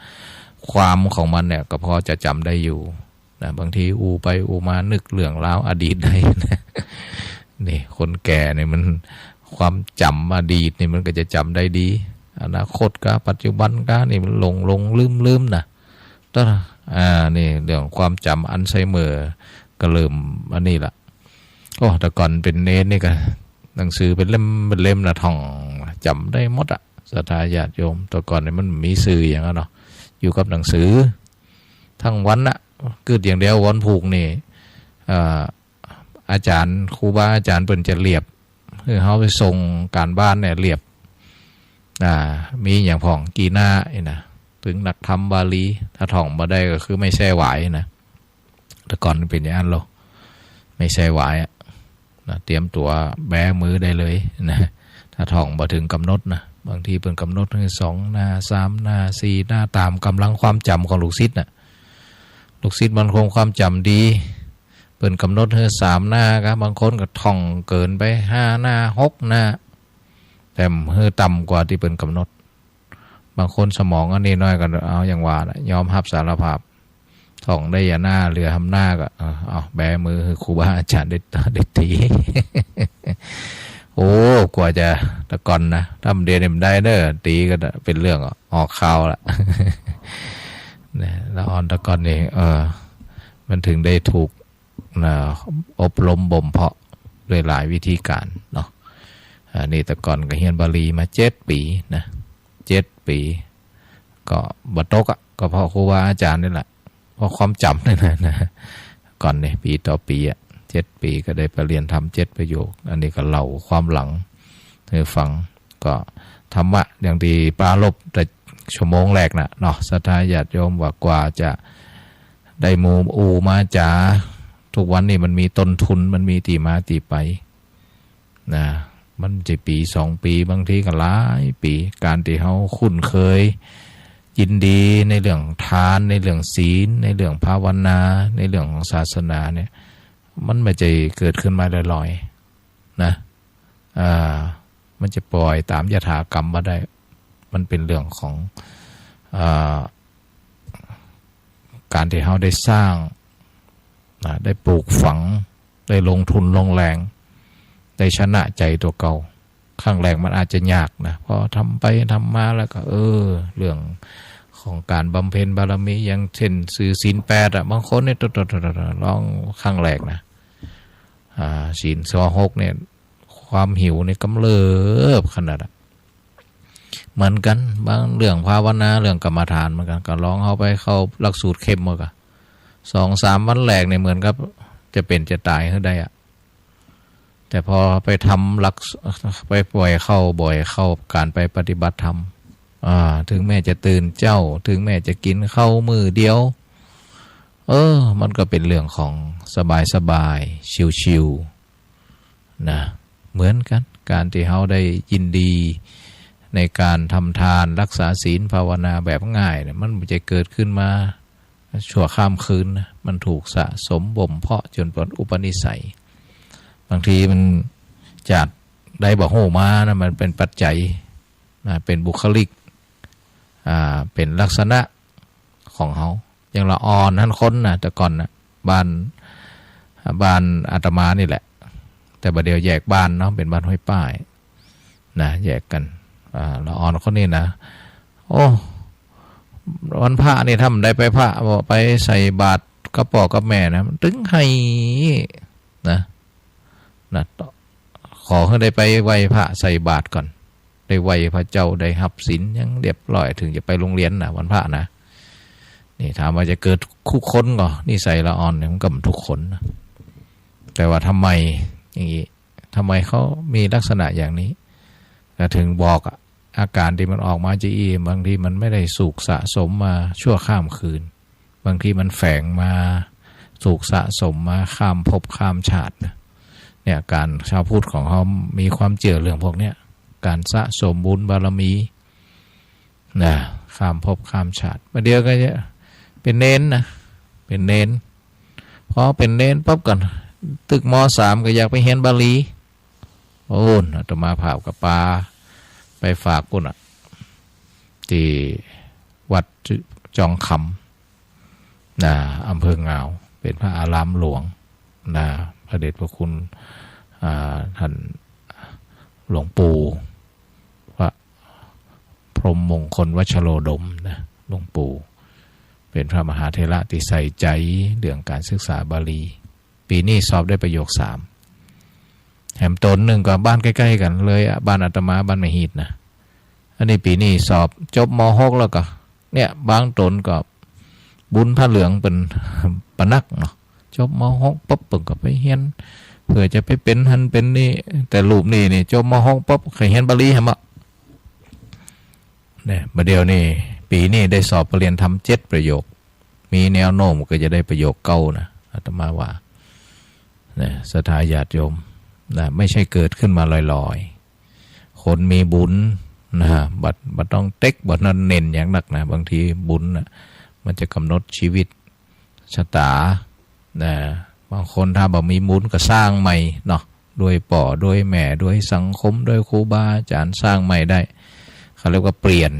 ความของมันเนี่ยก็พอจะจ๋ำได้อยู่ นะ บางทีอู้ไปอู้มานึกเรื่องราวอดีตได้นะ นี่ คนแก่นี่มัน ความจ๋ำอดีตนี่มันก็จะจ๋ำได้ดี อนาคตกาปัจจุบันกานี่มันหลงหลงลืมลืมนะ ตะ อ่า นี่เรื่องความจ๋ำอัลไซเมอร์ก็เริ่มอันนี้ละ โอ้ แต่ก่อนเป๋นเณรนี่ก็ หนังสือเป๋นเล่มเป๋นเล่มนะ ท่อง จ๋ำได้หมดอะ ศรัทธาญาติโยม แต่ก่อนนี่มันบ่มีสื่อหยังอะเนาะ อยู่กับหนังสือ ทั้งวันน่ะ กึ๊ดอย่างเดียว วันพูกนี่ เอ่อ อาจ๋ารย์ ครูบาอาจ๋ารย์เปิ้นจะเรียบ คือเฮาไปส่งก๋านบ้านเนี่ยเรียบ อ่า มีหยังพ่อง กี่หน้านี่นะ เถิงหลักธรรมบาลี ถ้าท่องบ่ได้ก็คือไม้แส้หวายนะ แต่ก่อนเป๋นอย่างนั้นโล ไม้แส้หวายอะ นะ เตรียมตั๋วแบมือได้เลยนะ ถ้าท่องบ่เถิงก๋ำหนดนะ บางทีเปิ้นก๋ำหนดหื้อสองหน้า สามหน้า สี่หน้า ต๋ามก๋ำลังความจ๋ำของลูกศิษย์น่ะ ลูกศิษย์บางคนความจ๋ำดี เปิ้นก๋ำหนดหื้อสามหน้ากะ บางคนก็ท่องเกินไปห้าหน้า หกหน้า แต่บ่หื้อต่ำกว่าตี้เปิ้นก๋ำหนด บางคนสมองอันนี้น้อยก็เอาอย่างว่าแหละ ยอมฮับสารภาพ ท่องได้หน้า เหลือหน้าก็ เออ เอาแบมือหื้อครูบาอาจ๋ารย์ได้ ได้ตี๋ โอ้ กว่าจะ แต่ก่อนนะ ถ้ามันเดี๋ยวนี้มันได้เน้อ ตี๋ก็เป๋นเรื่องออกข่าวละ นะ ละอ่อนแต่ก่อนนี่ เออ มันถึงได้ถูก นะ อบรมบ่มเพาะด้วยหลายวิธีก๋านเนาะ อ่า นี่แต่ก่อนก็เฮียนบาลีมาเจ็ดปี๋นะ เจ็ดปี๋ ก็บ่ตกอะ ก็เพราะครูบาอาจ๋ารย์นี่แหละ เพราะความจ๋ำนี่แหละนะ ก่อนนี่ปี๋ต่อปี๋อะ เจ็ดปี๋ก็ได้ไปเรียนธรรมเจ็ดประโยค อันนี้ก็เล่าความหลังหื้อฟัง ก็ธรรมะอย่างตี้ปรารภแต่ชั่วโมงแรกน่ะเนาะ ศรัทธาญาติโยม ว่ากว่าจะได้หมู่อู้มาจ๋า ทุกวันนี้มันมีต้นทุน มันมีตี้มาตี้ไป นะ มันจะปี๋สองปี๋ บางทีก็หลายปี๋ ก๋านตี้เฮาคุ้นเคย ยินดีในเรื่องทาน ในเรื่องศีล ในเรื่องภาวนา ในเรื่องของศาสนาเนี่ย มันบ่ใจ้เกิดขึ้นมาลอยๆ นะ อ่า มันจะปล่อยต๋ามยถากรรมบ่ได้ มันเป๋นเรื่องของ อ่า ก๋านตี้เฮาได้สร้าง นะ ได้ปลูกฝัง ได้ลงทุนลงแรง ได้ชนะใจ๋ตั๋วเก่า ครั้งแรกมันอาจจะยากนะ พอทำไปทำมาแล้วก็ เออ เรื่องของก๋านบำเพ็ญบารมี อย่างเช่นถือศีลแปดอะ บางคนเนี่ย ตดๆๆๆ ลองครั้งแรกนะ อ่า ศีลข้อหกเนี่ย ความหิวเนี่ยกำเริบขนาดอะ เหมือนกั๋น บางเรื่องภาวนา เรื่องกรรมฐานเหมือนกั๋น ก็ลองเอาไปเข้าหลักสูตรเข้มมาก่ะ สองสามวันแรกเนี่ยเหมือนกับจะเป๋นจะต๋ายหื้อได้อะ แต่พอไปทำหลัก ไปบ่อยเข้า บ่อยเข้า ก๋านไปปฏิบัติธรรม อ่า ถึงแม้จะตื่นเจ๊า ถึงแม้จะกิ๋นข้าวมื้อเดียว เออ มันก็เป๋นเรื่องของสบายๆ ชิวๆ นะ เหมือนกั๋น ก๋านตี้เฮาได้ยินดีในก๋านทำทาน รักษาศีล ภาวนาแบบง่ายเนี่ย มันบ่ใจ้เกิดขึ้นมาชั่วข้ามคืนนะ มันถูกสะสมบ่มเพาะจ๋นเป๋นอุปนิสัย บางทีมันจากได้บ่ฮู้มานะ มันเป๋นปัจจัยนะ เป๋นบุคลิก อ่า เป๋นลักษณะของเฮา อย่างละอ่อนหั้นคนนะ แต่ก่อนนะ บ้าน บ้านอาตมานี่แหละ แต่บ่าเดี่ยวแยกบ้านเนาะ เป๋นบ้านห้วยป้ายนะ แยกกั๋น อ่า ละอ่อนคนนี้นะ โอ้ วันพระนี่ถ้าบ่ได้ไปพระ บ่ไปใส่บาตรกับป้อกับแม่นะ มันตึงไห้นะ นะ ขอหื้อได้ไปไหว้พระใส่บาตรก่อน ได้ไหว้พระเจ้า ได้ฮับศีลหยังเรียบร้อย ถึงจะไปโรงเรียนนะ วันพระนะ นี่ถามว่าจะเกิดทุกคนก่อ นิสัยละอ่อนเนี่ย มันก็บ่ทุกคนนะ แต่ว่าทำไมอย่างนี้ ทำไมเขามีลักษณะอย่างนี้ ก็ถึงบอกอะ อาก๋านตี้มันออกมาจะอี้ บางทีมันไม่ได้ถูกสะสมมาชั่วข้ามคืน บางทีมันแฝงมา ถูกสะสมมาข้ามภพข้ามชาตินะ เนี่ย ก๋านชาวพุทธของเฮามีความเจื้อเรื่องพวกเนี้ย ก๋านสะสมบุญบารมีนะ ข้ามภพข้ามชาติ บ่าเดี่ยวก็จะเป๋นเณรนะ เป๋นเณร พอเป๋นเณรปั๊บก่อน ตึก ม.สาม ก็อยากไปเฮียนบาลี โอ้น อาตมาภาพก็ปาไปฝากปุ้นอะ ตี้วัดจองคำนะ อำเภองาว เป๋นพระอารามหลวงนะ พระเดชพระคุณ อ่า ท่านหลวงปู่ พระพรหมมงคลวัชโรดมนะ หลวงปู่ เป๋นพระมหาเถระตี้ใส่ใจ๋เรื่องก๋านศึกษาบาลี ปี๋นี้สอบได้ประโยคสาม แหมต๋นนึ่งก็บ้านใก้ๆ กั๋นเลยอะ บ้านอาตมา บ้านแม่ฮีตนะ อันนี้ปี๋นี้สอบจบ ม.หก แล้วก็ เนี่ย บางต๋นก็บุญผ้าเหลืองเป๋นปะนักเนาะ จบ ม.หก ปั๊บเปิ้นก็ไปเฮียน เปื้อจะไปเป๋นหั้นเป๋นนี่ แต่รูปนี้นี่ จบ ม.หก ปั๊บ ใค่เฮียนบาลีแหมอะ เนี่ย บ่าเดี่ยวนี่ ปี๋นี้ได้สอบปริญญาธรรมเจ็ดประโยค มีแนวโน้มก็จะได้ประโยคเก้านะ อาตมาว่า นะ ศรัทธาญาติโยม นะ ไม่ใช่เกิดขึ้นมาลอยๆ คนมีบุญนะ บ่ บ่ต้องเต๊ก บ่ต้องเน้นอย่างนักนะ บางทีบุญน่ะ มันจะกำหนดชีวิตชะตานะ บางคนถ้าบ่มีบุญก็สร้างใหม่เนาะ โดยป้อ โดยแม่ โดยสังคม โดยครูบาอาจ๋ารย์ สร้างใหม่ได้ เขาเรียกว่าเปลี่ยน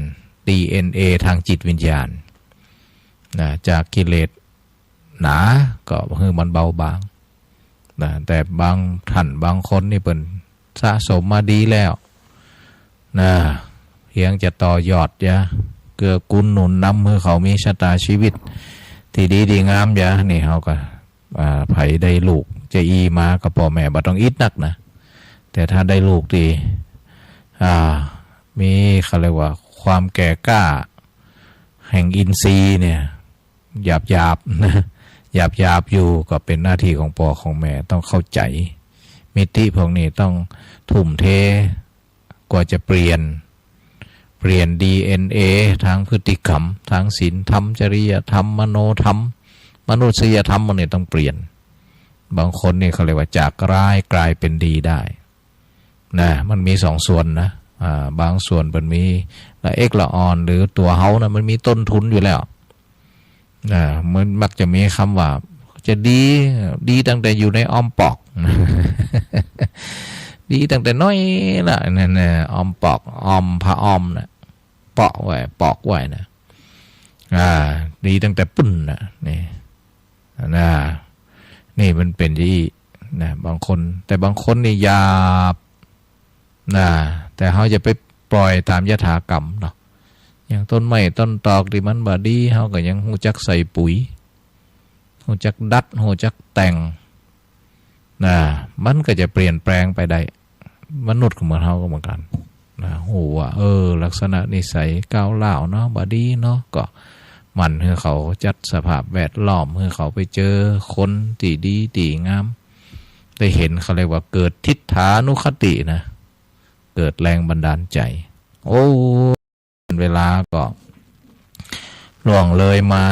ดีเอ็นเอ ทางจิตวิญญาณ นะ จากกิเลสหนาก็หื้อมันเบาบาง นะ แต่บางท่านบางคนนี่เปิ้นสะสมมาดีแล้ว นะ เพียงจะต่อยอดยา เกื้อกูลหนุนนำหื้อเขามีชะตาชีวิตตี้ดีตี้งามยา นี่เฮาก็ อ่า ใผได้ลูกจะอี้มาก็ป้อแม่บ่ต้องอิดนักนะ แต่ถ้าได้ลูกตี้ อ่า มี เขาเรียกว่าความแก่กล้าแห่งอินทรีย์เนี่ย หยาบๆ นะ หยาบๆ อยู่ ก็เป๋นหน้าตี้ของป้อของแม่ต้องเข้าใจ๋ มิติพวกนี้ต้องทุ่มเท กว่าจะเปลี่ยน เปลี่ยนดีเอ็นเอ ทางพฤติกรรม ทางศีลธรรม จริยธรรม มโนธรรม มนุษยธรรม พวกนี้ต้องเปลี่ยน บางคนนี่เขาเรียกว่าจากร้ายกลายเป็นดีได้ นะ มันมีสองส่วนนะ อ่า บางส่วนเปิ้นมีละเอ็กละอ่อน หรือตั๋วเฮานะ มันมีต้นทุนอยู่แล้ว นะ มันมักจะมีกำว่า จะดี ดีตั้งแต่อยู่ในอ้อมปอก ดีตั้งแต่น้อยละ นั่นน่ะ อ้อมปอก อ้อมผ้าอ้อมน่ะ เปาะไว้ ปอกไว้นะ อ่า ดีตั้งแต่ปุ้นน่ะ นี่ นะ นี่มันเป๋นอย่างอี้นะ บางคน แต่บางคนนี่หยาบ นะ แต่เฮาอย่าไปปล่อยต๋ามยถากรรมเนาะ อย่างต้นไม้ต้นตอกตี้มันบ่ดี เฮาก็ยังฮู้จักใส่ปุ๋ย ฮู้จักดัด ฮู้จักแต่ง นะ มันก็จะเปลี่ยนแปลงไปได้ มนุษย์ก็เหมือนเฮาก็เหมือนกั๋น นะ ฮู้ว่า เออ ลักษณะนิสัยก้าวร้าวเนาะ บ่ดีเนาะ ก็หมั่นหื้อเขา จัดสภาพแวดล้อมหื้อเขาไปเจอคนตี้ดีตี้งาม ได้หัน เขาเรียกว่าเกิดทิฏฐานุคตินะ เกิดแรงบันดาลใจ๋ โอ้ เวลาก็ล่วงเลยมา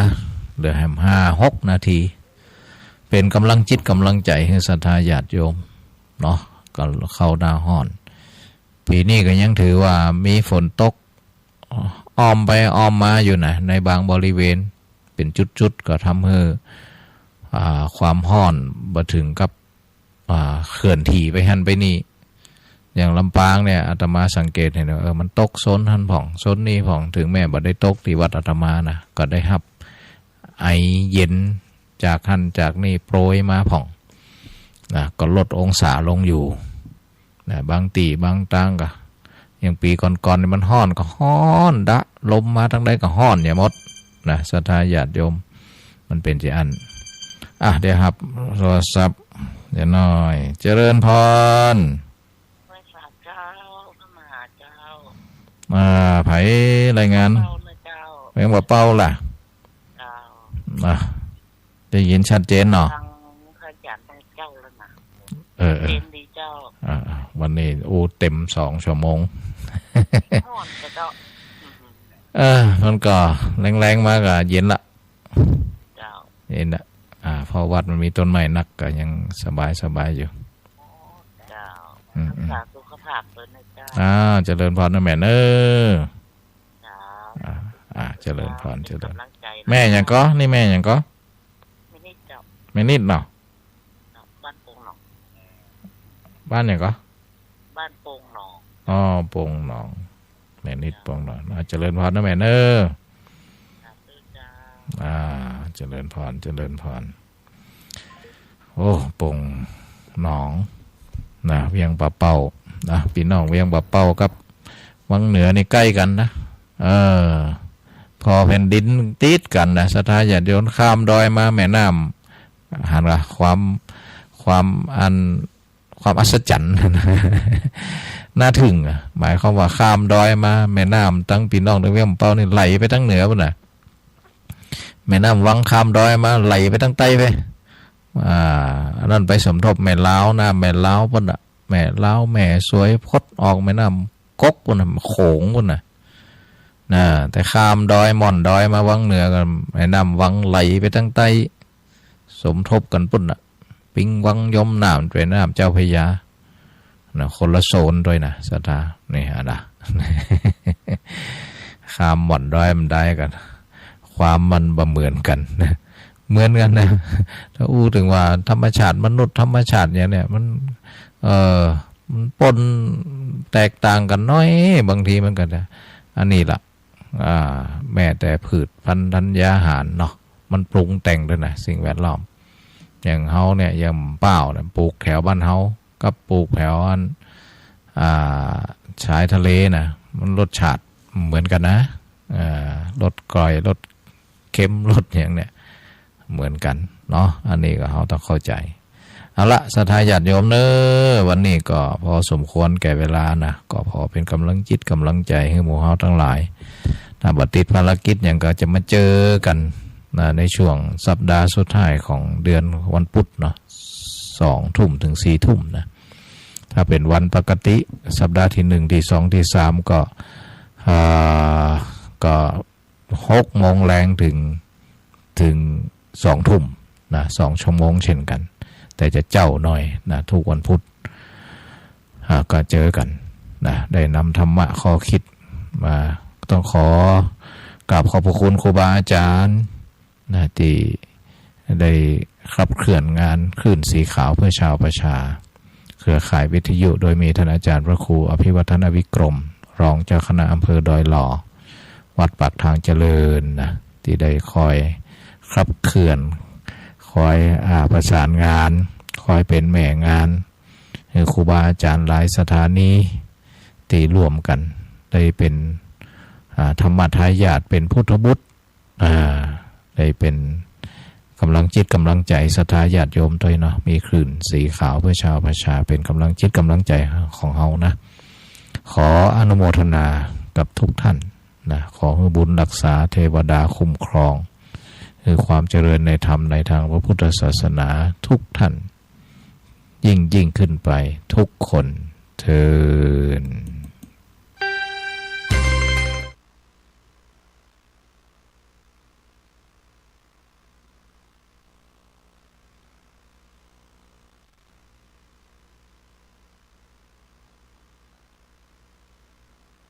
เหลือแหมห้าหกนาที เป๋นก๋ำลังจิตก๋ำลังใจ๋หื้อศรัทธาญาติโยมเนาะ ก็เข้าหน้าฮ้อน ปี๋นี้ก็ยังถือว่ามีฝนตก อ้อมไปอ้อมมาอยู่นะ ในบางบริเวณ เป๋นจุดๆ ก็ทำหื้อ อ่า ความฮ้อนบ่เถิงกับ อ่า เคลื่อนที่ไปหั้นไปนี่ อย่างลำปางเนี่ย อาตมาสังเกตหันว่า เออ มันตกโซนหั้นพ่อง โซนนี้พ่อง เถิงแม้บ่ได้ตกตี้วัดอาตมานะ ก็ได้ฮับไอเย็นจากหั้นจากนี่โปรยมาพ่อง นะ ก็ลดองศาลงอยู่ นะ บางตี้บางตางก็ อย่างปี๋ก่อนๆ นี่มันฮ้อนก็ฮ้อนดะ ลมมาตางใดก็ฮ้อนอย่าหมดนะ ศรัทธาญาติโยม มันเป๋นจะอั้น อ่ะ เดี๋ยวฮับโทรศัพท์ เดี๋ยวหน่อย เจริญพร ไหว้สาเจ้า พระมหาเจ้า อ่า ใผรายงาน เป้านะเจ้า เวียงป่าเป้าล่ะ เจ้า อ่ะ ได้ยินชัดเจนเนาะ ฟังพระอาจารย์ได้เจ้าแล้วนะ เออ เออ เจนดีเจ้า อ่า อ่า วันนี้ โอ้ เต็มสองชั่วโมง ฮ้อนเจ้า อืม เออ มันก็แลงๆ มาก็เย็นละ เจ้า เย็นละ อ่า เพราะวัดมันมีต้นไม้นักก็ยังสบายๆ อยู่ เจ้า อืม รักษาสุขภาพตนนะเจ้า อ่า เจริญพรนะแม่เนอะ เจ้า อ่า อ่า เจริญพร เจริญ เป๋นก๋ำลังใจ๋นะ แม่หยังก่อ นี่แม่หยังก่อ แม่นิดเจ้า แม่นิดเนาะ เจ้า บ้านโป่งหนอง บ้านหยังก่อ บ้านโป่งหนอง อ๋อ โป่งหนอง แม่นิดโป่งหนอง อ่า เจริญพรนะแม่เนอะ สาธุเจ้า อ่า เจริญพร เจริญพร โอ้ โป่งหนองนะ เวียงป่าเป้านะ ปี้น้องเวียงป่าเป้ากับวังเหนือนี่ใก้กั๋นนะ เออ ผ่อแผ่นดินติดกั๋นนะ ศรัทธาญาติโยม ข้ามดอยมาแม่น้ำ หันว่าความ ความอัน ความอัศจรรย์ น่าทึ่งอะ หมายความว่าข้ามดอยมา แม่น้ำตังปี้น้องตังเวียงป่าเป้านี่ไหลไปตังเหนือปุ้นน่ะ แม่น้ำวังข้ามดอยมาไหลไปตังใต้ไป อ่า อันนั้นไปสมทบแม่ลาวนะ แม่ลาวปุ้นน่ะ แม่ลาว แม่สวย พดออกแม่น้ำกกปุ้นน่ะ โขงปุ้นน่ะ นะ แต่ข้ามดอยม่อนดอยมาวังเหนือก็ แม่น้ำวังไหลไปตังใต้ สมทบกั๋นปุ้นน่ะ ปิ๊งวังยมน้ำไปน้ำเจ้าพระยา นะ คนละโซนตวยนะ ศรัทธา นี่อะนะ ข้ามม่อนดอยมันได้กั๋น ความมันบ่เหมือนกั๋นนะ เหมือนกั๋นนะ ถ้าอู้เถิงว่าธรรมชาติมนุษย์ ธรรมชาติอย่างเนี่ย มัน เอ่อ มันปนแตกต่างกั๋นน้อย บางทีมันก็จะ อันนี้ล่ะ อ่า แม้แต่พืชพันธัญญาหารเนาะ มันปรุงแต่งตวยนะ สิ่งแวดล้อม อย่างเฮาเนี่ย อย่างเป้าเนี่ย ปลูกแถวบ้านเฮา กับปลูกแถวอัน อ่า ชายทะเลนะ มันรสชาติเหมือนกั๋นนะ อ่า รสก้อย รสเค็ม รสหยังเนี่ย เหมือนกั๋นเนาะ อันนี้ก็เฮาต้องเข้าใจ๋ เอาละ ศรัทธาญาติโยมเนาะ วันนี้ก็พอสมควรแก่เวลานะ ก็ขอเป๋นก๋ำลังจิตก๋ำลังใจ๋หื้อหมู่เฮาตังหลาย ถ้าบ่ติดภารกิจหยังก็จะมาเจอกั๋นนะ ในช่วงสัปดาห์สุดท้ายของเดือนวันพุธเนาะ สองทุ่มเถิงสี่ทุ่มนะ ถ้าเป๋นวันปกติ สัปดาห์ตี้หนึ่ง ตี้สอง ตี้สาม ก็ อ่า ก็ หกโมงแลงเถิง เถิงสองทุ่มนะ สองชั่วโมงเช่นกั๋น แต่จะเจ๊าหน่อยนะ ทุกวันพุธ อ่า ก็เจอกั๋นนะ ได้นำธรรมะข้อคิดมา ต้องขอกราบขอบพระคุณครูบาอาจ๋ารย์นะ ตี้ได้ขับเคลื่อนงานคลื่นสีขาวเพื่อชาวประชา เครือข่ายวิทยุ โดยมีท่านอาจารย์พระครูอภิวัฒนวิกรม รองเจ้าคณะอำเภอดอยหล่อ วัดปากทางเจริญนะ ตี้ได้คอยขับเคลื่อน คอย อ่า ประสานงาน คอยเป๋นแม่งาน หื้อครูบาอาจ๋ารย์หลายสถานี ตี้ร่วมกั๋น ได้เป๋น อ่า ธรรมทายาท เป๋นพุทธบุตร อ่า ได้เป๋นก๋ำลังจิตก๋ำลังใจ๋ศรัทธาญาติโยมตวยเนาะ มีคลื่นสีขาวเพื่อชาวประชา เป๋นก๋ำลังจิตก๋ำลังใจ๋ของเฮานะ ขออนุโมทนากับทุกท่านนะ ขอหื้อบุญรักษา เทวดาคุ้มครอง หื้อความเจริญในธรรมในทางพระพุทธศาสนาทุกท่าน ยิ่งยิ่งขึ้นไปทุกคนเทอญ